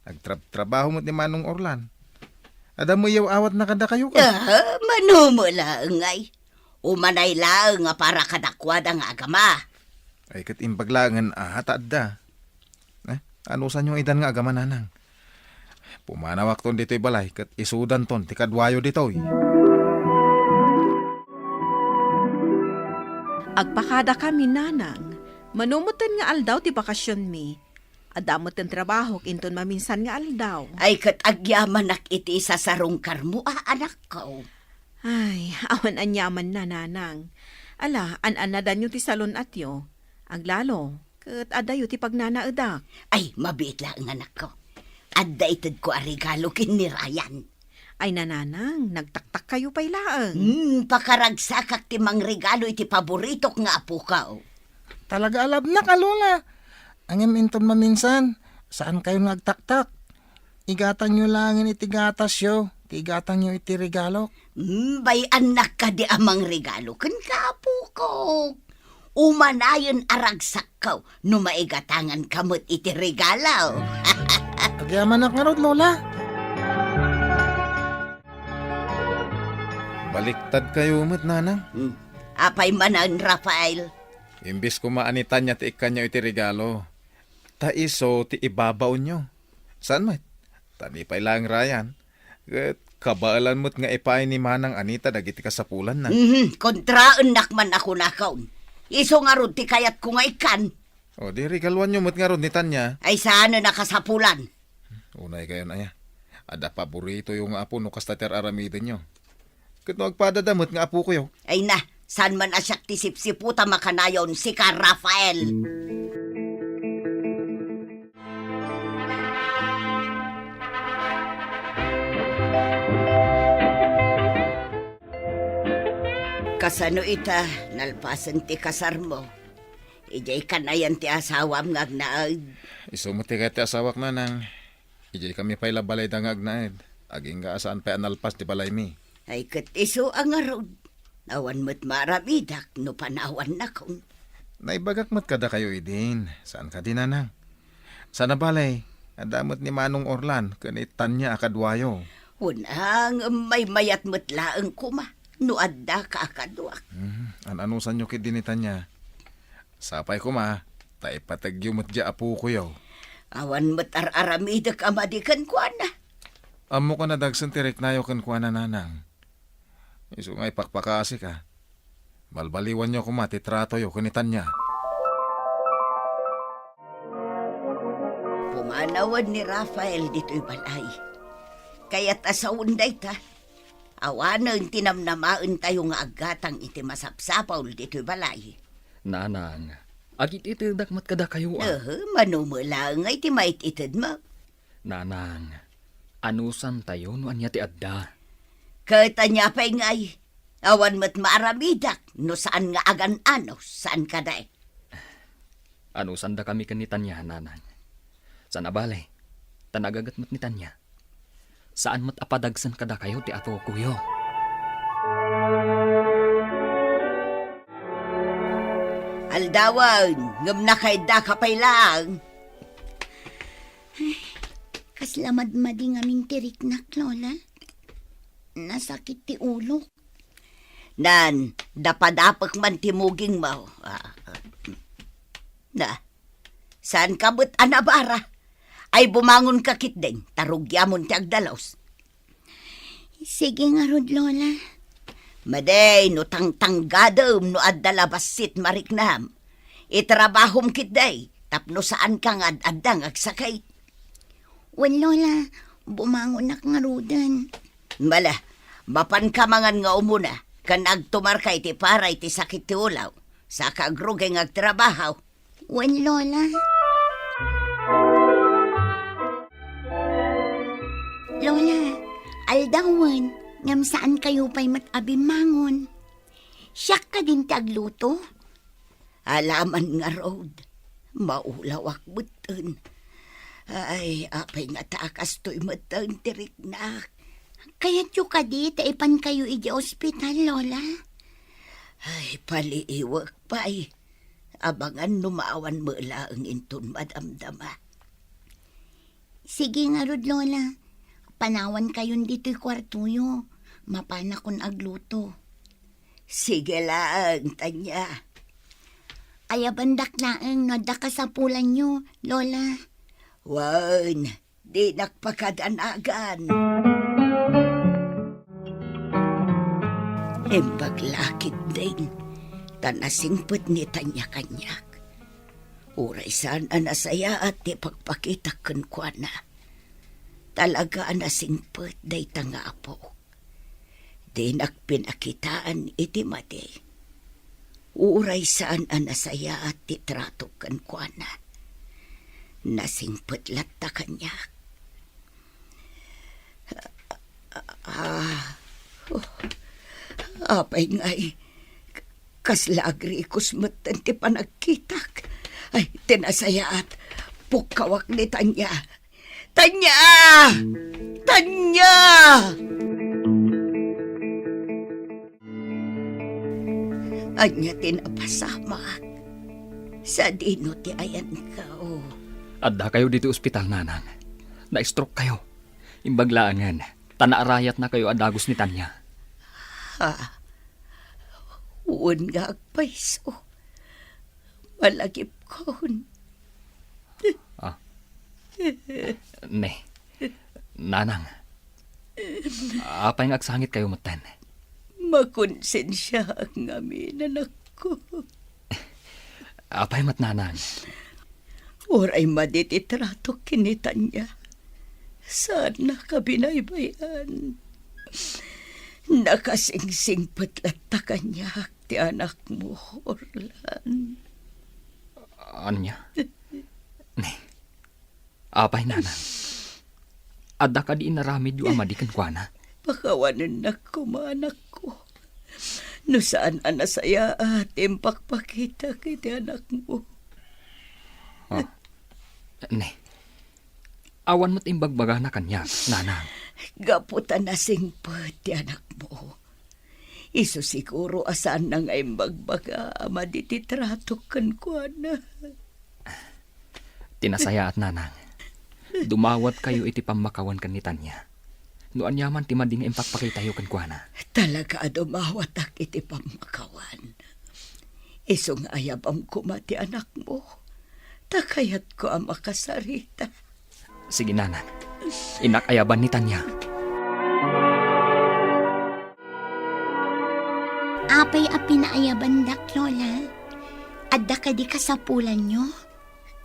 Agtrabtrabaho met ni Manong Orlan. Adda met yaw-awatna kadakayo ket. Ah, mano met laeng ngay. Umanay laeng a para kadakuada nga agama. Ay, ket imbag laengen a ta adda. Eh, anusanyo idan nga agama, nanang? Pumanawakton ditoy balay ket isudanton ti kaduayo ditoy. Agpakadakami, nanang. Mano metten nga aldaw ti bakasionmi. Adda metten trabahok inton maminsan nga aldaw. Ay, ket agyamanak iti isasarungkarmo a anakko. Ay, awan aniamanna, nanang. Ala, an-annadanyo ti salun-atyo. Aglalo, ket addayo ti pagnanaedak. Ay, mabiit laeng, anakko. Adda itedko a regalo ken ni Ryan. Ay, nanang, nagtaktakkayo pay laeng. Hmm, pakaragsakak ti mangregalo iti paboritok nga apokaw. Talaga a labnak a lola. Ngem inton maminsan, saankayon nga agtaktak. Igatanyo laengen iti gatasyo, ti igatangyo iti regalok. Hmm, bay-annak kadi a mangregalo kenka, apokok. Umanayen a ragsakkaw no maigatanganka met iti regalo. Agyamanak ngarud, Lola. Baliktadkayo met, nanang. Hmm. Apay manen, Rafael? Imbes koma a ni Tanya ti ikkanyo iti regalo, ta isu ti ibabaonyo. Saan met? Ta ni pay laeng Ryan, ket kabaelan met nga ipaay ni Manang Anita dagiti kasapulanna. Mhm, kontraennak man a kunakon. Isu ngarud ti kayatko nga ikkan. O, di regaluanyo met ngarud ni Tanya. Ay, saan a nakasapulan? Unaykayon aya. Adda paboritoyo nga apo no kasta ti ar-aramidenyo. Ket no agpadada met nga apokoyo. Ay na, saan man a siak ti sipsiput a makanayon, sika, Rafael. Kasano ita, nalpasen ti kasarmo? Idiay kanayan ti asawam nga agnaed. Isu met ti kayat ti asawak, nanang. Idiay kami pay la balayda nga agnaed. Agingga a saan pay a nalpas ti balaymi. Ay, ket isu a ngarud. Awan met maaramidak no panawannakon. Naibagak met kadakayo idin. Saan kadi, nanang? Sana balay, adda met ni Manong Orlan ken ni Tanya a kaduayo. Wen, ngem maymayat met laeng koma no addaka a kaduak. Hmm, an-anusanyo ketdi ni Tanya? Sapay koma, ta ipategyo met diay apokoyo. Awan met ar-aramidek a madi kenkuana. Ammok a nadagsen ti riknayo kenkuana, nanang. Isu nga ipakpakaasika. Balbaliwanyo koma ti tratoyo ken ni Tanya. Pumanawen ni Rafael ditoy balay. Kayat a sawen dayta. Awanen ti namnamaentayo nga aggatang iti masapsapul ditoy balay. Nanang, agit-itedak met kadakayo, a. Ehe, mano met laeng ngay ti mait-itedmo. Nanang, anusantayo no ania ti adda? Ket ania pay ngay? Awan met maaramidak no saan nga agan-anos, saan kadi? Anusandakami ken ni Tanya, nanang. Sana bale, ta nagaget met ni Tanya. Saan met a padagsen kadakayo ti apokoyo. Aldawen, ngem nakaiddaka pay laeng. Ay, kasla madmadi ngamin ti riknak, Lola. Nasakit ti ulok. Nan, dapadapek man ti mugingmo. Ah, ah. Na, saanka met a nabara? Ay, bumangonka ketdin, ta rugiamon ti agdalus. Sige ngarud, Lola. Madi, no tangtanggadem no adda la bassit mariknam. Itrabahom ketdi, tapno saanka nga ad-adda nga agsakit. Wen, Lola, bumangonak ngaruden. Mala, mapanka mangan nga umuna, ken agtumarka iti para iti sakit ti ulaw. Saka agrugi nga agtrabaho. Wen, Lola. Lola, aldawen, ngem saankayo pay met a bimmangon. Siak kadin ti agluto? Alaman ngarud, maulawak metten. Ay, apay ngata a kastoy metten ti riknak. Kayatyo kadi ta ipankayo idiay ospital, Lola? Ay, paliiwek pay. Abangan no maawan met laeng inton madamdama. Sige ngarud, Lola. Panawankayon ditoy kuartoyo. Mapanakon agluto. Sige laeng, Tanya. Ayabandak laeng no adda kasapulanyo, Lola. Wen, dinak pakadanagan. Imbag la ketdin, ta nasingpet ni Tania kaniak. Uray saan a nasayaat ti pagpakitak kenkuana. Talaga a nasingpet dayta nga apok. Dinak pinakitaan iti madi. Uray saan a nasayaat ti tratok kenkuana. Nasingpet latta kaniak. Ah, oh, apay ngay, kasla agrikos metten ti panagkitak. Ay, ti nasayaat, pukkawak ni Tania. Tania! Tania! Ania ti napasamak? Sadino ti ayanko? Adda kayo ditoy ospital, Nanang. Na-stroke kayo. Imbag laengen, ta naarayatna kayo a dagus ni Tania. Ha? Wen nga agpayso. Malagipkon. Ah. Ne. Nanang. Apay nga agsangit kayo metten? Makonsensiaak ngamin, anakko. Apay met, Nanang? Uray madi ti tratok ken ni Tania. Saannak a binaybay-an. Nakasingsingpet latta kaniak ti anakmo, Orlan. Ania? Ne. Apay, Nanang. Adda kadi inaramidyo a madi kenkuana? Pakawanennak koma, anakko. No saan a nasayaat ti impakpakitak iti anakmo. Oh. Ne. Awan met imbagbagana kaniak, Nanang. Gapu ta nasingpet ti anakmo. Isu siguro a saanna nga imbagbaga a madi ti tratok kenkuana. Ti nasayaat, Nanang. Dumawat kayo iti pammakawan ken ni Tania. No ania man ti madi nga impakpakitayo kenkuana. Talaga a dumawatak iti pammakawan. Isu nga ayabam koma ti anakmo. Ta kayatko a makasarita. Sige, Nanang. Innak ayaban ni Tania. Apay a pinaayabandak, Lola? Adda kadi kasapulanyo?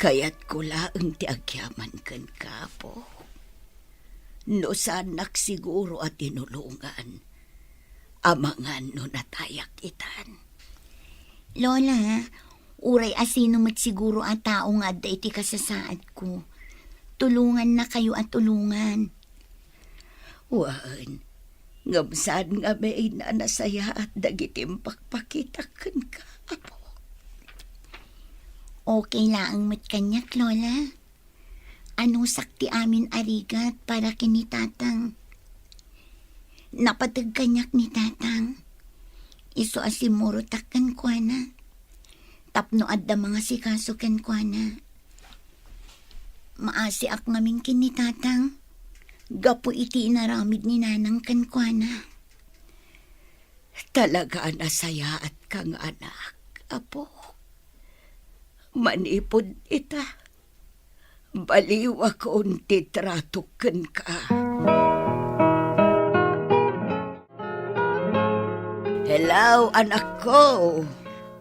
Kayatko laeng ti agyaman kenka, Apo. No saannak siguro a tinulongan, amangan no natayak itan. Lola, uray asino met siguro a tao nga adda iti kasasaadko, tulongannakayo a tulongan. Wen, ngem saan ngamin a nasayaat dagiti impakpakitak kenka, Apo. Okay laeng met kaniak, Lola. Anusak ti amin a rigat para ken ni Tatang. Napateg kaniak ni Tatang. Isu a simmurotak kenkuana. Tapno adda mangasikaso kenkuana. Maasiak ngamin ken ni Tatang. Gapu iti inaramid ni Nanang kenkuana. Talaga a nasayaatka nga anak, Apo. Manipud ita, baliwakon ti tratok kenka. Hello, anakko.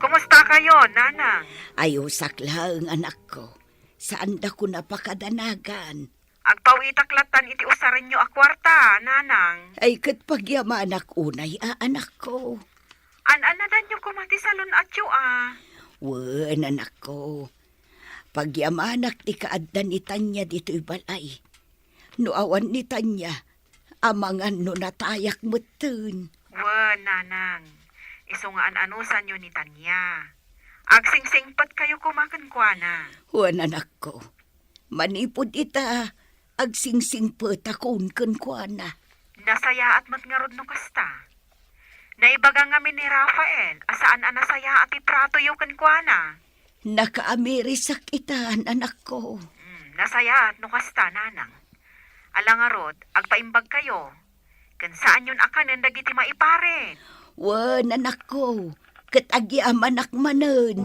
Kumusta kayo, Nanang? Ayusak laeng, anakko. Saandakon a pakadanagan. Agpawitak lattan iti usarenyo a kuarta, Nanang. Ay, ket pagyamanak unay a, anakko. An-annadanyo koma ti salun-atyo a. Wen, anakko. Pagyamanak ti kaadda ni Tania ditoy balay. No awan ni Tania, amangan no natayak metten. Wen, Nanang. Isu nga an-anusanyo ni Tania. Agsingsingpet kayo koma kenkuana. Wen, anakko. Manipud ita, agsingsingpetakon kenkuana. Nasayaat met ngarud no kasta. Naibaga ngamin ni Rafael a saan a nasayaat ti tratoyo kenkuana. Nakaamirisak itan, anakko. Hmm, nasayaat no kasta, Nanang. Ala ngarud, agpaimbag kayo. Ken saanyon a kanen dagiti maiparit. Wen, anakko, ket agyamanak manen.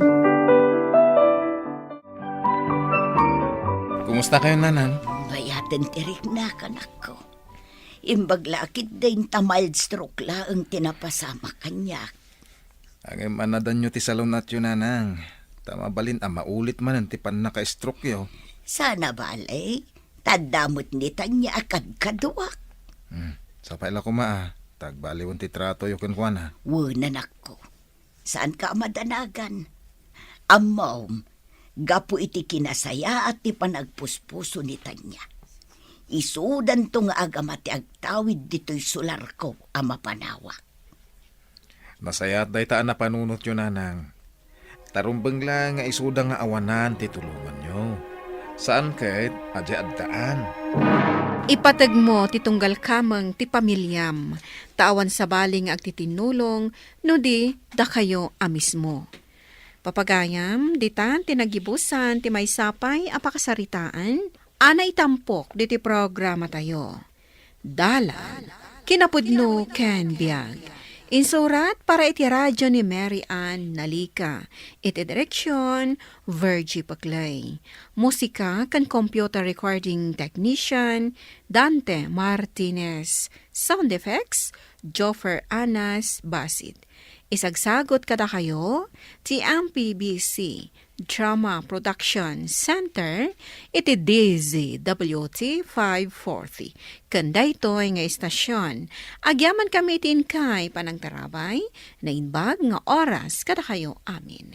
Kumusta kayo, Nanang? Mayaten ti riknak, anakko. Imbag la a ketdin ta mild stroke laeng ti napasamak kaniak. Ngem anadanyo ti salunatyo, Nanang. Ta mabalin a maulit manen ti pannaka-strokeyo. Sana bale, ta adda met ni Tania a kadkaduak. Hmm, sapay la koma a, ta agbaliwen ti tratoyo kenkuana. Wen, anakko. Saanka a madanagan. Ammom, gapu iti kinasayaat ti panagpuspuso ni Tania, isudanto nga agama ti agtawid ditoy solarko a mapanawak. Nasayaat dayta a napanunotyo, Nanang. Ta rumbeng la nga isuda nga awanan ti tulonganyo. Saan ket a di addaan. Ipategmo ti tunggal kameng ti pamiliam, ta awan sabali nga agtitinnulong no di dakayo a mismo. Papagayam, ditan ti nagibusan ti maysa pay a pakasaritaan a naitampok ditoy programatayo. Dalan, kinapudno ken biag. Insurat para iti radio ni Mary Ann Nalica. Iti direksyon, Virgie Paclay. Musika ken computer recording technician, Dante Martinez. Sound effects, Joffer Anas Basit. Isagsagut kadakayo ti M P B C Drama Production Center iti D Z W T five forty. Ken daytoy nga istasyon, agyamankami iti inkay panangtarabay, naimbag nga oras kadakayo amin.